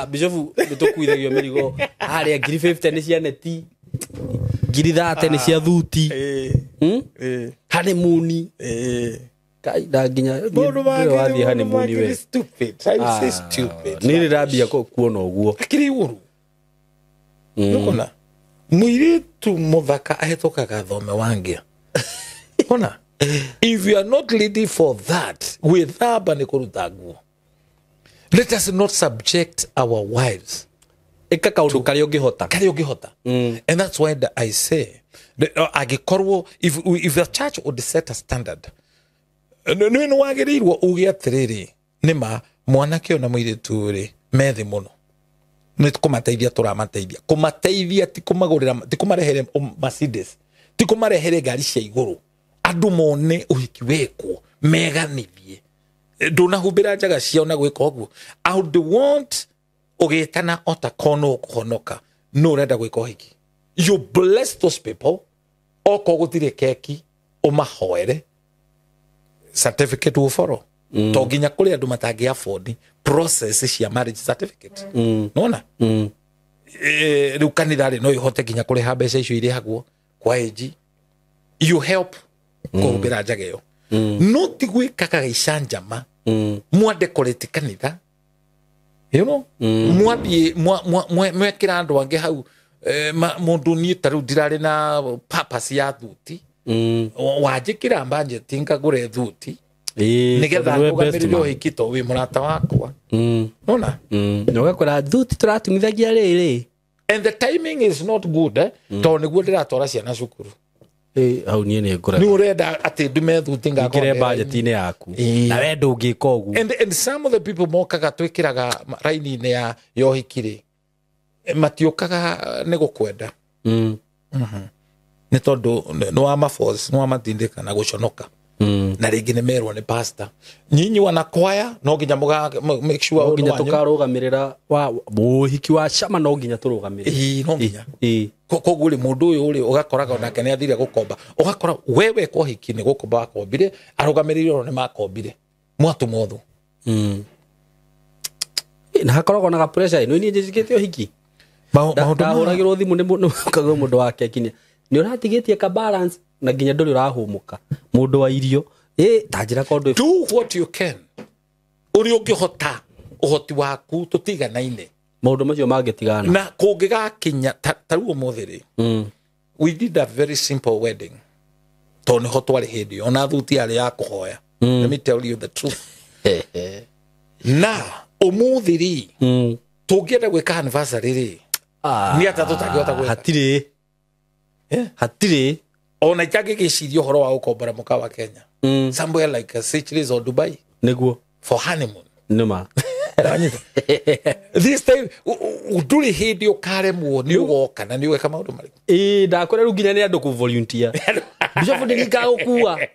Bishofu nĩ tũkuithagio mĩrigo harĩa 50,000 nĩ cia neti, 30,000 nĩ cia thuti, honeymoon. Kai nda nginya wathiĩ honeymoon we. Stupid. I would say stupid. Nĩ ndĩrambia kuona ũguo. Akĩrĩ ũru. Nĩũkuona mũirĩtu mũthaka ahĩtũkaga thome wangia. Ona if you are not ready for that, gwĩthamba nĩ kũruta nguo. Let us not subject our wives. Ĩka kaũndũ karĩa ũngĩhota. Karĩa ũngĩhota. And that's why I say angĩkorwo if the church would set a standard, nĩ wagĩrĩirwo uge atĩrĩrĩ, nĩma mwanake ũyũ na mũirĩtu rĩ methĩ mũno, nĩ kũmateithia tũramateithia. Kũmateithia ti kũmagũrĩra, ti kũmarehere Mercedes, ti kũmarehere ngari cia igũrũ. Andũ mone ũhiki wekwo meganithie, ndũnahumbĩra njaga ciao na gwĩka ũguo. I would want ũgĩtana ota kono ũkũhonoka, no ũrenda gwĩka ũhiki, you bless those people. Okorwo gũtirĩ keki ũmahoere, certificate will follow. To nginya kũrĩ andũ matangĩ afford process cia marriage certificate. Nona rĩu kanitha rĩ no ihote nginya kũrĩha mbeca icio irĩhagwo kwa age. You help kũhumbĩra njaga ĩyo. No ti gwĩkaga icanjama mwadecorate kanitha, you know, mwathiĩ mwekĩra andũ angĩ hau. Mũndũ niĩ ta rĩu ndirarĩ na purpose ya thuti, wanjĩkĩra budget ngagũre thuti nĩgetha ndũgamĩrĩre ũhiki to wĩ mũrata wakwa. Nona ũgakora thuti tũratumithagia rĩrĩ. And the timing is not good, tondũ nĩguo ndĩratwara ciana cukuru. Hau niĩ nĩ ngũrega. Nĩ ũrenda atĩ ndume thuti ngakore budget-inĩ yaku. Na we ndũngĩka ũguo. And some of the people mokaga twĩkĩraga raini-inĩ ya ũhiki rĩ, matiũkaga nĩ gũkwenda. Nĩ tondũ nĩ wa maforce, nĩ wa matindĩka na gũconoka. Na rĩngĩ nĩ merwo nĩ pastor, nyinyi wanakwaya no nginya make sure no nginya tũkarũgamĩrĩra wa ũhiki wa cama, no nginya tũrũgamĩrĩre. No nginya. Koguo rĩ mũndũ ũyũ rĩ ũgakoraga onake nĩ athire gũkomba, ũgakora wewe kwa ũhiki nĩ gũkomba wakombire, arũgamĩrĩri ono nĩ makombire, mwatũmwo thũ. Na hakoragwo na ga pressure ĩno. Niĩ njĩkĩte ũhiki ndahũragĩrwo thimũ nĩ mũndũ wake akinya nĩ ũratigĩtie ka balance na nginya ndũrĩ ũrahũmũka mũndũ wa irio. Ta njĩra kondo, do what you can, ũrĩa ũngĩhota, ũhoti waku tũtiganaine maũndũ macio mangĩtigana. Na kũngĩgakinya ta rĩu ũmũthĩ rĩ, we did a very simple wedding tondũ nĩho twarĩ hĩndĩ ĩyo, ona thuti yarĩ ya kũhoya. Let me tell you the truth. Na ũmũthĩ rĩ, tũngĩenda gwĩka anniversary rĩ, nĩ atĩa tũtangĩhota gwĩka? Hatirĩ. Hatirĩ. Ona itangĩgĩciria ũhoro wa gũkombora mũka wa Kenya, somewhere like Seychelles or Dubai nĩguo for honeymoon. Nĩma. This time ndũrĩ hĩndĩ ũkaremwo nĩ ũgoka na nĩ ũgeka maũndũ marĩkũ. Ndakwĩra rĩu nginya nĩ andũ kũ volunteer. Bishofu ndĩngĩgũkua.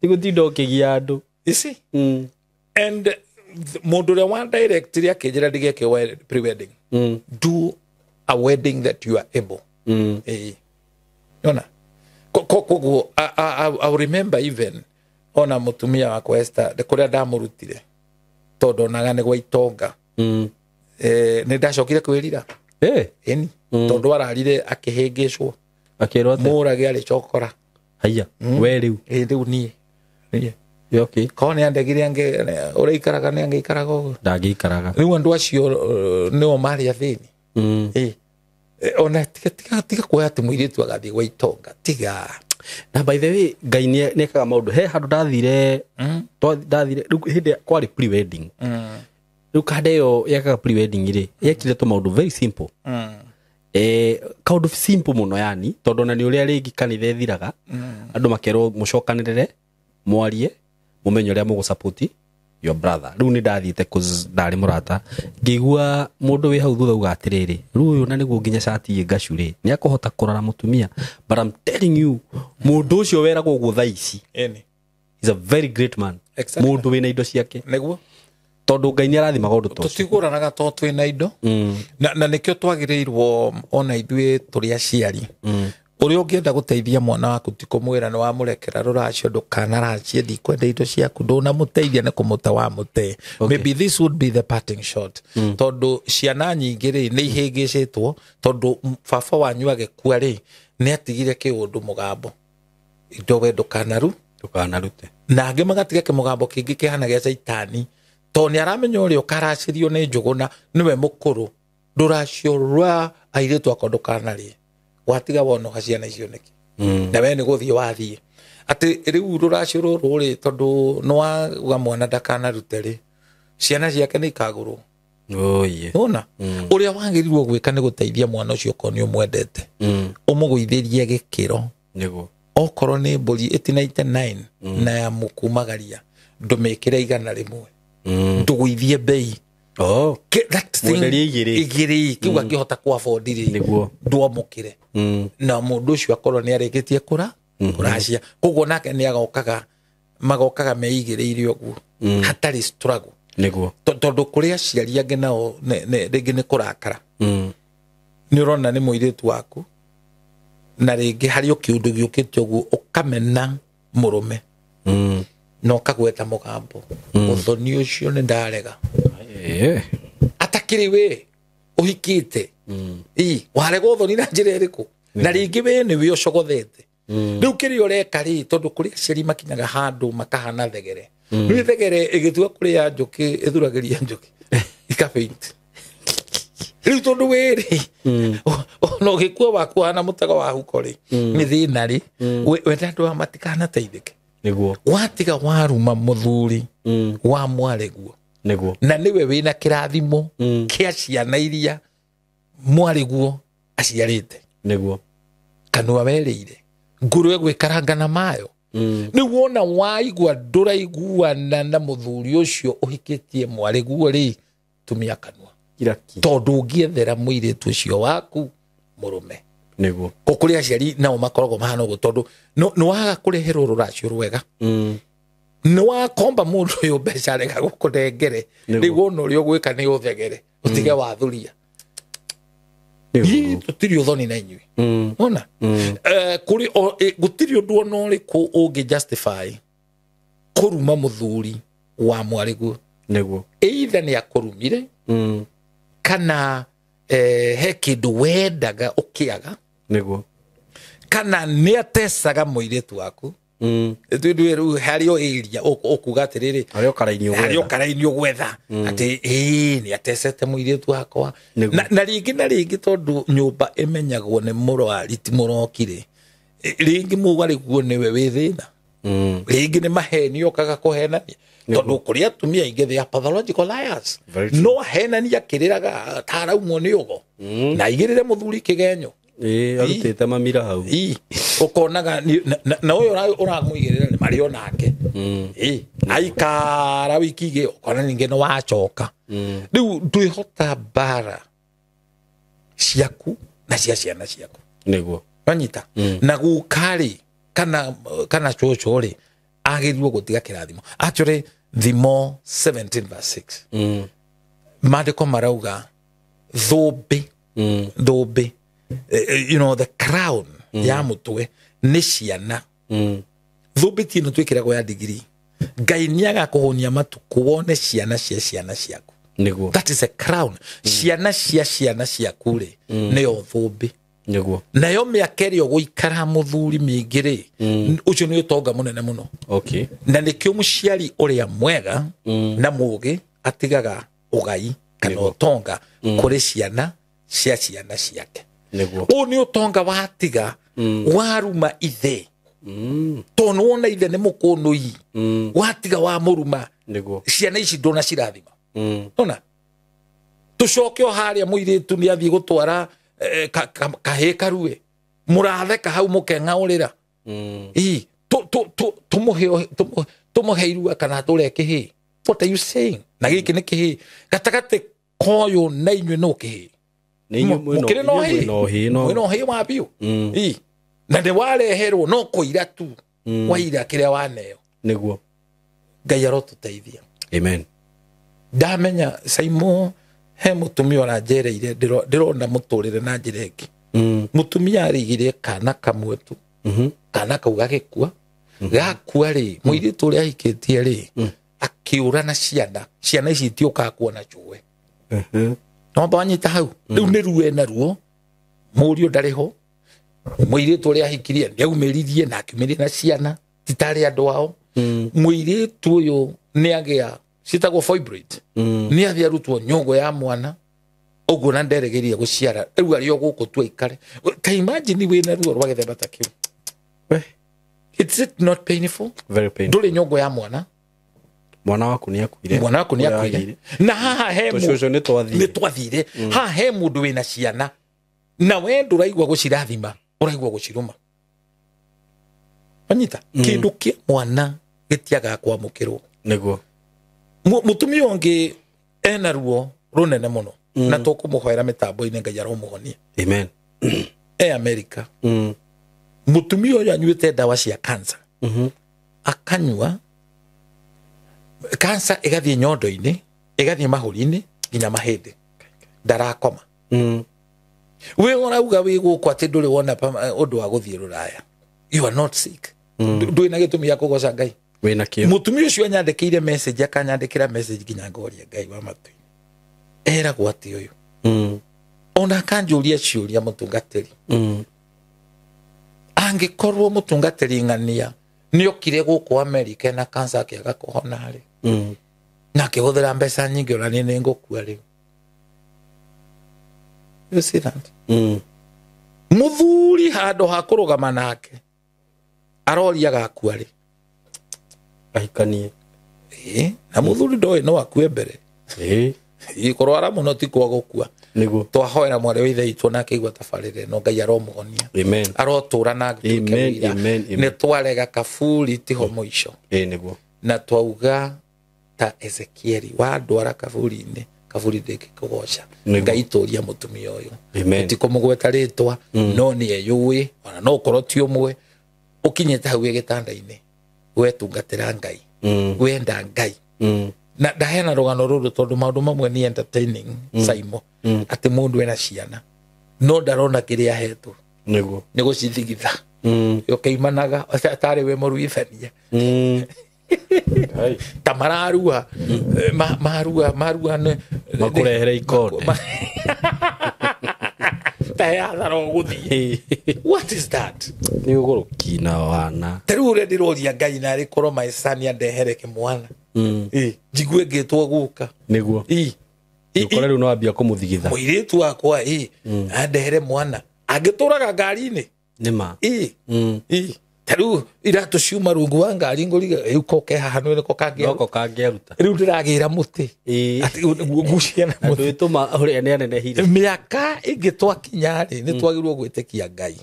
Nĩgũtinda ũkĩgia andũ. You see? And mũndũ ũrĩa wa direct rĩ akĩnjĩra ndigeke pre-wedding. Do a wedding that you are able. Yona koguo I remember even ona mũtumia wakwa Esther kũrĩa ndamũrutire tondũ onaga nĩ gwa itonga. Nĩ ndacokire kwĩrira. Ĩni tondũ ararire akĩhĩngĩcwo, akĩrwo atĩ mũrage arĩ cokora. Haiya we rĩu. Rĩu niĩ. Okay. Korwo nĩ andegire angĩ ũrĩa ikaraga nĩ angĩikaraga ũguo. Ndangĩikaraga. Rĩu andũ acio nĩo marĩ athĩni. Ona tiga kuoya atĩ mũirĩtu agathiĩ gwa itonga, tiga. Na by the way Ngai nĩ ekaga maũndũ. He handũ ndathire, ndathire rĩu hĩndĩ kwarĩ pre wedding. Rĩu kanda ĩyo yekaga pre wedding rĩ, yekire tũmaũndũ very simple. Kaũndũ simple mũno yani, tondũ ona nĩ ũrĩa rĩngĩ kanitha ĩthiraga, andũ makerwo mũcokanĩrĩre, mwarie, mũmenye ũrĩa mũgũ-support your brother. Rĩu nĩ ndathiĩte cause ndarĩ mũrata, ngĩigua mũndũ wĩ hau thutha auga atĩrĩrĩ, rĩu ũyũ na nĩguo nginya cati ĩ ngacu rĩ, nĩ akũhota kũrora mũtumia. But I'm telling you, mũndũ ũcio weragwo ũguo thaa ici, Ĩni. is a very great man. Exactly. Mũndũ wĩna indo ciake. Nĩguo. Tondu Ngai nĩ arathimaga ũndũ ta ũcio. Tũtigũranaga to twĩna indo. Na nĩkĩo twagĩrĩirwo ona ithuĩ tũrĩ aciari. Ũrĩa ũngĩenda gũteithia mwana waku ti kũmwĩra nĩ wamũrekera rũracio ndũkanaracie ndikwenda indo ciaku ndũnamũteithia nĩ kũmũte wamũte. Maybe this would be the parting shot. Tondũ ciana nyingĩ rĩ nĩ ihĩngĩcĩtwo tondũ baba wanyu agĩkua rĩ nĩ atigire kĩũndũ mũgambo indo we ndũkanarute na angĩ magatiga kĩmũgambo kĩngĩ kĩhana gĩa caitani tondũ nĩ aramenya ũrĩa ũkaracĩrio nĩ njũgũna nĩwe mũkũrũ ndũracio rwa airĩtu akwa ndũkanarĩe watiga wonoga ciana icio nĩkĩ na we nĩ gũthiĩ wathiĩ atĩ rĩu rũracio rũrũ rĩ tondũ nĩ wauga mwana ndakanarute rĩ ciana ciake nĩ ikagũrwo. Nĩwona ũrĩa wagĩrĩirwo gwĩka nĩ gũteithia mwana ũcio okorwo nĩ ũmwendete ũmũgũithĩrie gĩkĩro nĩguo okorwo nĩ mbũri ĩtinaite 9 na ya mũkumagaria ndũmĩkĩre 100 ndũgũithie bei. Mwenderie igĩrĩ kĩu akĩhota ku afford rĩ nĩguo ndwamũkĩre na mũndũ ũcio akorwo nĩ arĩkĩtie kũracia koguo nake nĩ agokaga magokaga meigĩrĩire ũguo hatarĩ struggle nĩguo tondũ kũrĩ aciari angĩ nao rĩngĩ nĩ kũrakara nĩ ũrona nĩ mũirĩtu waku na rĩngĩ harĩ o kĩũndũ gĩũkĩte ũguo ũkamena mũrũme na ũkagweta mũgambo ũthoni ũcio nĩ ndarega atakĩrĩ we ũhikĩte warega ũthoni na njĩra ĩrĩkũ na rĩngĩ we nĩwe ũcogothete rĩu kĩrĩa ũreka rĩ tondũ kũrĩ aciari makinyaga handũ makahana thegere nĩ thegere ĩgĩtua kũrĩa njũkĩ ĩthuragĩria njũkĩ ikafaint rĩu tondũ wĩ rĩ ona ũgĩkua waku hana mũtego wa huko rĩ nĩ thĩna rĩ wenda andũ aya matikanateithĩke nĩguo watiga waruma mũthuri wa mwarĩguo nĩguo na nĩwe wĩna kĩrathimo kĩa ciana iria mwarĩguo aciarĩte nĩguo kanua werĩire ngũrwe gwĩkaranga na mayo rĩu wona waigua ndũraiguana na mũthuri ũcio ũhikĩtie mwarĩguo rĩ tumia kanua tondũ ũngĩethera mũirĩtu ũcio waku mũrũme nĩguo kũrĩ aciari nao makoragwo mahana ũguo tondũ nĩ waga kũreherwo rũracio rwega nĩ wakomba mũndũ ũyũ mbeca arega gũkũnengere rĩu wona ũrĩa ũgwĩka nĩ ũthegere ũtige wathuria tũtirĩ ũthoni na inyuĩ wona kũrĩ gũtirĩ ũndũ ona ũrĩkũ ũngĩ justify kũruma mũthuri wa mwarĩguo nĩguo either nĩ akũrumire kana he kĩndũ wendaga ũkĩaga nĩguo kana nĩ atecaga mũirĩtu waku rĩu rĩu harĩ o area ũkuga atĩrĩrĩ harĩ o karaini ũgwetha atĩ ĩĩ nĩ atecete mũirĩtu wakwa na rĩngĩ na rĩngĩ tondũ nyũmba ĩmenyagwo nĩ mũrwari ti mũroki rĩ rĩngĩ mũgarĩguo nĩwe wĩ thĩna rĩngĩ nĩ maheni okaga kũhenania tondũ kũrĩ atumia aingĩ they are pathological liars no ahenania akĩrĩraga taraumwo nĩ ũgo na aigĩrĩre mũthuri kĩgenyo arutĩte mamira hau ũkonaga na ũyũ ũramũigĩrĩra nĩ marĩ onake aikara wiki igĩ ũkona ningĩ nĩ wacoka rĩu ndwĩhota mbara ciaku na cia ciana ciaku nĩguo wanyita na guka rĩ kana cũcũ rĩ agĩrĩirwo gũtiga kĩrathimo actually Thimo 17 verse 6 maandĩko marauga thũmbĩ thũmbĩ you know the crown ya mũtwe nĩ ciana thũmbĩ ti ĩno twĩkĩragwo ya digiri Ngai nĩ agakũhũnia matukũ wone ciana cia ciana ciaku nĩguo that is a crown ciana cia ciana ciaku rĩ nĩyo thũmbĩ nĩguo nayo mĩaka ĩrĩa ũgũikara mũthuri mĩingĩ rĩ ũcio nĩ ũtonga mũnene mũno okay na nĩkĩo mũciari ũrĩa mwega na mũũgĩ atigaga ũgai kana ũtonga kũrĩ ciana cia ciana ciake nĩguo ũũ nĩ ũtonga watiga waruma ithe tondũ wona ithe nĩ mũkũnũi watiga wamũruma nĩguo ciana ici ndũnacirathima nona tũcoke o harĩa mũirĩtu nĩ athiĩ gũtwara kahĩ karue mũratheka hau mũkeng'aũrĩra tũmũhe irua kana tũre kĩhĩ what are you saying na gĩkĩ nĩ kĩhĩ gatagatĩ koyũ na inyuĩ no kĩhĩ mũkĩrĩ na ũhĩ mwĩna ũhĩ wa biũ na nĩ wareherwo no kũira tu waira kĩrĩa waneo nĩguo Ngai arotũteithia amen Ndamenya Saimo he mutumia ũranjereire ndĩrona mũtũrĩre na njĩra ĩngĩ. Mutumia arigire kana kamwe tu. Kana kau gagĩkua. Gakua rĩ, mũirĩtu ũrĩa ahikĩtie rĩ, akĩũra na ciana. Ciana ici itiũkaga kuona cũwe. No twanyita hau. Rĩu nĩ ruo ena ruo. Mũriũ ndarĩ ho. Mũirĩtu ũrĩa ahikirie nĩaumĩririe na akiumĩria na ciana ti tarĩ andũ ao. Mũirĩtu ũyũ nĩagĩa ciĩtagwo fibroid. Nĩathiĩ arutwo nyũngũ ya mwana ũguo na nderegeria gũciara rĩu arĩ o gũkũ tu aikare. Ta imagine wĩna ruo rwa gĩthemba ta kĩu. Is it not painful? Very painful. Ndũrĩ nyũngũ ya mwana. Mwana waku nĩakuire. Mwana waku nĩakuire. Na haha he tũcũcũ nĩ twathire. Haha he mũndũ wĩna ciana na we ndũraigua gũcirathima, ũraigua gũcirũma. Wanyita? Kĩndũ kĩa mwana gĩtiagaga kwamũkĩrwo. Nĩguo. Mũtumia ũngĩ ena ruo rũnene mũno na tũkũmũhoera mĩtambo-inĩ Ngai aromũhonia. Amen. E America. Mũtumia ũyũ anyuĩte ndawa cia cancer. Akanyua cancer ĩgathiĩ nyondo-inĩ, ĩgathiĩ mahũri-inĩ nginya mahĩndĩ. Ndarakoma. We ũrauga wĩ gũkũ atĩ ndũrĩ wona ũndũ wa gũthiĩ rũraya. You are not sick. Ndũrĩ na gĩtũmi gĩa kũgoca Ngai. Wĩna kĩo. Mũtumia ũcio anyandĩkĩire message, akanyandĩkĩra message nginya ngoria Ngai wa matu-inĩ. Eragwo atĩ ũyũ. Ona akanjũria ciũria mũtungatĩri. Angĩkorwo mũtungatĩri ng'ania nĩokire gũkũ America na cancer akĩaga kũhona rĩ. Na akĩhũthĩra mbeca nyingĩ ona niĩ nĩngũkua rĩu. You see that? Mũthuri handũ ha kũrũgama nake aroria gakua rĩ. Ahikanie. Na mũthuri ndoĩ no akue mbere. Kũrwara mũno ti kwa gũkua. Nĩguo. Twahoera mwarĩ wa ithe witũ na akĩigua tabarĩra ĩno Ngai aromũhonia. Amen. Arotũra na agĩtuĩke mũira. Amen. Nĩ twarega kaburi tiho mũico. Nĩguo. Na twauga ta Ezekieli wandwara kaburi-inĩ, kaburi ndĩngĩkũgoca. Ngai tũria mũtumia ũyũ. Tũtikũmũgweta rĩtwa no nĩeyũĩ ona no ũkorwo ti ũmwe ũkinyĩte hau wĩ gĩtanda-inĩ wetungatĩra Ngai. Wenda Ngai. Na ndaheana rũgano rũrũ tondũ maũndũ mamwe nĩ entertaining Saimo atĩ mũndũ ena ciana no ndarona kĩrĩa ahetwo. Nĩguo. Nĩ gũcithigitha. Ũkĩimanaga atarĩ we mũruithania. Ta mararua marua nĩ makũrehere ikonde. Ta hathara ũgũthiĩ. What is that? Nĩ ũgũrũki na wana. Ta rĩu ũrĩa ndĩroria Ngai narĩ korwo maicani andehere kĩmwana. Njigue ngĩtwo gũka. Nĩguo. Ũkore rĩu no ambia kũmũthigitha. Mũirĩtu wakwa andehere mwana. Angĩtũraga ngari-inĩ. Nĩma. Ta rĩu iratũ ciuma rungu wa ngari ngũriga rĩu ko ke haha nĩko kangĩaruta. Noko kangĩaruta. Rĩu ndĩragĩra mũtĩ. Atĩ ngucia na mũtĩ. Ndwĩtũma ũrĩa nĩanenehire. Mĩaka ĩngĩ twakinya rĩ nĩ twagĩrĩirwo gwĩtĩkia Ngai.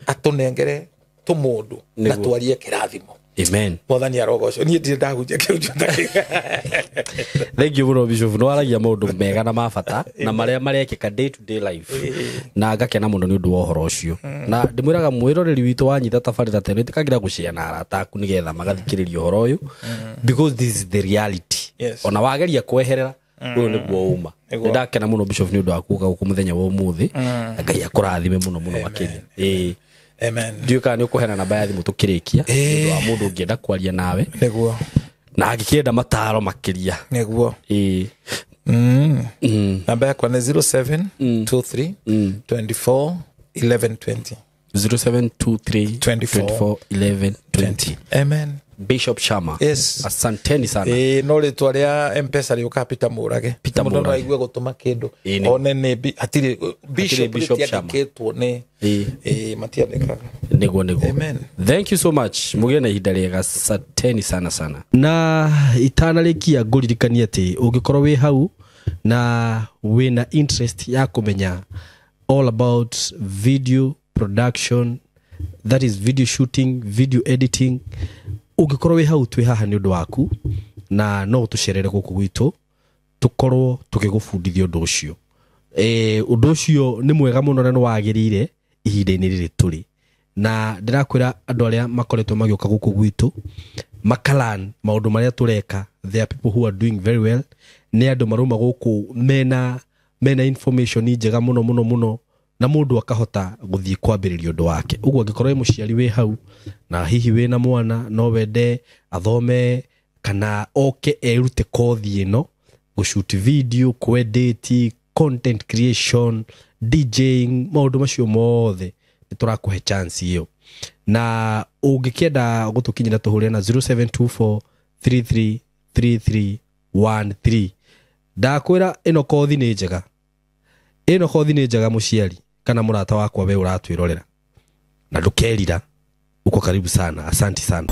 Atũnengere tũmũndũ na twarie kĩrathimo. Amen. Mwathani arogocwo. Niĩ ndirĩ ndahunjia kĩhunjio ta kĩu. Thank you mũno Bishop. Nĩ waragia maũndũ mega na ma bata na marĩa marekĩka day to day life. Na ngakena mũno nĩ ũndũ wa ũhoro ũcio. Na ndĩmwĩraga mwĩroreri witũ wanyita tabarĩra ta ĩno ĩtĩkagĩra gũshare na arata aku nĩgetha magathikĩrĩria ũhoro ũyũ because this is the reality. Yes. Ona wageria kweherera ũyũ nĩguo ũma. Nĩguo. Nĩndakena mũno Bishop nĩ ũndũ wa gũka gũkũ mũthenya wa ũmũthĩ. Ngai akũrathime mũno mũno makĩria. Amen. Ndiũĩ kana nĩ ũkũheana namba ya thimũ tũkĩrĩkia nĩ ũndũ wa mũndũ ũngĩenda kwaria nawe. Nĩguo. Na angĩkĩenda mataro makĩria. Nĩguo. Namba yakwa nĩ 0723 24 11 20. 0723 24 11 20. Amen. Bishop Chama. Yes. Asanteni sana. No rĩtwa rĩa M-Pesa rĩũkaga Peter Mũrage. Peter Mũndũ no Mũrage. aigue gũtũma kĩndũ. Nĩ. One nĩ hatirĩ Bishop Bishop Chama. rĩtiandĩkĩtwo nĩ matiandĩkaga. Nĩguo. Amen. Thank you so much. Mũgĩe na ihinda rĩega. Asanteni sana sana. Na itanarĩkia ngũririkanie atĩ ũngĩkorwo wĩ hau na wĩna interest ya kũmenya all about video production, that is video shooting, video editing, ũngĩkorwo wĩ hau twĩ haha nĩ ũndũ waku na no ũtũcerere gũkũ gwitũ tũkorwo tũgĩgũbundithia ũndũ ũcio. Ũndũ ũcio nĩ mwega mũno na nĩ wagĩrĩire ihinda-inĩ rĩrĩ tũrĩ. Na ndĩrakwĩra andũ arĩa makoretwo magĩũka gũkũ gwitũ Makalan maũndũ marĩa tũreka. There are people who are doing very well. Nĩ andũ marauma gũkũ mena information njega mũno mũno mũno, na mũndũ akahota gũthiĩ kwambĩrĩria ũndũ wake. Ũguo angĩkorwo wĩ mũciari wĩ hau na hihi wĩna mwana no wende athome kana oke erute kothi ĩno, gũshoot video, kwedit, content creation, DJing, maũndũ macio mothe nĩ tũrakũhe chance ĩyo. Na ũngĩkĩenda gũtũkinyĩra tũhũrĩre na 0724 333313. Ndakwĩra ĩno kothi nĩ njega, ĩno kothi nĩ njega mũciari kana mũrata wakwa we ũratwĩrorera, na ndũkerira. Uko karibu sana, asanti sana.